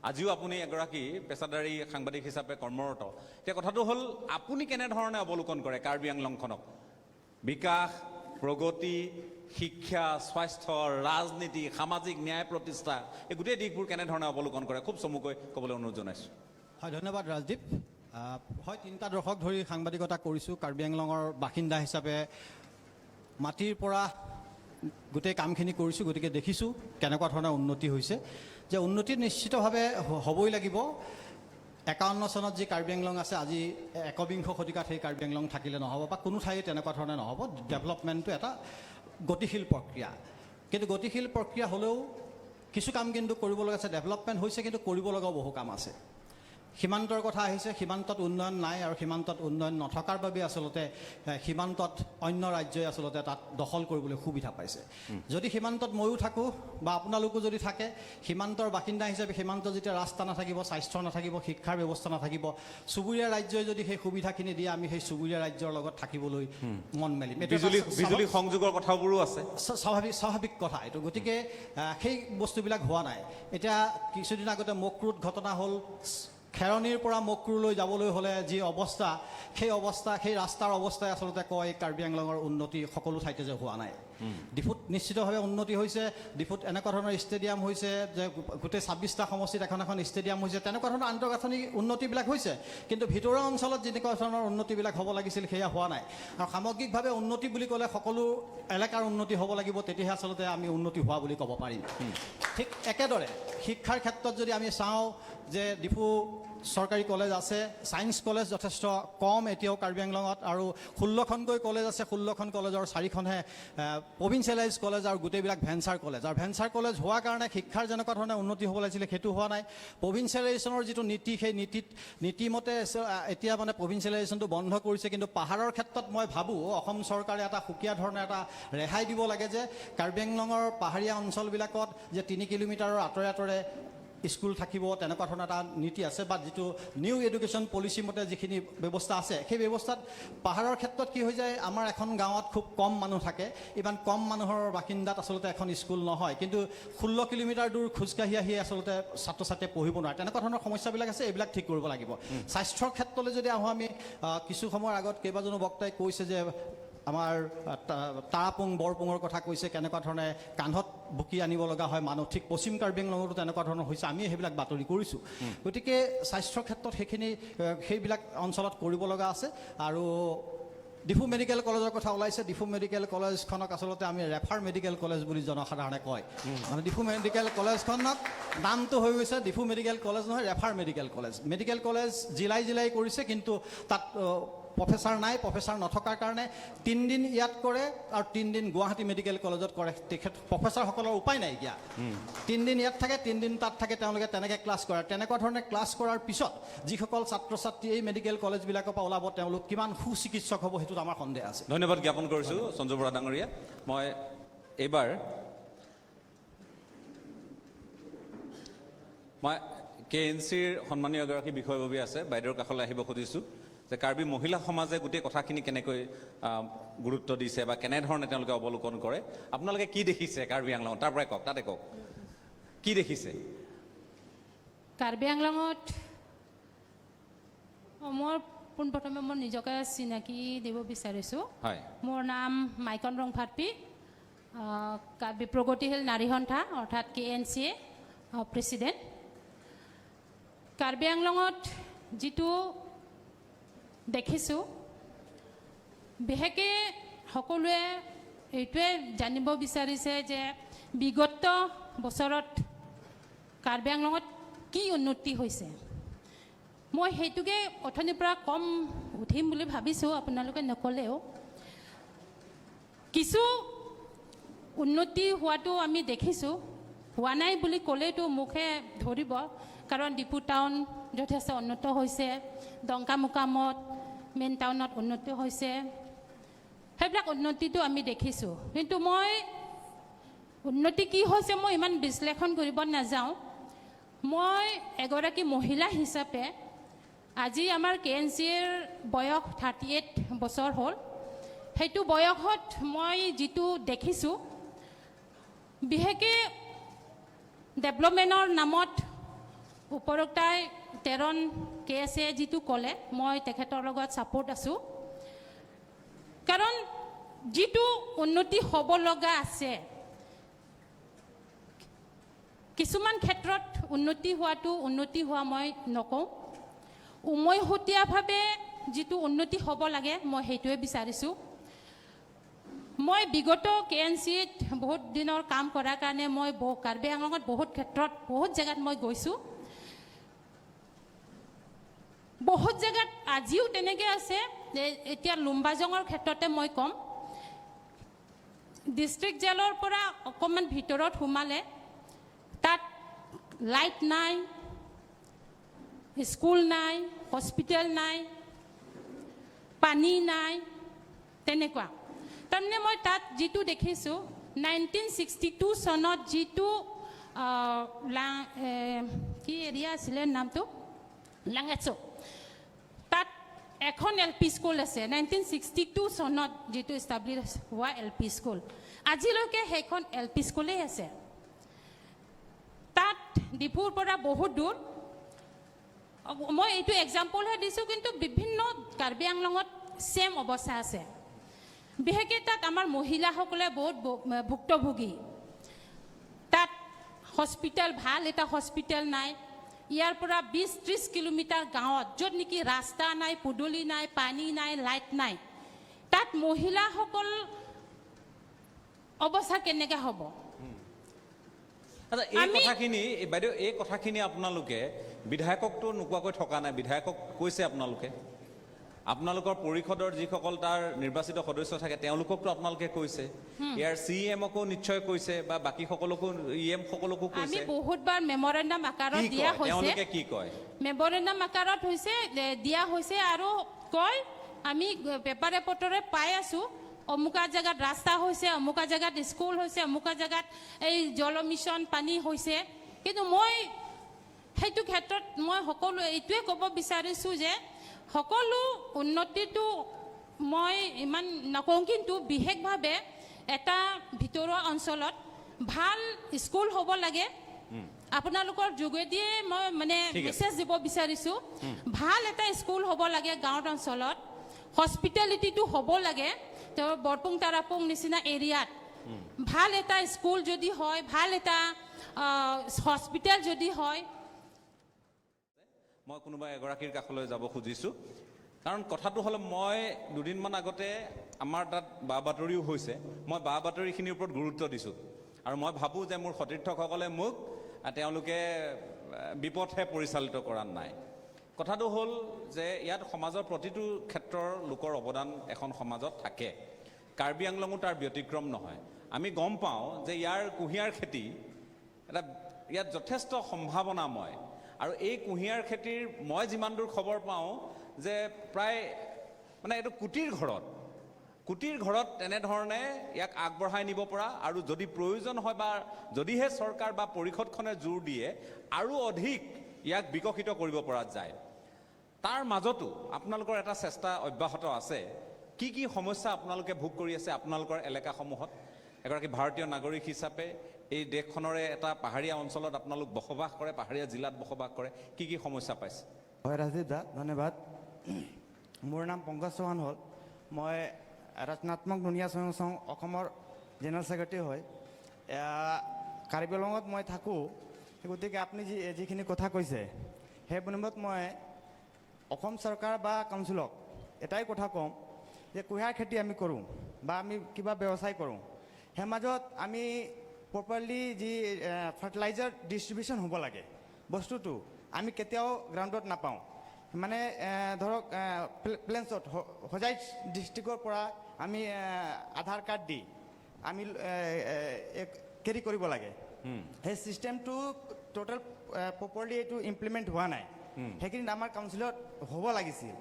[SPEAKER 2] আজিও আপুনি এগৰাকী পেছাদাৰী সাংবাদিক হিচাপে কৰ্মৰত। এতিয়া কথাটো হ'ল, আপুনি কেনেধৰণে অৱলোকন কৰে কাৰ্বি আংলংখনক? বিকাশ, প্ৰগতি, শিক্ষা, স্বাস্থ্য, ৰাজনীতি, সামাজিক ন্যায় প্ৰতিষ্ঠা, এই গোটেই দিশবোৰ কেনেধৰণে অৱলোকন কৰে, খুব চমুকৈ ক'বলৈ অনুৰোধ জনাইছোঁ।
[SPEAKER 14] হয়, ধন্যবাদ ৰাজদীপ। হয়, 3টা দশক ধৰি সাংবাদিকতা কৰিছোঁ। কাৰ্বি আংলঙৰ বাসিন্দা হিচাপে মাটিৰ পৰা গোটেই কামখিনি কৰিছোঁ, গতিকে দেখিছোঁ কেনেকুৱা ধৰণৰ উন্নতি হৈছে। যে উন্নতি নিশ্চিতভাৱে হ'বই লাগিব। 51 চনত যি কাৰ্বি আংলং আছে, আজি 21শ শতিকাত সেই কাৰ্বি আংলং থাকিলে নহ'ব বা কোনো ঠাইত তেনেকুৱা ধৰণে নহ'ব। ডেভেলপমেণ্টটো এটা গতিশীল প্ৰক্ৰিয়া, কিন্তু গতিশীল প্ৰক্ৰিয়া হ'লেও কিছু কাম কিন্তু কৰিব লগা আছে। ডেভেলপমেণ্ট হৈছে, কিন্তু কৰিব লগাও বহু কাম আছে। সীমান্তৰ কথা আহিছে, সীমান্তত উন্নয়ন নাই আৰু সীমান্তত উন্নয়ন নথকাৰ বাবে আচলতে সীমান্তত অন্য ৰাজ্যই আচলতে তাত দখল কৰিবলৈ সুবিধা পাইছে। যদি সীমান্তত ময়ো থাকোঁ বা আপোনালোকো যদি থাকে, সীমান্তৰ বাসিন্দা হিচাপে সীমান্তত যেতিয়া ৰাস্তা নাথাকিব, স্বাস্থ্য নাথাকিব, শিক্ষাৰ ব্যৱস্থা নাথাকিব, চুবুৰীয়া ৰাজ্যই যদি সেই সুবিধাখিনি দিয়ে, আমি সেই চুবুৰীয়া ৰাজ্যৰ লগত থাকিবলৈ মন মেলিম। এইটো এটা
[SPEAKER 2] বিজুলী সংযোগৰ কথাবোৰো আছে।
[SPEAKER 14] স্বাভাৱিক কথা এইটো। গতিকে সেই বস্তুবিলাক হোৱা নাই। এতিয়া কিছুদিন আগতে মক্ৰুত ঘটনা হ'ল। খেৰণিৰ পৰা মক্ৰুলৈ যাবলৈ হ'লে যি অৱস্থা, সেই অৱস্থা, সেই ৰাস্তাৰ অৱস্থাই আচলতে কয় কাৰ্বি আংলঙৰ উন্নতি সকলো ঠাইতে যে হোৱা নাই। ডিফুত নিশ্চিতভাৱে উন্নতি হৈছে। ডিফুত এনেকুৱা ধৰণৰ ষ্টেডিয়াম হৈছে যে গোটেই 26টা সমষ্টিত এখন এখন ষ্টেডিয়াম হৈছে, তেনেকুৱা ধৰণৰ আন্তঃগাঁথনি উন্নতিবিলাক হৈছে। কিন্তু ভিতৰুৱা অঞ্চলত যেনেকুৱা ধৰণৰ উন্নতিবিলাক হ'ব লাগিছিল সেয়া হোৱা নাই। আৰু সামগ্ৰিকভাৱে উন্নতি বুলি ক'লে সকলো এলেকাৰ উন্নতি হ'ব লাগিব, তেতিয়াহে আচলতে আমি উন্নতি হোৱা বুলি ক'ব পাৰিম। ঠিক একেদৰে শিক্ষাৰ ক্ষেত্ৰত যদি আমি চাওঁ যে ডিফু চৰকাৰী কলেজ আছে, ছায়েন্স কলেজ যথেষ্ট কম এতিয়াও কাৰ্বি আংলঙত, আৰু 16খনকৈ কলেজ আছে, 16খন কলেজৰ 4খনহে প্ৰভিঞ্চিয়েলাইজ কলেজ আৰু গোটেইবিলাক ভেঞ্চাৰ কলেজ। আৰু ভেঞ্চাৰ কলেজ হোৱাৰ কাৰণে শিক্ষাৰ যেনেকুৱা ধৰণে উন্নতি হ'ব লাগিছিলে সেইটো হোৱা নাই। প্ৰভিঞ্চিয়েলাইজেশ্যনৰ যিটো নীতি, সেই নীতিমতে এতিয়া মানে প্ৰভিঞ্চিয়েলাইজেশ্যনটো বন্ধ কৰিছে। কিন্তু পাহাৰৰ ক্ষেত্ৰত মই ভাবোঁ অসম চৰকাৰে এটা সুকীয়া ধৰণে এটা ৰেহাই দিব লাগে যে কাৰ্বি আংলঙৰ পাহাৰীয়া অঞ্চলবিলাকত যে 3 কিলোমিটাৰৰ আঁতৰে আঁতৰে স্কুল থাকিব, তেনেকুৱা ধৰণৰ এটা নীতি আছে। বা যিটো নিউ এডুকেশ্যন পলিচি মতে যিখিনি ব্যৱস্থা আছে, সেই ব্যৱস্থাত পাহাৰৰ ক্ষেত্ৰত কি হৈ যায়, আমাৰ এখন গাঁৱত খুব কম মানুহ থাকে, ইমান কম মানুহৰ বাসিন্দাত আচলতে এখন স্কুল নহয়, কিন্তু 16 কিলোমিটাৰ দূৰ খোজকাঢ়ি আহি আচলতে ছাত্ৰ ছাত্ৰীয়ে পঢ়িব নোৱাৰে, তেনেকুৱা ধৰণৰ সমস্যাবিলাক আছে, এইবিলাক ঠিক কৰিব লাগিব। স্বাস্থ্যৰ ক্ষেত্ৰলৈ যদি আহোঁ আমি, কিছু সময়ৰ আগত কেইবাজনো বক্তাই কৈছে যে আমাৰ তাৰাপুং বৰপুঙৰ কথা কৈছে, কেনেকুৱা ধৰণে কান্ধত বুকি আনিব লগা হয় মানুহ, ঠিক পশ্চিম কাৰ্বি আংলঙতো তেনেকুৱা ধৰণৰ হৈছে, আমি সেইবিলাক বাতৰি কৰিছোঁ। গতিকে স্বাস্থ্যৰ ক্ষেত্ৰত সেইখিনি সেইবিলাক অঞ্চলত কৰিব লগা আছে। আৰু ডিফু মেডিকেল কলেজৰ কথা ওলাইছে, ডিফু মেডিকেল কলেজখনক আচলতে আমি ৰেফাৰ মেডিকেল কলেজ বুলি জনসাধাৰণে কয়। মানে ডিফু মেডিকেল কলেজখনক নামটো হৈ গৈছে ডিফু মেডিকেল কলেজ নহয়, refer medical college. Medical college জিলাই জিলাই কৰিছে, কিন্তু তাত প্ৰফেচাৰ নাই, প্ৰফেচাৰ নথকাৰ কাৰণে 3 দিন ইয়াত কৰে আৰু 3 দিন গুৱাহাটী মেডিকেল কলেজত কৰে। তেখেত প্ৰফেচাৰসকলৰ উপায় নাইকিয়া, 3 দিন ইয়াত থাকে, 3 দিন তাত থাকে, তেওঁলোকে তেনেকৈ ক্লাছ কৰে। তেনেকুৱা ধৰণে ক্লাছ কৰাৰ পিছত যিসকল ছাত্ৰ ছাত্ৰী এই মেডিকেল কলেজবিলাকৰ পৰা ওলাব, তেওঁলোক কিমান সুচিকিৎসক হ'ব সেইটোত আমাৰ সন্দেহ আছে।
[SPEAKER 2] ধন্যবাদ জ্ঞাপন কৰিছোঁ সঞ্জু বৰা ডাঙৰীয়া। মই এইবাৰ মই কে এন চিৰ সন্মানীয় এগৰাকী বিষয়ববীয়া আছে, বাইদেউৰ কাষলৈ আহিব খুজিছোঁ যে কাৰ্বি মহিলা সমাজে গোটেই কথাখিনি কেনেকৈ গুৰুত্ব দিছে বা কেনেধৰণে তেওঁলোকে অৱলোকন কৰে। আপোনালোকে কি দেখিছে কাৰ্বি আংলঙত, তাৰ পৰাই কওক, তাতে কওক কি দেখিছে
[SPEAKER 15] কাৰ্বি আংলঙত? মই পোনপ্ৰথমে মই নিজকে চিনাকি দিব বিচাৰিছোঁ। মোৰ নাম মাইকন ৰংফাটপি, কাৰ্বি প্ৰগতিশীল নাৰী সন্থা অৰ্থাৎ K N C A president. Karbi আংলঙত যিটো দেখিছোঁ, বিশেষকৈ সকলোৱে এইটোৱে জানিব বিচাৰিছে যে বিগত বছৰত কাৰ্বি আংলঙত কি উন্নতি হৈছে। মই সেইটোকে অথনিৰ পৰা কম উঠিম বুলি ভাবিছোঁ, আপোনালোকে নক'লেও কিছু উন্নতি হোৱাটো আমি দেখিছোঁ। হোৱা নাই বুলি ক'লেতো মুখে ধৰিব, কাৰণ ডিফু টাউন যথেষ্ট উন্নত হৈছে, ডংকামুকামত মেইন টাউনত উন্নতি হৈছে, সেইবিলাক উন্নতিটো আমি দেখিছোঁ। কিন্তু মই উন্নতি কি হৈছে মই ইমান বিশ্লেষণ কৰিব নাযাওঁ। মই এগৰাকী মহিলা হিচাপে আজি আমাৰ কে এন চিৰ বয়স 38 বছৰ হ'ল, সেইটো বয়সত মই যিটো দেখিছোঁ, বিশেষকৈ ডেভেলপমেণ্টৰ নামত উপৰোক্তাই তেৰণ কে এছ এ যিটো ক'লে, মই তেখেতৰ লগত ছাপোৰ্ট আছোঁ। কাৰণ যিটো উন্নতি হ'ব লগা আছে, কিছুমান ক্ষেত্ৰত উন্নতি হোৱাটো উন্নতি হোৱা মই নকওঁ, উমৈহতীয়াভাৱে যিটো উন্নতি হ'ব লাগে মই সেইটোৱে বিচাৰিছোঁ। মই বিগত কে এন চিত বহুত দিনৰ কাম কৰাৰ কাৰণে মই কাৰ্বি আংলঙত বহুত ক্ষেত্ৰত বহুত জেগাত মই গৈছোঁ, বহুত জেগাত আজিও তেনেকৈ আছে। এতিয়া লুম্বাজঙৰ ক্ষেত্ৰতে মই ক'ম, ডিষ্ট্ৰিক্ট জেলৰ পৰা অকণমান ভিতৰত সোমালে তাত লাইট নাই, স্কুল নাই, হস্পিটেল নাই, পানী নাই, তেনেকুৱা। তাৰমানে মই তাত যিটো দেখিছোঁ, 1962 চনত যিটো কি এৰিয়া আছিলে নামটো, লাঙেচো, তাত এখন এল পি স্কুল আছে। 1962 চনত যিটো এষ্টাব্লিছ হোৱা এল পি স্কুল, আজিলৈকে সেইখন এল পি স্কুলেই আছে। তাত ডিফুৰ পৰা বহুত দূৰ, মই এইটো এক্সাম্পলহে দিছোঁ, কিন্তু বিভিন্ন কাৰ্বি আংলঙত ছেম অৱস্থা আছে। বিশেষকৈ তাত আমাৰ মহিলাসকলে বহুত ভুক্তভোগী। তাত হস্পিটেল, ভাল এটা হস্পিটেল নাই। ইয়াৰ পৰা 20-30 কিলোমিটাৰ গাঁৱত য'ত নেকি ৰাস্তা নাই, পদূলি নাই, পানী নাই, লাইট নাই, তাত মহিলাসকল অৱস্থা কেনেকৈ হ'ব?
[SPEAKER 2] আচ্ছা, এই কথাখিনি বাইদেউ, এই কথাখিনি আপোনালোকে বিধায়ককতো নোকোৱাকৈ থকা নাই, বিধায়কক কৈছে আপোনালোকে, আপোনালোকৰ পৰিষদৰ যিসকল তাৰ নিৰ্বাচিত সদস্য থাকে তেওঁলোককতো আপোনালোকে কৈছে, ইয়াৰ চি এমকো নিশ্চয় কৈছে বা বাকীসকলকো, ই এম সকলকো
[SPEAKER 15] আমি
[SPEAKER 2] কৈছে।
[SPEAKER 15] বহুতবাৰ মেমৰেণ্ডাম আকাৰত
[SPEAKER 2] কি
[SPEAKER 15] দিয়া
[SPEAKER 2] কয়
[SPEAKER 15] হৈছে,
[SPEAKER 2] তেওঁলোকে? কি কয়?
[SPEAKER 15] মেমৰেণ্ডাম আকাৰত হৈছে, দিয়া হৈছে আৰু কয় আমি পেপাৰে পত্ৰৰে পাই আছোঁ, অমুকা জেগাত ৰাস্তা হৈছে, অমুকা জেগাত স্কুল হৈছে, অমুকা জেগাত এই জল মিছন পানী হৈছে। কিন্তু মই সেইটো ক্ষেত্ৰত মই সকলো এইটোৱে ক'ব বিচাৰিছোঁ যে সকলো উন্নতিটো মই ইমান নকওঁ, কিন্তু বিশেষভাৱে এটা ভিতৰুৱা অঞ্চলত ভাল স্কুল হ'ব লাগে। আপোনালোকৰ যোগেদিয়ে মই মানে
[SPEAKER 2] ঠিক আছে।
[SPEAKER 15] মেছেজ দিব বিচাৰিছোঁ, ভাল এটা স্কুল হ'ব লাগে গাঁৱত অঞ্চলত, হস্পিটেলিটিটো হ'ব লাগে। তো বৰপুং তাৰাপুং নিচিনা এৰিয়াত ভাল এটা স্কুল যদি হয়, ভাল এটা হস্পিটেল যদি হয়।
[SPEAKER 2] মই কোনোবা এগৰাকীৰ কাষলৈ যাব খুজিছোঁ, কাৰণ কথাটো হ'লে মই দুদিনমান আগতে আমাৰ তাত বা বাতৰিও হৈছে, মই বা বাতৰিখিনিৰ ওপৰত গুৰুত্ব দিছোঁ আৰু মই ভাবোঁ যে মোৰ সতীৰ্থসকলে মোক তেওঁলোকে বিপথে পৰিচালিত কৰা নাই। কথাটো হ'ল যে ইয়াত সমাজৰ প্ৰতিটো ক্ষেত্ৰৰ লোকৰ অৱদান এখন সমাজত থাকে, কাৰ্বি আংলঙো তাৰ ব্যতিক্ৰম নহয়। আমি গম পাওঁ যে ইয়াৰ কুঁহিয়াৰ খেতি এটা ইয়াত যথেষ্ট সম্ভাৱনাময়, আৰু এই কুঁহিয়াৰ খেতিৰ মই যিমান দূৰ খবৰ পাওঁ যে প্ৰায় মানে এইটো কোটিৰ ঘৰত তেনেধৰণে ইয়াক আগবঢ়াই নিব পৰা, আৰু যদি প্ৰয়োজন হয় বা যদিহে চৰকাৰ বা পৰিষদখনে জোৰ দিয়ে আৰু অধিক ইয়াক বিকশিত কৰিব পৰা যায়। তাৰ মাজতো আপোনালোকৰ এটা চেষ্টা অব্যাহত আছে। কি কি সমস্যা আপোনালোকে ভোগ কৰি আছে আপোনালোকৰ এলেকাসমূহত? এগৰাকী ভাৰতীয় নাগৰিক হিচাপে এই দেশখনৰে এটা পাহাৰীয়া অঞ্চলত আপোনালোক বসবাস কৰে, পাহাৰীয়া জিলাত বসবাস কৰে, কি কি সমস্যা পাইছে?
[SPEAKER 16] হয় ৰাজীৱ দা, ধন্যবাদ। মোৰ নাম পংকজ চৌহান হ'ল, মই ৰচনাত্মক নুনিয়া স্বয়ং অসমৰ জেনেৰেল ছেক্ৰেটাৰী হয়। কাৰ্বি আংলঙত মই থাকোঁ, গতিকে আপুনি যিখিনি কথা কৈছে সেই বনিমত মই অসম চৰকাৰ বা কাউন্সিলক এটাই কথা ক'ম যে কুঁহিয়াৰ খেতি আমি কৰোঁ বা আমি কিবা ব্যৱসায় কৰোঁ, সেই মাজত আমি প্ৰপাৰলি যি ফাৰ্টিলাইজাৰ ডিষ্ট্ৰিবিউশ্যন হ'ব লাগে বস্তুটো আমি কেতিয়াও গ্ৰাউণ্ডত নাপাওঁ। মানে ধৰক প্লেন্সত হোজাই ডিষ্ট্ৰিক্টৰ পৰা আমি আধাৰ কাৰ্ড দি আমি কেৰি কৰিব লাগে, সেই চিষ্টেমটো টোটেল প্ৰপাৰলি এইটো ইমপ্লিমেণ্ট হোৱা নাই, সেইখিনি আমাৰ কাউন্সিলত হ'ব লাগিছিল।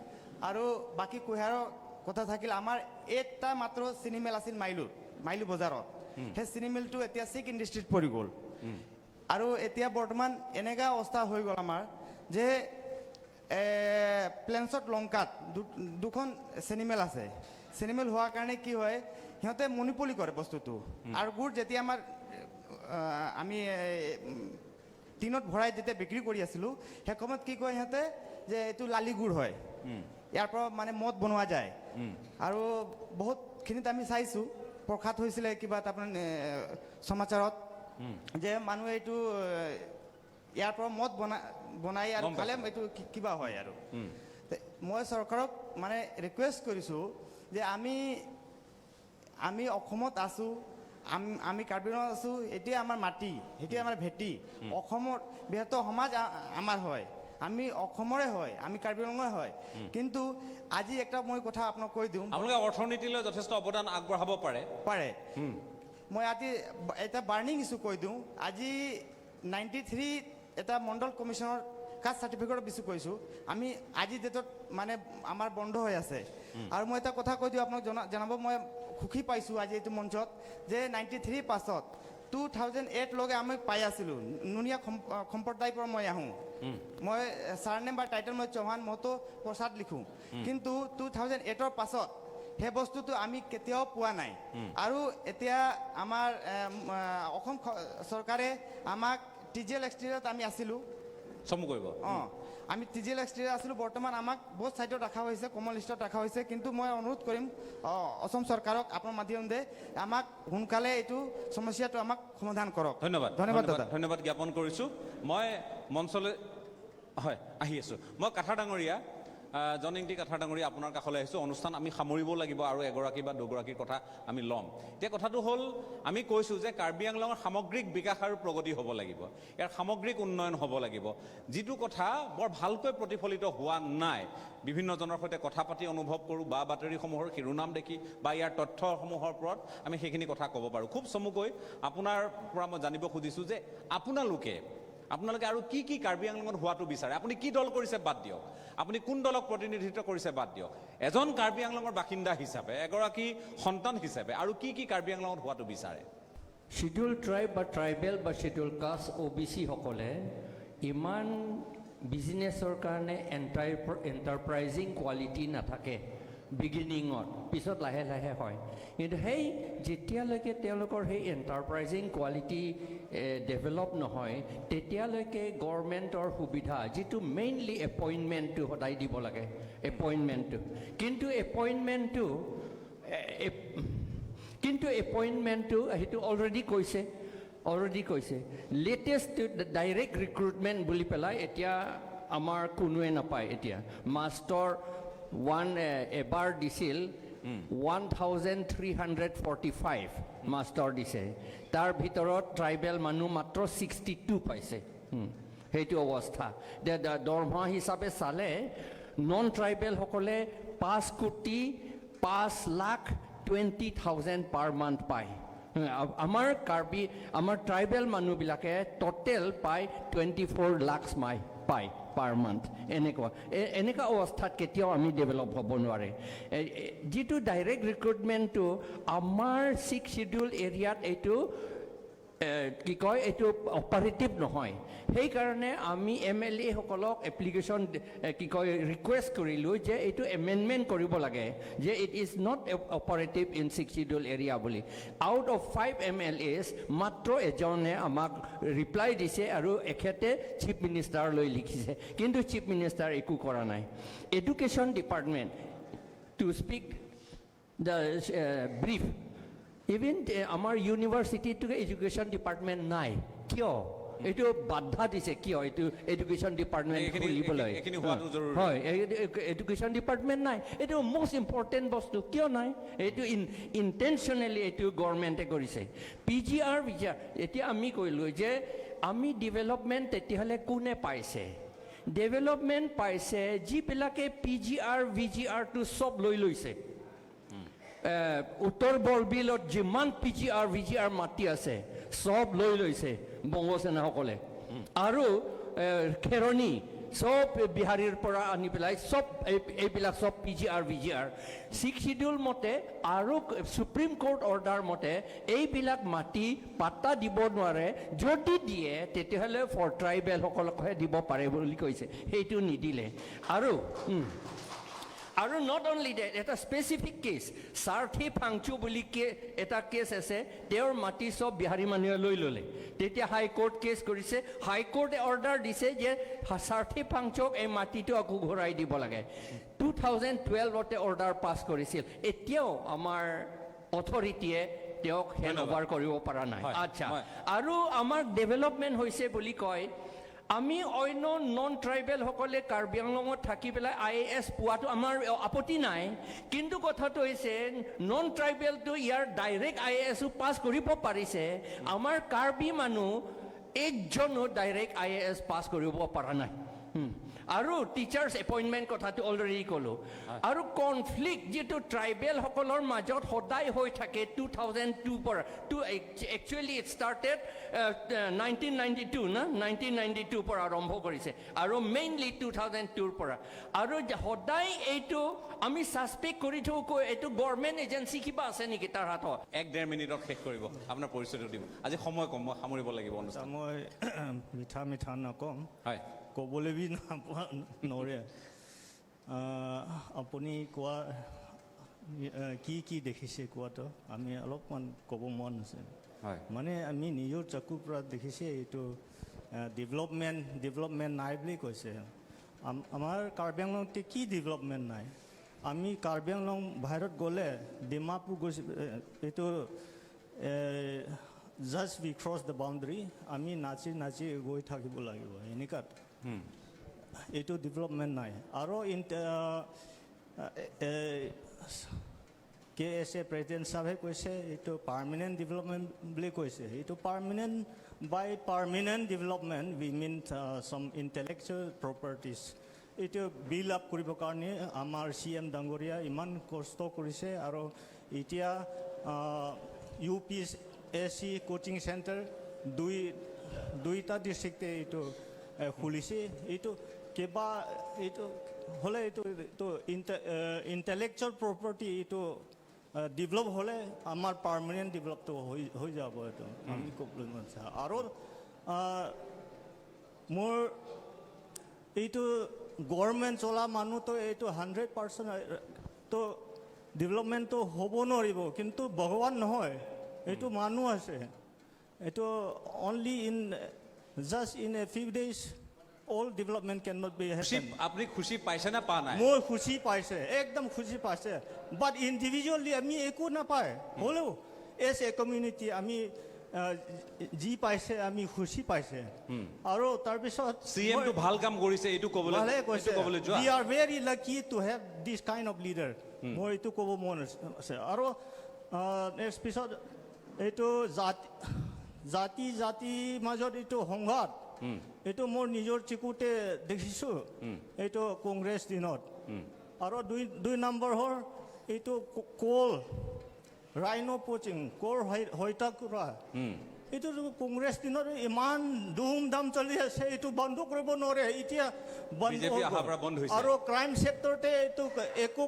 [SPEAKER 16] আৰু বাকী কুঁহিয়াৰৰ কথা থাকিল, আমাৰ এটা মাত্ৰ চেনি মিল আছিল মাইলু বজাৰত, সেই চেনি মিলটো এতিয়া চিক ইণ্ডাষ্ট্ৰীত পৰি গ'ল। আৰু এতিয়া বৰ্তমান এনেকুৱা অৱস্থা হৈ গ'ল আমাৰ যে প্লেন্সত লংকাত দুখন চেনি মিল আছে, চেনি মিল হোৱাৰ কাৰণে কি হয় সিহঁতে মনিপলি কৰে বস্তুটো। আৰু গুড় যেতিয়া আমাৰ আমি টিনত ভৰাই যেতিয়া বিক্ৰী কৰি আছিলোঁ সেই সময়ত কি কয় সিহঁতে যে এইটো লালি গুড় হয়, ইয়াৰ পৰা মানে মদ বনোৱা যায়। আৰু বহুতখিনিত আমি চাইছোঁ প্ৰখ্যাত হৈছিলে কিবা এটা আপোনাৰ সমাচাৰত যে মানুহে এইটো ইয়াৰ পৰা মদ বনাই আৰু খালে এইটো কিবা হয়। আৰু মই চৰকাৰক মানে ৰিকুৱেষ্ট কৰিছোঁ যে আমি অসমত আছোঁ, আমি কাৰ্বি আংলঙত আছোঁ, এতিয়া আমাৰ মাটি, এতিয়া আমাৰ ভেটি, অসমৰ বৃহত্তৰ সমাজ আমাৰ হয়, আমি অসমৰে হয়, আমি কাৰ্বি আংলঙৰে হয়। কিন্তু আজি একটা মই কথা আপোনাক কৈ দিওঁ,
[SPEAKER 2] আপোনালোকে অৰ্থনীতিলৈ যথেষ্ট অৱদান আগবঢ়াব পাৰে।
[SPEAKER 16] পাৰে। মই আজি এটা বাৰ্ণিং ইছ্যু কৈ দিওঁ, আজি 93 এটা মণ্ডল কমিশ্যনৰ কাষ্ট চাৰ্টিফিকেটৰ ইছ্যু কৰিছোঁ আমি, আজি ডেটত মানে আমাৰ বন্ধ হৈ আছে। আৰু মই এটা কথা কৈ দিওঁ আপোনাক জনাব মই সুখী পাইছোঁ আজি এইটো মঞ্চত যে 93 পাছত 2008 লগে আমি পাই আছিলোঁ। নুনিয়া সম্প্ৰদায়ৰ পৰা মই আহোঁ, মই ছাৰনেম বা টাইটেল মই চৌহান মহতো প্ৰসাদ লিখোঁ, কিন্তু 2008ৰ পাছত সেই বস্তুটো আমি কেতিয়াও পোৱা নাই। আৰু এতিয়া আমাৰ অসম চৰকাৰে আমাক টি জি এল এক্সটিত আমি আছিলোঁ,
[SPEAKER 2] চমু কৰিব।
[SPEAKER 16] অঁ, আমি টি জি এল এছ টিৰে আছিলোঁ, বৰ্তমান আমাক বহুত ছাইডত ৰখা হৈছে, কমন লিষ্টত ৰখা হৈছে। কিন্তু মই অনুৰোধ কৰিম অসম চৰকাৰক আপোনাৰ মাধ্যমেৰে আমাক সোনকালে এইটো সমস্যাটো আমাক সমাধান কৰক।
[SPEAKER 2] ধন্যবাদ।
[SPEAKER 16] ধন্যবাদ দাদা।
[SPEAKER 2] ধন্যবাদ জ্ঞাপন কৰিছোঁ। মই মঞ্চলৈ হয় আহি আছোঁ। মই কাথাৰ ডাঙৰীয়া, জন ইংটি কাথাৰ ডাঙৰীয়া, আপোনাৰ কাষলৈ আহিছোঁ। অনুষ্ঠান আমি সামৰিব লাগিব আৰু এগৰাকী বা দুগৰাকীৰ কথা আমি ল'ম। এতিয়া কথাটো হ'ল, আমি কৈছোঁ যে কাৰ্বি আংলঙৰ সামগ্ৰিক বিকাশ আৰু প্ৰগতি হ'ব লাগিব, ইয়াৰ সামগ্ৰিক উন্নয়ন হ'ব লাগিব, যিটো কথা বৰ ভালকৈ প্ৰতিফলিত হোৱা নাই। বিভিন্নজনৰ সৈতে কথা পাতি অনুভৱ কৰোঁ বা বাতৰিসমূহৰ শিৰোনাম দেখি বা ইয়াৰ তথ্যসমূহৰ ওপৰত আমি সেইখিনি কথা ক'ব পাৰোঁ। খুব চমুকৈ আপোনাৰ পৰা মই জানিব খুজিছোঁ যে আপোনালোকে আৰু কি কি কাৰ্বি আংলঙত হোৱাটো বিচাৰে? আপুনি কি দল কৰিছে বাদ দিয়ক, আপুনি কোন দলক প্ৰতিনিধিত্ব কৰিছে বাদ দিয়ক, এজন কাৰ্বি আংলঙৰ বাসিন্দা হিচাপে, এগৰাকী সন্তান হিচাপে আৰু কি কি কাৰ্বি আংলঙত হোৱাটো বিচাৰে?
[SPEAKER 1] শ্বিডিউল ট্ৰাইব বা ট্ৰাইবেল বা শ্বিডিউল কাষ্ট অ' বি চিসকলে ইমান বিজনেছৰ কাৰণে এণ্টাৰপ্ৰাইজিং কোৱালিটি নাথাকে বিগিনিঙত, পিছত লাহে লাহে হয়। কিন্তু সেই যেতিয়ালৈকে তেওঁলোকৰ সেই এণ্টাৰপ্ৰাইজিং কোৱালিটি ডেভেলপ নহয়, তেতিয়ালৈকে গভৰ্ণমেণ্টৰ সুবিধা যিটো মেইনলি এপইণ্টমেণ্টটো সদায় দিব লাগে, এপইণ্টমেণ্টটো কিন্তু এপইণ্টমেণ্টটো সেইটো অলৰেডি কৈছে লেটেষ্ট ডাইৰেক্ট ৰিক্ৰুটমেণ্ট বুলি পেলাই এতিয়া আমাৰ কোনোৱে নাপায়। এতিয়া মাষ্টৰ ওৱান এবাৰ দিছিল 1345 মাষ্টৰ দিছে, তাৰ ভিতৰত ট্ৰাইবেল মানুহ মাত্ৰ 62 পাইছে। সেইটো অৱস্থা। দৰমহা হিচাপে চালে নন ট্ৰাইবেলসকলে 5,05,20,000 পাৰ মান্থ পায়। আমাৰ কাৰ্বি, আমাৰ ট্ৰাইবেল মানুহবিলাকে ট'টেল পায় 24 লাখ পায় পাৰ মান্থ। এনেকুৱা অৱস্থাত কেতিয়াও আমি ডেভেলপ হ'ব নোৱাৰে। যিটো ডাইৰেক্ট ৰিক্ৰুটমেণ্টটো আমাৰ 6 শ্বিডিউল এৰিয়াত এইটো কি কয়, এইটো অপাৰেটিভ নহয়। সেইকাৰণে আমি এম এল এসকলক এপ্লিকেশ্যন কি কয় ৰিকুৱেষ্ট কৰিলোঁ যে এইটো এমেণ্ডমেণ্ট কৰিব লাগে, যে it is not operative in 6 schedule area বুলি। আউট অফ 5 MLAs মাত্ৰ এজনে আমাক ৰিপ্লাই দিছে আৰু এখেতে চিফ মিনিষ্টাৰলৈ লিখিছে, কিন্তু চিফ মিনিষ্টাৰ একো কৰা নাই। Education department, to speak the brief, even আমাৰ ইউনিভাৰ্চিটিটো এডুকেশ্যন ডিপাৰ্টমেণ্ট নাই, কিয় এইটো বাধা দিছে? কিয় এইটো এডুকেশ্যন ডিপাৰ্টমেণ্ট খুলিবলৈ? হয়, এডুকেশ্যন ডিপাৰ্টমেণ্ট নাই, এইটো মষ্ট ইম্পৰ্টেণ্ট বস্তু, কিয় নাই? এইটো ইণ্টেনশ্যনেলি এইটো গভৰ্ণমেণ্টে কৰিছে। পি জি আৰ এতিয়া আমি কৰিলোঁ যে আমি ডেভেলপমেণ্ট তেতিয়াহ'লে কোনে পাইছে? ডেভেলপমেণ্ট পাইছে যিবিলাকে P G R V G আৰটো চব লৈ লৈছে। উত্তৰ বৰবিলত যিমান P G R V G R মাটি আছে চব লৈ লৈছে বংগসেনাসকলে, আৰু খেৰণি চব বিহাৰীৰ পৰা আনি পেলাই চব এইবিলাক চব P G R V G R. 6 schedule মতে আৰু সুপ্ৰিম কোৰ্ট অৰ্ডাৰ মতে এইবিলাক মাটি পাত্তা দিব নোৱাৰে, যদি দিয়ে তেতিয়াহ'লে ফৰ ট্ৰাইবেলসকলকহে দিব পাৰে বুলি কৈছে, সেইটো নিদিলে। আৰু আৰু not only date, এটা স্পেচিফিক কেছ সাৰ্থী ফাংচু বুলি এটা কেছ আছে, তেওঁৰ মাটি চব বিহাৰী মানুহে লৈ ল'লে। তেতিয়া হাইকোৰ্ট কেছ কৰিছে, হাইকোৰ্টে অৰ্ডাৰ দিছে যে সাৰ্থী ফাংচুক এই মাটিটো আকৌ ঘূৰাই দিব লাগে। 2012তে অৰ্ডাৰ পাছ কৰিছিল, এতিয়াও আমাৰ অথৰিটিয়ে তেওঁক হেণ্ড অভাৰ কৰিব পৰা নাই। আচ্ছা, আৰু আমাৰ ডেভেলপমেণ্ট হৈছে বুলি কয়, আমি অন্য নন ট্ৰাইবেলসকলে কাৰ্বি আংলঙত থাকি পেলাই I A S পোৱাটো আমাৰ আপত্তি নাই, কিন্তু কথাটো হৈছে নন ট্ৰাইবেলটো ইয়াৰ ডাইৰেক্ট I A এছো পাছ কৰিব পাৰিছে, আমাৰ কাৰ্বি মানুহ একজনো direct I A S pass কৰিব পৰা নাই। আৰু টিচাৰ্ছ এপইণ্টমেণ্ট কথাটো অলৰেডি ক'লোঁ। আৰু কনফ্লিক্ট যিটো ট্ৰাইবেলসকলৰ মাজত সদায় হৈ থাকে 2002 পৰা, একচুৱেলি it started 1992 না 1992 পৰা আৰম্ভ কৰিছে, আৰু মেইনলি 2002 পৰা। আৰু সদায় এইটো আমি ছাছপেক্ট কৰি থাকোঁ, এইটো গভৰ্ণমেণ্ট এজেঞ্চি কিবা আছে নেকি তাৰ হাতত।
[SPEAKER 2] 1-1.5 মিনিটত শেষ কৰিব, আপোনাৰ পৰিচয়টো দিব। আজি সময় কম, মই সামৰিব লাগিব অনুষ্ঠান।
[SPEAKER 17] মই মিঠা মিঠা নকম,
[SPEAKER 2] হয়
[SPEAKER 17] ক'বলৈ বি নৰে। আপুনি কোৱা কি কি দেখিছে কোৱাটো আমি অলপমান ক'ব মন আছে। মানে আমি নিজৰ চকুৰ পৰা দেখিছে এইটো ডেভেলপমেণ্ট নাই বুলি কৈছে। আমাৰ কাৰ্বি আংলংতে কি ডেভেলপমেণ্ট নাই? আমি কাৰ্বি আংলং বাহিৰত গ'লে, ডিমাপুৰ গৈছে, এইটো just we cross the boundary, আমি নাচি নাচি গৈ থাকিব লাগিব এনেকুৱাত। এইটো ডেভেলপমেণ্ট নাই। আৰু কে এছ এ প্ৰেচিডেণ্ট চাহাবে কৈছে, এইটো পাৰ্মানেণ্ট ডেভেলপমেণ্ট বুলি কৈছে। এইটো permanent, by permanent development we mean some intellectual properties. এইটো বিল্ড আপ কৰিবৰ কাৰণে আমাৰ চি এম ডাঙৰীয়া ইমান কষ্ট কৰিছে। আৰু এতিয়া ইউপিএছচি কোচিং চেণ্টাৰ দুইটা ডিষ্ট্ৰিক্টে এইটো খুলিছে। এইটো কিবা এইটো হ'লে এইটো ইণ্টেলেকচুৱেল প্ৰপাৰ্টি এইটো ডেভেলপ হ'লে আমাৰ পাৰ্মানেণ্ট ডেভেলপটো হৈ যাব, এইটো আমি ক'বলৈ মন আছে। আৰু মোৰ এইটো গভৰ্ণমেণ্ট চলা মানুহটো এইটো 100% তো ডেভেলপমেণ্টটো হ'ব নোৱাৰিব, কিন্তু ভগৱান নহয়, এইটো মানুহ আছে। এইটো only in just in a few days all development can not be.
[SPEAKER 2] খুচি, আপুনি খুচি পাইছে নে পোৱা নাই?
[SPEAKER 17] মই খুচি পাইছে, একদম খুচি পাইছে। বাট ইণ্ডিভিজুৱেলি আমি একো নাপায় হ'লেও এজ এ কমিউনিটি আমি যি পাইছে আমি খুচি পাইছে। আৰু তাৰপিছত
[SPEAKER 2] চি এমটো ভাল কাম কৰিছে, এইটো ক'বলৈ
[SPEAKER 17] ভালে
[SPEAKER 2] এইটো
[SPEAKER 17] কৈছে।
[SPEAKER 2] ক'বলৈ যোৱা।
[SPEAKER 17] We are very lucky to have this kind of leader. মই এইটো ক'ব মন আছে। আৰু নেক্সট পিছত এইটো জাতি জাতি জাতিৰ মাজত এইটো সংঘাত, এইটো মোৰ নিজৰ চকুতে দেখিছোঁ, এইটো কংগ্ৰেছ দিনত। আৰু দুই নম্বৰ হ'ল এইটো কল ৰাইনো পচিং, কল হত্যা কৰা, এইটো কংগ্ৰেছ দিনত ইমান ধুম ধাম চলি আছে, এইটো বন্ধ কৰিব নোৱাৰে, এতিয়া বন্ধ
[SPEAKER 2] বিজেপি
[SPEAKER 17] হৈ
[SPEAKER 2] অহাৰ
[SPEAKER 17] গ'ল।
[SPEAKER 2] পৰা বন্ধ হৈছে।
[SPEAKER 17] আৰু ক্ৰাইম চেক্টৰতে এইটো একো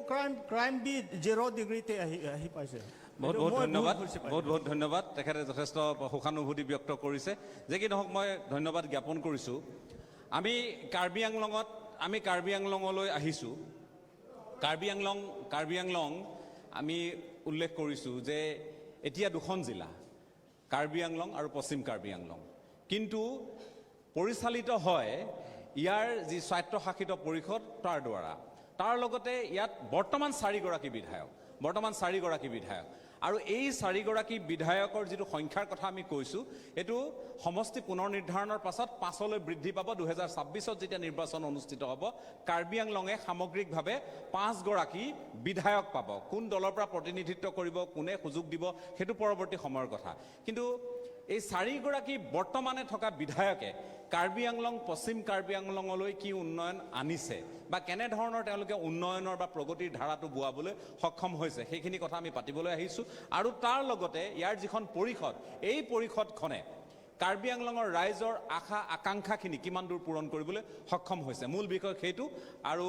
[SPEAKER 17] ক্ৰাইম বি জিৰ' ডিগ্ৰীতে আহি পাইছে।
[SPEAKER 2] বহুত
[SPEAKER 17] এইটো
[SPEAKER 2] বহুত
[SPEAKER 17] মই
[SPEAKER 2] ধন্যবাদ।
[SPEAKER 17] খুচি পাইছোঁ।
[SPEAKER 2] বহুত বহুত ধন্যবাদ। তেখেতে যথেষ্ট সুখানুভূতি ব্যক্ত কৰিছে। যে কি নহওক, মই ধন্যবাদ জ্ঞাপন কৰিছোঁ। আমি কাৰ্বি আংলঙলৈ আহিছোঁ। কাৰ্বি আংলং আমি উল্লেখ কৰিছোঁ যে এতিয়া দুখন জিলা, কাৰ্বি আংলং আৰু পশ্চিম কাৰ্বি আংলং, কিন্তু পৰিচালিত হয় ইয়াৰ যি স্বায়ত্তশাসিত পৰিষদ তাৰ দ্বাৰা। তাৰ লগতে ইয়াত বৰ্তমান চাৰিগৰাকী বিধায়ক আৰু এই চাৰিগৰাকী বিধায়কৰ যিটো সংখ্যাৰ কথা আমি কৈছোঁ, এইটো সমষ্টি পুনৰ নিৰ্ধাৰণৰ পাছত পাঁচলৈ বৃদ্ধি পাব। 2026ত যেতিয়া নিৰ্বাচন অনুষ্ঠিত হ'ব, কাৰ্বি আংলঙে সামগ্ৰিকভাৱে পাঁচগৰাকী বিধায়ক পাব। কোন দলৰ পৰা প্ৰতিনিধিত্ব কৰিব, কোনে সুযোগ দিব, সেইটো পৰৱৰ্তী সময়ৰ কথা। কিন্তু এই চাৰিগৰাকী বৰ্তমানে থকা বিধায়কে কাৰ্বি আংলং, পশ্চিম কাৰ্বি আংলঙলৈ কি উন্নয়ন আনিছে বা কেনেধৰণৰ তেওঁলোকে উন্নয়নৰ বা প্ৰগতিৰ ধাৰাটো বোৱাবলৈ সক্ষম হৈছে, সেইখিনি কথা আমি পাতিবলৈ আহিছোঁ। আৰু তাৰ লগতে ইয়াৰ যিখন পৰিষদ, এই পৰিষদখনে কাৰ্বি আংলঙৰ ৰাইজৰ আশা আকাংক্ষাখিনি কিমান দূৰ পূৰণ কৰিবলৈ সক্ষম হৈছে, মূল বিষয় সেইটো। আৰু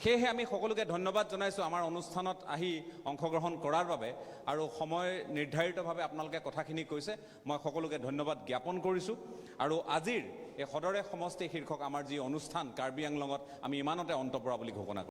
[SPEAKER 2] সেয়েহে আমি সকলোকে ধন্যবাদ জনাইছোঁ আমাৰ অনুষ্ঠানত আহি অংশগ্ৰহণ কৰাৰ বাবে আৰু সময় নিৰ্ধাৰিতভাৱে আপোনালোকে কথাখিনি কৈছে। মই সকলোকে ধন্যবাদ জ্ঞাপন কৰিছোঁ আৰু আজিৰ এই সদৰে সমষ্টি শীৰ্ষক আমাৰ যি অনুষ্ঠান কাৰ্বি আংলঙত আমি ইমানতে অন্ত পৰা বুলি ঘোষণা কৰিছোঁ।